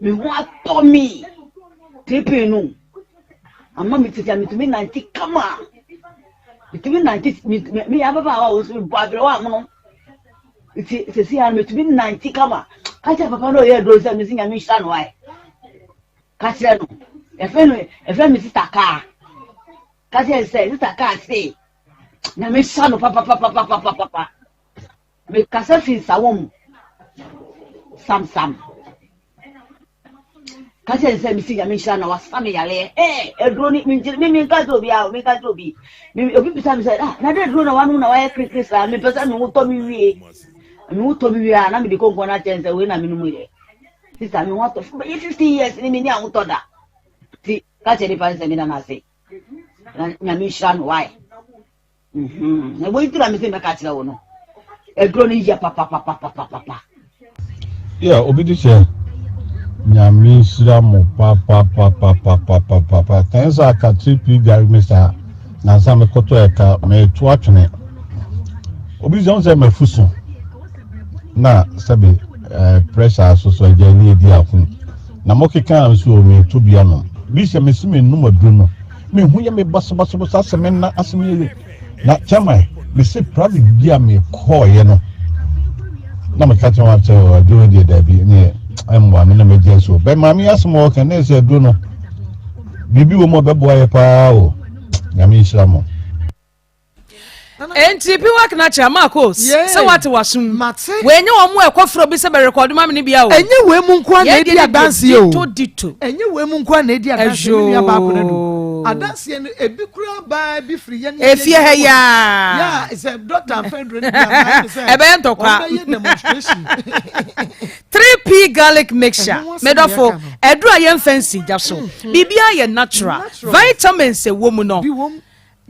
Me ho atɔ me. Tripping no. Ama me titi a metumi nante kama. Metumi nante me me ababaawa wo nso mebɔ aberewa amono. Nti sɛsi a metumi nante kama. Ka kyerɛ papa no ɔyɛ aduro sɛ mesi nyame nhyira no ae. Ka kyerɛ no, yɛfrɛ no, yɛfrɛ me sista kaa. Ka kyerɛ no sɛ, sista kaa se, na mehyɛ no papapapapapapa. Mekasa fi nsawa mu, samsam. Ka kyerɛ no sɛ, mesi nyame nhyira na wasa me yareɛ. Ee, aduro ni, menkyerɛ, me menka kyerɛ obi a, menka kyerɛ obi. Me, obi bisa me sɛ, ah, na dɛ aduro na wanom na wayɛ kirikiri saa, mepɛ sɛ me ho tɔ me wie. Me ho tɔ me wie a, na mede konkɔn no akyɛn sɛ wei na menom yɛ. Sister me ho atɔ bɛyɛ 15 years ni menni ahotɔ da. Ti ka kyerɛ nipa no sɛ meda no ase. Na nyame nhyira no why? Mhm. Na wei nti na mese mɛka kyerɛ wo no. Aduro no yɛ papapapapapa. Yeah, obi de kyɛ. Nyame nhyira mo papapapapapapa. Kan sɛ aka 3P gari me saa. Nansa mekɔtɔ ɛka meto atwene. Obi sɛ sɛ mafu so. Na sɛbe eh, pressure so so agya ni edi ako. Na mo keka nso o me to bi anom. Bi sɛ me se me num aduro no. Me hu yɛ me basabasabasa asɛ me nna asɛ me yɛ. Na chairman me se private bi a me kɔɔ yɛ no. Na me ka kyerɛ wɔn sɛ aduro deɛ daabi ne ɛmmoa me na me gye so. Bɛ maame asɛm a ɔka ne sɛ aduro no biribi wɔ mu a ɛbɛboa yɛ paa o. Nyame nhyira mo. Enti Piwak Natural Marcos sɛ wate w'asom. Mate. Wei nyɛ wɔn a ɛkɔ frɛ obi sɛ bɛ rekɔdo ma me no bia o. Ɛnyɛ wei mu nko ara na edi adanseɛ o. Dito dito. Ɛnyɛ wei mu nko ara na edi adanseɛ me nua baako na do. Adanseɛ no ebi kura baa bi firi yɛn. Efie ha yaa. Ya sɛ dɔkta nfɛnduro no bi a maa mi sɛ. Ɛbɛyɛ ntɔkwa. Wɔn bɛyɛ demonstration. 3P garlic mixture medɔfo ɛduro a yɛnfa nsi gya so biribiara yɛ natural vitamins ɛwɔ mu no.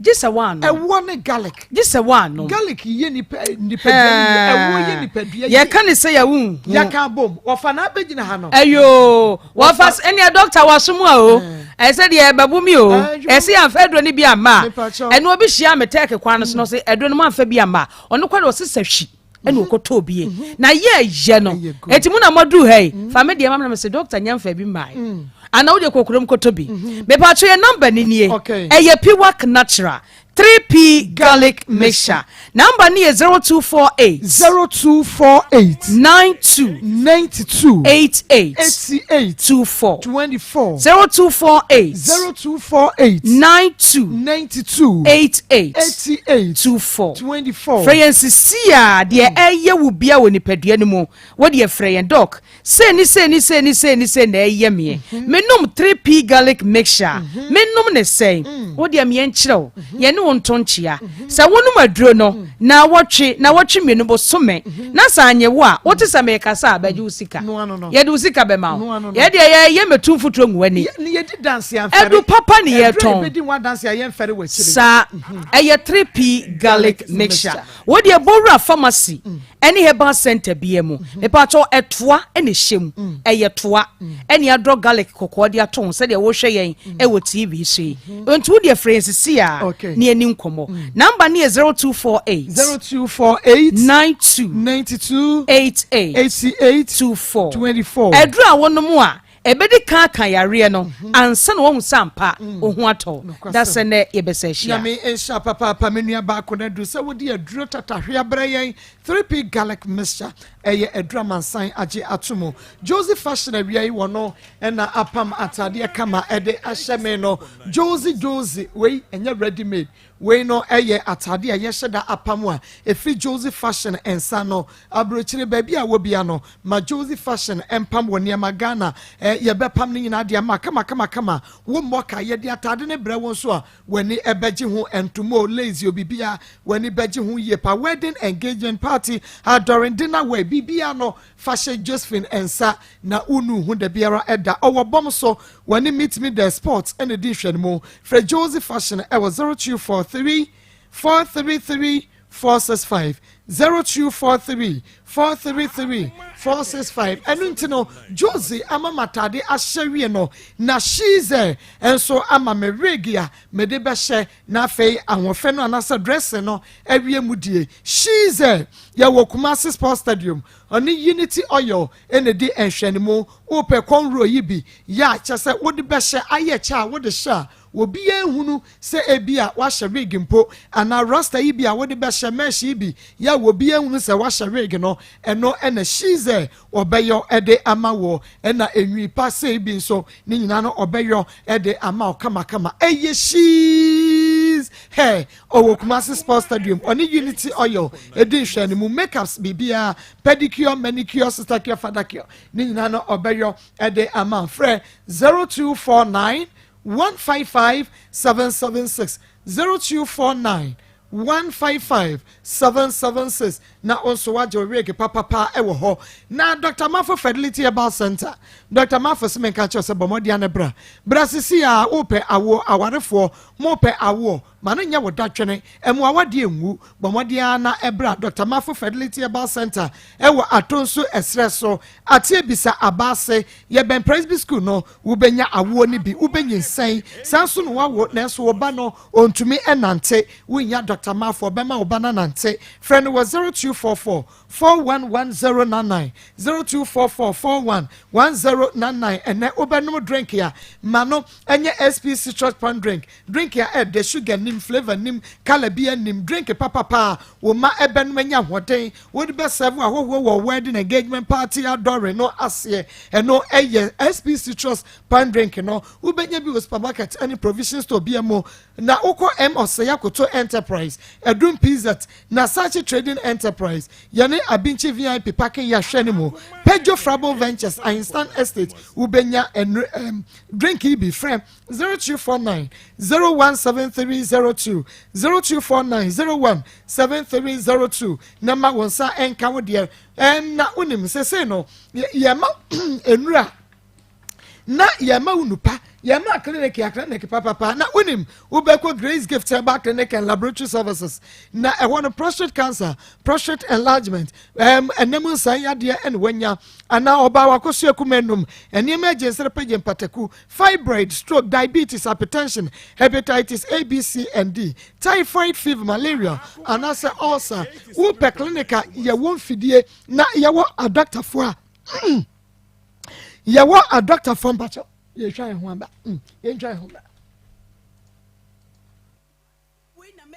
Gye sɛ woannom. Ɛwoɔ ne garlic. Gye sɛ woannom. Garlic yɛ nipa nipadua no yie. Ɛwoɔ yɛ nipadua yie. Yɛka ne sɛ yɛ wo nhu. Yɛka abom. Wɔfa na abɛgyina ha no. Ɛyoo. Wɔfa ɛnneɛ dɔkta wasom a o. Ɛsɛ deɛ ɛbɛbo mi o. Ɛsɛ yɛamfa aduro no bi amma a. Ɛno obi hyia me tɛɛke kwan no so na ɔse aduro no moamfa bi amma a. Ɔno kora deɛ ɔse sɛ hwi. ɛna mhm. ɔkɔtɔɔ bie mhm. na yɛ yɛ no eti mu na mɔduru ha yi mm. fa me deɛ ma me sɛ dɔkta nya nfa bi mmaa yi mm. ana wode kɔ kurom kɔtɔ bi mhm. mepatwo yɛ namba ni nie ɛyɛ piwak natural 3p garlic mixture namba ni yɛ 0248 0248 92 92 88 88 24 24 0248 0248 92 92 88 88 24 24. Frɛ yɛn sisi a deɛ ɛyɛ wo bia wɔ nipadua no mu wo deɛ frɛ yɛn doc sei ne sei ne sei ne sei ne sei na ɛyɛ meɛ mhm. menom 3p garlic mixture mhm. menom ne sɛn mm. wo deɛ meɛ nkyerɛ wo mhm. yɛne wo nto nkyea sɛ wonom aduro no mm. na wɔtwe na wɔtwe mmienu bosome na sɛ anyɛ wo a wote sɛ mekasa a bɛgye wo sika yɛde wo sika bɛma wo yɛdeɛ yɛyɛ mɛtu mfoturo ngu w'ani ɛdu papa ne yɛtɔn saa Ɛyɛ 3P garlic mixture. Wo deɛ bɔ wura pharmacy ɛne herbal center bia mu. Mepakyɛw ɛtoa ɛna ɛhyɛ mu. Ɛyɛ toa ɛne adrɔ garlic kɔkɔɔ de ato ho sɛdeɛ wohwɛ yɛn ɛwɔ TV so yi. Nti wo deɛ frɛ yɛn sisi a ne yɛni nkɔmmɔ. Number no yɛ 0248 0248 92 92 88 88 24 24. Aduru a wonom a Ɛbɛdi kan aka yareɛ no ansa na wahu sɛ ampa wo ho atɔ wo. Da sɛ nnɛ yɛbɛsan ahyia. Nyame nhyira papaapa me nua baa Konadu sɛ wode aduro tatahwe abrɛ yɛn 3P garlic mixture ɛyɛ aduro amansan agye ato mu Josie fashion awia yi wɔno na apam ataadeɛ kama ɛde ahyɛ me no Josie Josie wei ɛnyɛ ready made Wei no yɛ atade a yɛhyɛ da apam a ɛfiri Josie Fashion nsa ano. Aburokyire, baabi a wɔ bia no, ma Josie Fashion mpam wo nneɛma. Ghana, yɛbɛpam ne nyinaa de ama kamakamakama. Wo mmɔ ka, yɛde atade no brɛ wo nso a, w'ani bɛgye ho. Ntoma o, lace o, biribiara, w'ani bɛgye ho yie pa. Wedding, engagement, party, adoring, dinner wear, biribiara no, fa hyɛ Josephine nsa na wonnu ho da biara da. Ɔwɔ bɔm so, wɔne Meet Me There Sports na ɛdi nhwɛanimu. Frɛ Josie Fashion wɔ 0243 433 465, 0243 433 465. Ɛno nti no, Josie ama m'atade ahyɛ wie no, na Shize nso ama me wig a mede bɛhyɛ na afei ahoɔfɛ no anaasɛ dressing no awie mu die. Shize yɛwɔ Kumasi Sports Stadium, ɔne Unity Oil na ɛdi nhwɛanimu. Wopɛ kɔnrow yi bi yɛ a, kyerɛ sɛ wode bɛhyɛ ayɛ kyɛ a wode hyɛ a obiara nhunu sɛ ebia woahyɛ wig mpo, anaa rasta yi bi a wode bɛhyɛ, mesh yi bi yɛ a obiara nhunu sɛ woahyɛ wig no, ɛno na Shize ɔbɛyɔ de ama wo. Ɛna enwi pa sei bi nso, ne nyinaa no ɔbɛyɔ de ama wo kamakama. Ɛyɛ Shize Hair, ɔwɔ Kumasi Sports Stadium, ɔne Unity Oil di nhwɛanimu, makeups biribiara, pedicure, manicure, sister cure, father cure. Ne nyinaa no ɔbɛyɔ de ama. Frɛ 0249 155 776, 0249 155 776 na wo nso woagye wo wig papapa wɔ hɔ. Na Dr. Mafo Fertility Herbal Center, Dr. Mafo se menka kyerɛ sɛ bɔ mmɔden ano bra. Bra sisi a wopɛ awoɔ, awarefoɔ, mopɛ awoɔ, Ma no nyɛ wo dadwene. Mmoa w'adeɛ ngu. Bɔ mmɔden ara na bra Dɔkta Mafo Fertility Herbal Centre wɔ Atonsu ɛserɛ so, Ateabisa aba ase. Yɛbɛn Presby School no. Wobɛnya awoɔ no bi. Wobɛnyinsɛn. Saa nso na woawo nanso wo ba no ɔntumi nnante. Wonnya Dɔkta Mafo, ɔbɛma wo ba no anante. Frɛ no wɔ 0244 411099, 0244 411099. Ɛnnɛ wobɛnom drink a, ma no nyɛ SP Citrus Pan Drink. Drink a ɛdɛ, sugar nnim. nnim, flavour nnim, colour biara nnim, drink papapa a wo mma ɛbɛnom anya ahoɔden, wode bɛ serve ahɔhoɔ wɔ wedding, engagement party, adɔre no aseɛ. Ɛno ɛyɛ SP Citrus Pan Drink no. Wobɛnya bi wɔ supermarket ɛne provision store biara mu. Na wokɔ M Osei Akoto Enterprise, Adum PZ, Nasachi Trading Enterprise, yɛne Abinkyi VIP Packing yɛahwɛ no mu, Pedjo Frabon Ventures, Ahinstan Estate, wobɛnya ɛnr ɛm drink yi bi. Frɛ 0249 017302, 0249 017302 na ma wo nsa nka wo deɛ. Ɛm na wonim sesei no yɛma nnura na yɛma wo nupa yɛma clinic yɛ clinic papapa na wonim wobɛkɔ Grace Gift Herbal Clinic and Laboratory Services na ɛhɔ no prostate cancer, prostate enlargement, ɛnam nsan yadeɛ ɛna wanya anaa ɔbaa wakɔso akuma enum nneɛma agye nsere pagye mpataku, fibroid, stroke, diabetes, hypertension, hepatitis A, B, C and D, typhoid fever, malaria anaasɛ ulcer. Wopɛ clinic a yɛwɔ mfidie na yɛwɔ adɔktafoɔ a yɛwɔ adɔktafoɔ. Mpakyɛw, yɛtwa yɛn ho aba, yɛntwa yɛn ho ba.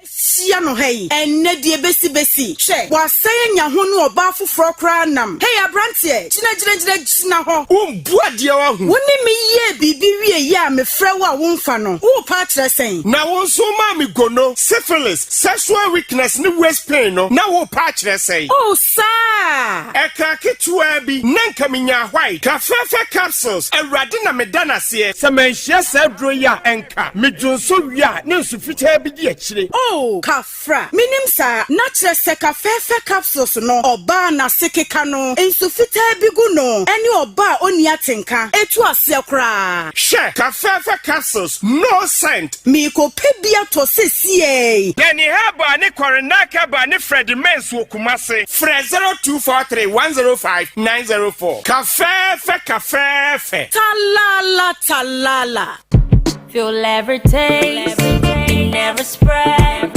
Hyia no ha yi ɛnnɛ deɛ besi besi hwɛ wasɛe anya ho ne ɔbaa foforɔ koraa nam. Hei aberanteɛ, gyina gyina gyina gyina hɔ. Wombu adeɛ wahu. Wo ne me yɛɛ biribi wie yi a mefrɛ wo a womfa no, worepa akyerɛ sɛn? Na wo nso womaa me gono, syphilis, sexual weakness ne waist pain no, na worepa akyerɛ sɛn? Oh saa! Ɛkaa ketewaa bi na nka menyaa white kafɛɛfɛ capsules, Awurade na meda no aseɛ. Sɛ manhyia saa aduro yi a ɛnka me dwonsɔ wie a ne nsu fitaa bi di akyire. Oh, kafra, menim saa. Na kyerɛ sɛ kafɛɛfɛ capsules no, ɔbaa a n'ase keka no, nsu fitaa bi gu no, ɛne ɔbaa a ɔnni atenka, ɛtu aseɛ koraa. Hwɛ, kafɛɛfɛ capsules, no scent. Merekɔpɛ bi atɔ sesiei. Danny Herbal ne Corinna Herbal ne Freddie Mens wɔ Kumasi. Frɛ 0243 105 904. Kafɛɛfɛ kafɛɛfɛ. Talala talala. Feel every taste, in every spread.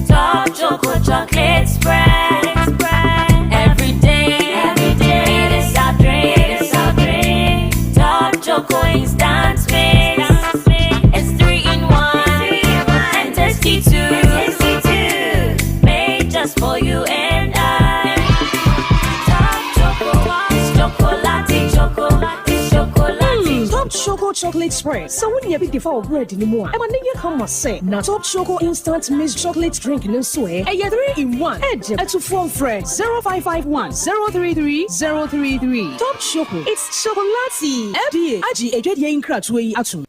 Top Choco chocolate spread. Every day, every day, it is our dream, it is our dream. Top Choco instant mix. It's 3 in 1 and tasty too. Made just for you and I. Top Choco, it's chocolate, choco, it's chocolate. Top Choco chocolate spread. Sɛ wo nea bi de fa wɔ bread no mu a, ɛma ne yɛ kama sɛ. Na Top Choco instant mixed chocolate drink no nso ɛ, ɛyɛ 3 in 1. Ɛgye atufoɔ mfrɛ 0551 033 033. Top Choco, it's chocolate. FDA agye adwadeɛ nkratoɔ yi atom.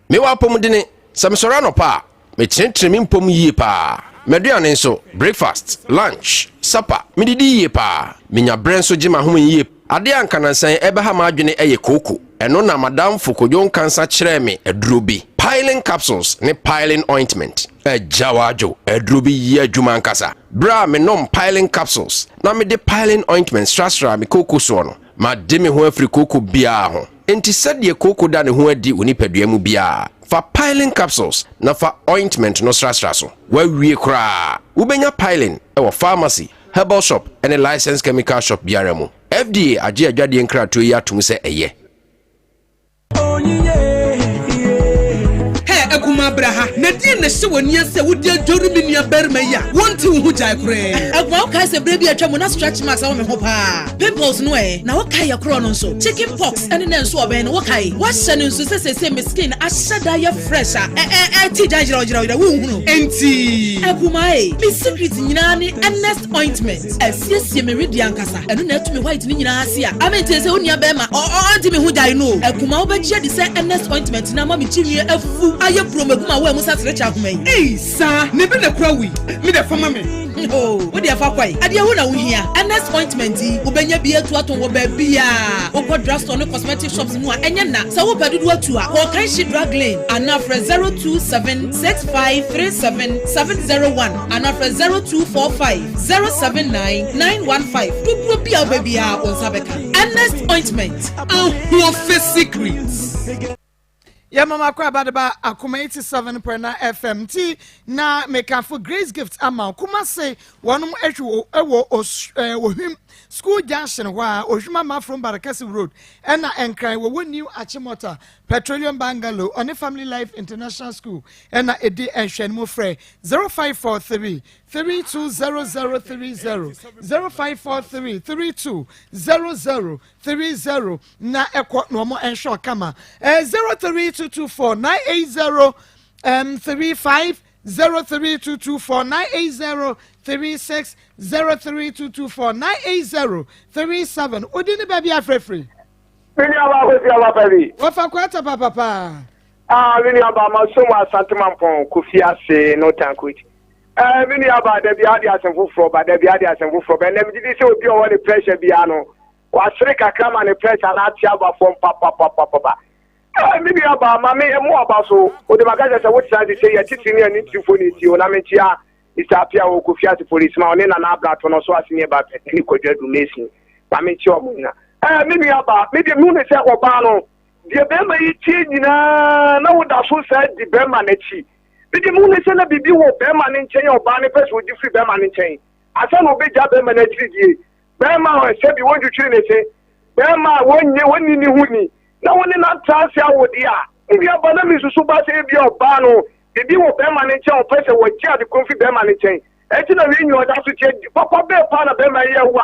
Mewɔ apɔmudene. Sɛ mesɔre anɔpa a, mekyerɛkyerɛ me mpom yie paa. M'aduane nso, breakfast, lunch, supper, medidi yie paa. Menya berɛ nso gye m'ahome yie. Adeɛ a nkanansan ɛbɛha m'adwene ɛyɛ kooko. Ɛno na madamfo Kodwo Nkansa kyerɛɛ me aduro bi, Piling capsules ne Piling ointment. Agya wadwo, aduro bi yi adwuma ankasa. Berɛ a menom Piling capsules na mede Piling ointment srasra me kooko soɔ no, made me ho afiri kooko biara ho. Enti sɛdeɛ kooko da ne ho adi wɔ nipadua mu biara, fa Piling capsules na fa ointment no srasra so, wawie koraa. Wobɛnya Piling ɛwɔ pharmacy, herbal shop ne licensed chemical shop biara mu. FDA agye adwadeɛ nkratoɔ yi atom sɛ ɛyɛ. Hɛ, akuma bra ha na deɛ na hyɛ w'ani sɛ wode adware me nua barima yi a wonte wo ho gyae koraa. Akuma, wokae sɛ berɛ bi atwa mu na stretch marks wɔ me ho paa, pimples no ɛ, na wokae yɛ korɔ no nso, chicken pox ɛne ne nso ɔbɛn no. Wokae woahyɛ no nso sɛ sɛsɛ me skin ahyɛ da yɛ fresh a ɛti gya yerɛwyerɛwyerɛ wonhunu. Enti akuma e, me secret nyinaa ne Ernest ointment. Asiesie me wedeɛ ankasa. Ɛno na ɛto me white no nyinaa ase a amente sɛ wo nua bɛrima ɔnte me ho gyae no o. Akuma, wobɛgye adi sɛ Ernest ointment no ama me kyinwie afu ayɛ burom agu ma wo a mu sa serekyɛ ahoma yi. Ei, saa ne bi na kura wei me de fama me. O wode ɛfa kwae adeɛ ho na wohia Ernest ointment yi. Wobɛnya bi atu atɔn wɔ baabiaa wokɔ drugstore ne cosmetic shops mu a ɛnyɛ na sɛ wopɛ dodo atu a, kɔ Kanhyi Drug Lane anaa frɛ 027 6537 701 anaa frɛ 0245 079 915. Dodoɔ bi a wobɛ biara wo nsa bɛka Ernest ointment. Ahoɔfɛ secret. Yɛ mama kɔ abadeba Akoma 87.9 FM. Nti na mekafo Grace Gift ama kuma se wɔnom ahwi wɔ Ohwim School junction hɔ a Ohwim Amafrom Barakasi Road, ɛna Nkran wɔwɔ New Achimota. Petroleum Bungalow, ɔne Family Life International School ɛna ɛdi nhwɛnimu frɛ 0543 320030, 0543 320030 na ɛkɔ na wɔn nhwɛ ɔkama. Ɛɛ 03224 980 um, 35 03224 980 36 03224 980 37 Wodi ne baabi afrɛfiri. Me nua baa Kofi aba pa bi. Wɔfa kwata papapa. Ah, me nua baa ma so mu Asante Mampɔn Kofi ase no tankoji. Eh, me nua baa da bi ade asɛm foforɔ ba da bi ade asɛm foforɔ ba ɛnna megye di sɛ obi a ɔwɔ ne pressure biara no wasere kakra ma ne pressure no ate aba fam papapapapa. Eh, me nua baa ma me ɛmo aba so wode maka kyerɛ sɛ wotena ase sɛ yɛ titiri ne ani tirifoɔ ne nti o na menkyea Mister Appiah wɔ Kofi ase police ma ɔne Nana Abrato no so ase ne ɛba pɛ ne Kwadwo Adu Mason ma menkyea ɔmo nyina. Eh, me nua baa, me deɛ mehu ne sɛ ɔbaa no deɛ bɛrima yi tie nyinaa na woda so saa di bɛrima n'akyi. Me deɛ mehu ne sɛ na biribi wɔ bɛrima no nkyɛn a ɔbaa no pɛ sɛ ɔgye firi bɛrima no nkyɛn ansa na ɔbɛgya bɛrima no akyiri die. Bɛrima a sɛbi wɔntwitwiri ne se, bɛrima a wɔnyɛ wɔnni ne ho ni na wo ne no atra ase awo deɛ a, me nua ba na mesusu ba sɛ ebia ɔbaa no biribi wɔ bɛrima no nkyɛn a ɔpɛ sɛ wɔgye ade korɔ firi bɛrima no nkyɛn. Ɛnti na wei nyina ɔda so teɛ. Papa bɛɛ paa na bɛrima yi yɛ wo a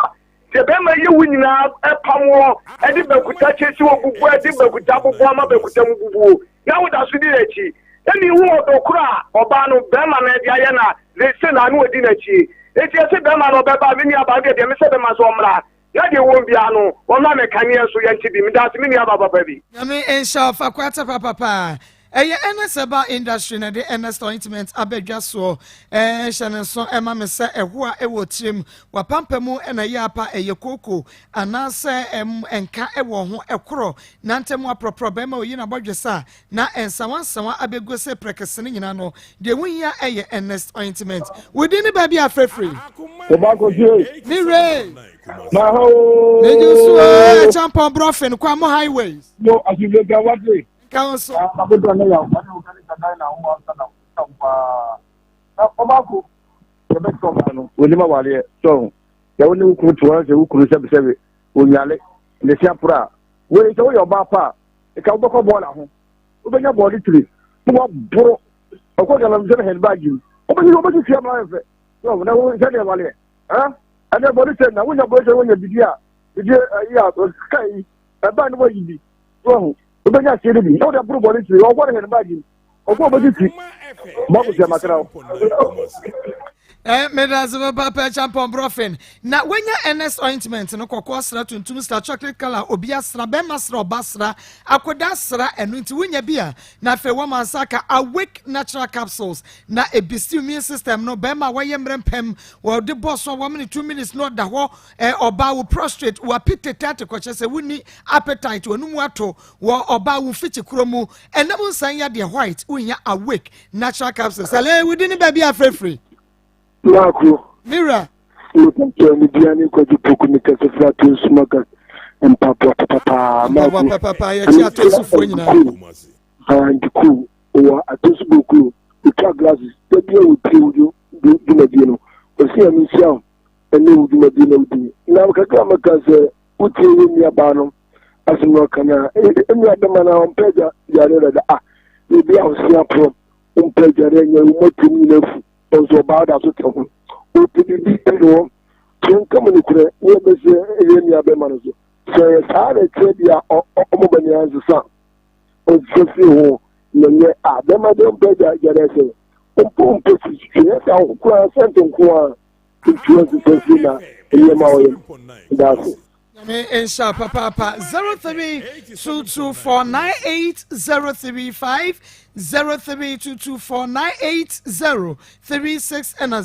Deɛ bɛrima yi yɛ wo nyinaa pam woɔ de bankuta kyɛ si hɔ bubu de bankuta bobɔ ama bankuta mu bubuo na woda so di n'akyi. Na mehu ɔdɔ koro a ɔbaa no bɛrima no de ayɛ na seesei na ano ɔdi n'akyi. Enti ɛse bɛrima no ɔbɛba a me nua baa no deɛ deɛ mesɛ bɛma sɛ ɔmmra na deɛ ɛwom biara no ɔmmra mɛka ne yɛn nso yɛnte bi. Medaase me nua baa papa bi. Nyame nhyira wo fa kwata papapaa. Ɛyɛ Ernest Herbal Industry na ɛde Ernest Ointment aba dwa soɔ. Hyɛ no nso ma me sɛ ɛho a ɛwɔ tirim, w'apampam na ɛyɛ apa, ɛyɛ kooko anaasɛ nka wɔ ho, ɛkorɔ, nantam aprɔprɔ, bɛrima oyi n'abɔdwesa a na nsawansawa abɛgu se prɛkɛse no nyinaa no, deɛ wohia yɛ Ernest Ointment. Wo din ne baabi a frɛfiri? Wo ba kɔsie. Me wura. Ma ho. Megye so ɛkyampɔn brɔfen kwa mo highways. Mo asomdwe nka wate. Nka wo so. Akoto ne yaw ɔne wo kane kakan na ho ansa na wo paa. Na ɔbaako yɛbɛkyerɛ ɔbaa no. Onim awareɛ sɛ ɔho. Sɛ wo ne wo kunu te hɔ sɛ wo kunu sɛbesɛbe onyale ne se aporo a wei sɛ woyɛ ɔbaa pa a nka wobɛkɔ bɔɔla ho wobɛnya bɔɔde tiri na waboro ɔkɔ galamsey no handbag mu wobɛsi wobɛsi fie ama ayɛ fɛ sɛ na wo sɛdeɛ waleɛ ɛnɛ bɔɔde tiri na wonya bɔɔde tiri wonya biribi a biribi ayi a ka yi ɛbaa no wayi bi so ahu wobɛnya aseɛ no bi na wode aboro bɔne tiri ɔkɔ ne hɛn baagi ɔkɔ ɔbɛgye ti bɔko sɛ makra wo Eh, medase papaapa champon brɔfen na wanya ns ointment no kɔkɔɔ sra tuntum sra chocolate color obi asra bɛrima sra ɔba sra akoda sra ɛno nti wonya bi a na afei wɔma nsa ka awake natural capsules na ebisi immune system no bɛrima a wɔyɛ mmerɛ mpɛm wɔde bɔ so a wɔmene 2 minutes na ɔda hɔ Ɛ ɔbaa wo prostrate wo apitete kɔkyɛ sɛ wonni appetite w'anum ato wɔ ɔbaa wo mfikyi kuro mu ɛnam nsan yadeɛ white wohia awake natural capsules ɛlɛ wodi ne baabi afrɛfiri. Maako. Mira. Mepatwa ne bia ne kwagye poku ne kɛse fra to nsuma ka mpaboa papapaa. Mpaboa papapaa yɛkyi ato nsufoɔ nyinaa. Nti cool wɔ ato nsu bokuro otwa glasses da bia wɔtie wo dwumadie no ɔsi nyame nhyira wo ɛne wo dwumadie na wodi na kakra mɛka sɛ wotie yɛ nuabaa no asɛm na ɔka no a nua bɛma no a ɔmpɛ adwareɛ dada a na ebi a ɔsea porɔ ɔmpɛ adwareɛ nyɛ wo mɔtom nyina afu ɔnso ɔbaa da so te ho ɔpɛ biribi ɛne hɔ yɛnka mu nokorɛ ne yɛbɛsɛ yɛ nua bɛma no so sɛ ɛyɛ saa na ɛteɛ deɛ a ɔmo bɛne ansesa ɔnsesa firi ho na nyɛ a bɛma deɛ ɔmpɛ adwareɛ sɛ ɔmpɛ ɔmpɛ sisi hwɛ sɛ ahokoraa sɛnte nko a ntua nsesa firi na nneɛma a ɔyɛ no da ase. Nyame nhyira papaapa 0322498035 0322498036 ɛna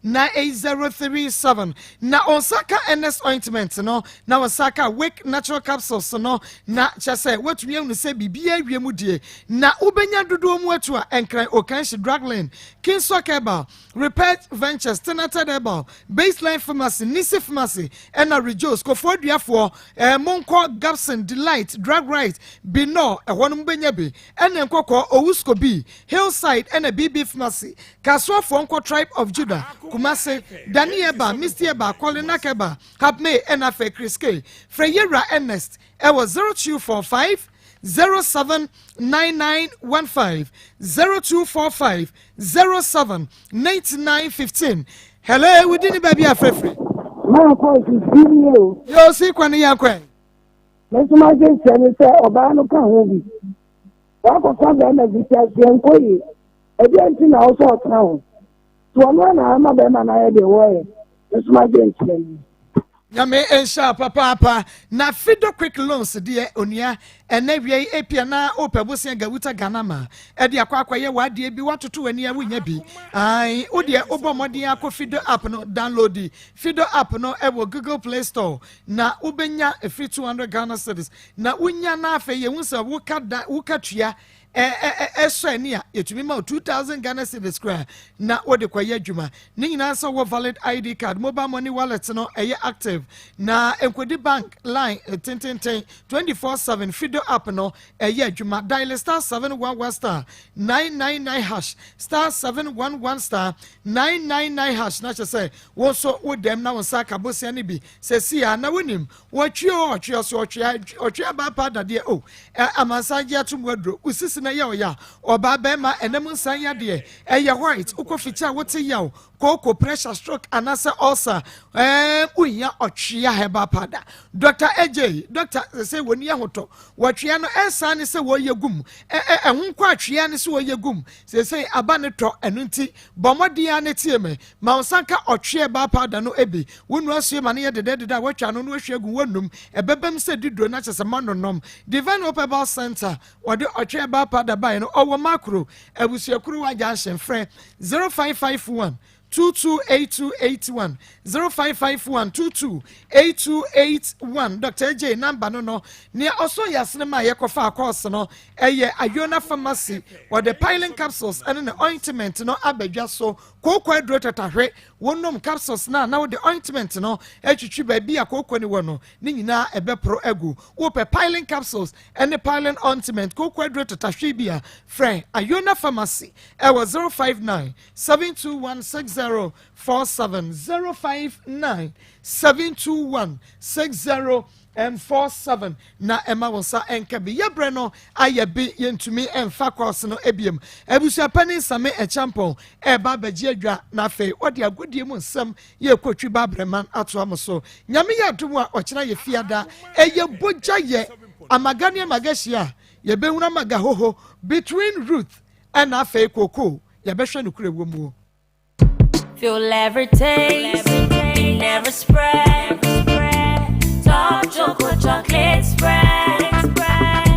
0322498037 na ɔnsa ka ns ointment no na ɔnsa ka wake natural capsules no na kyɛ sɛ woatumi ahunu sɛ biribiara awie mu die na wobɛnya dodoɔ mu atu a ɛnkran okanhye draglin kinsok herbal Repet Ventures, Tenated Herbal, Baseline Pharmacy, Nisi Pharmacy, ɛna Rejoice, Kofoɔ Aduafoɔ, eh, monkɔ Gabson, Delight, Drug Right, Binor, ɛhɔ no mobɛnya bi, ɛna Nkɔkɔɔ, Owusko B, Hillside, ɛna BB Pharmacy, Kasoafoɔ nkɔ Tribe of Judah, Kumasi, Dani Herbal, Misty Herbal, Kolinak Herbal, Hapmay, ɛna afei Chris K. Frɛ Yɛwura Ernest ɛwɔ 0245. 079915 0245 07 9915 Hello, wodi ne baabi afrɛfrɛ. Maa kɔɔsi si nie o. Yɛ osi kwan yɛ kwan. Me nso m'adwenkyerɛ ne sɛ ɔbaa no ka ho bi. Wakɔfa bɛrima bi ti aseɛ nkɔ yie. Ɛdeɛn nti na ɔsɛ ɔtena ho? So ɔno ara na ama bɛrima no ayɛ deɛ wɔyɛ? Me nso m'adwenkyerɛ nie. Nyame nhyira wo papaapa. Na Fido Quick Loans deɛ onua ɛnɛ wia yi epia na wopɛ bosea Gawuta Ghana ma ɛde akɔ akɔyɛ w'adeɛ bi watoto w'ani a wonya bi ae wodeɛ wobɔ mmɔden akɔ Fido app no download Fido app no ɛwɔ Google Play Store na wobɛnya ɛfiri 200 Ghana cedis na wonya na afei yɛhu sɛ woka da woka tua ɛsɔ ani a yɛtumi ma wo 2000 Ghana cedis koraa na wode kɔyɛ adwuma ne nyinaa sɛ wɔ valid ID card mobile money wallet no ɛyɛ active na nkɔdi bank line tententen 24/7 Fido app no ɛyɛ adwuma dial star 711 star 999 hash star 711 star 999 hash na kyerɛ sɛ wo nso wo dɛm na wo nsa aka bosea no bi sɛ si a na wonim Wɔtwe o, ɔtwe ɔso ɔtwe ɔtwe abaa paa dadeɛ o, ɛ amansan gye ato mu aduro, wo sisi na ɛyɛ ɔya, ɔbaa bɛɛma ɛnam nsan yadeɛ, ɛyɛ white, wokɔ fikyi a wote yaw, kooko, pressure, stroke anaasɛ ulcer, ɛɛm wohia ɔtwea herbal powder. Doctor AJ, doctor sɛ wɔni ahotɔ, wɔtwea no ɛnsan ne sɛ wɔyɛ gum, ɛ ɛ ɛho nkɔ atwea ne sɛ wɔyɛ gum, seesei aba ne tɔ, ɛno nti bɔ mmɔden ara ne tie me, ma wo nsa nka ɔtwea herbal powder no bi, Wo nua sue ma no yɛ dedɛɛdedɛ a woatwa ano na woahwie agu w'anom. Ɛbɛbam sɛ diduro na kyerɛ sɛ moanonom. Divine Hope Herbal Centre, wɔde ɔtwe herbal powder baeɛ no, ɔwɔ Makro, Abusuakuruwa Junction. Frɛ 0551 228281, 0551 228281. Dr. AJ namba no no, nea ɔsɔ yɛ asene ma yɛkɔfaa kɔɔse no ɛyɛ Ayona Pharmacy. Wɔde piling capsules ɛne ne ointment no abadwa so. Kooko aduro tatahwe Wonom capsules no a na wode ointment no atwitwi baabi a kooko no wɔ no, ne nyinaa ɛbɛporo agu. Wopɛ Piling capsules ne Piling ointment kooko aduro tatahwe bi a, frɛ Iona Pharmacy ɛwɔ 059 721 6047, 059 721 60 47 na ɛma wo nsa nka bi. Yɛ berɛ no ayɛ bi yɛntumi mfa course no biom. Abusua panin Same Acheampong ɛreba abɛgye adwa na afei ɔde agodie mu nsɛm yɛ kɔtwi ba abrɛman atoa mo so. Nyame yɛ adom a ɔkyena yɛ fiada ɛyɛ bogya yɛ amaga ne amaga hyia a yɛbɛhunu amaga hoho between Ruth ɛna afei kookoo yɛbɛhwɛ nokorɛ wɔ muo. Feel every taste.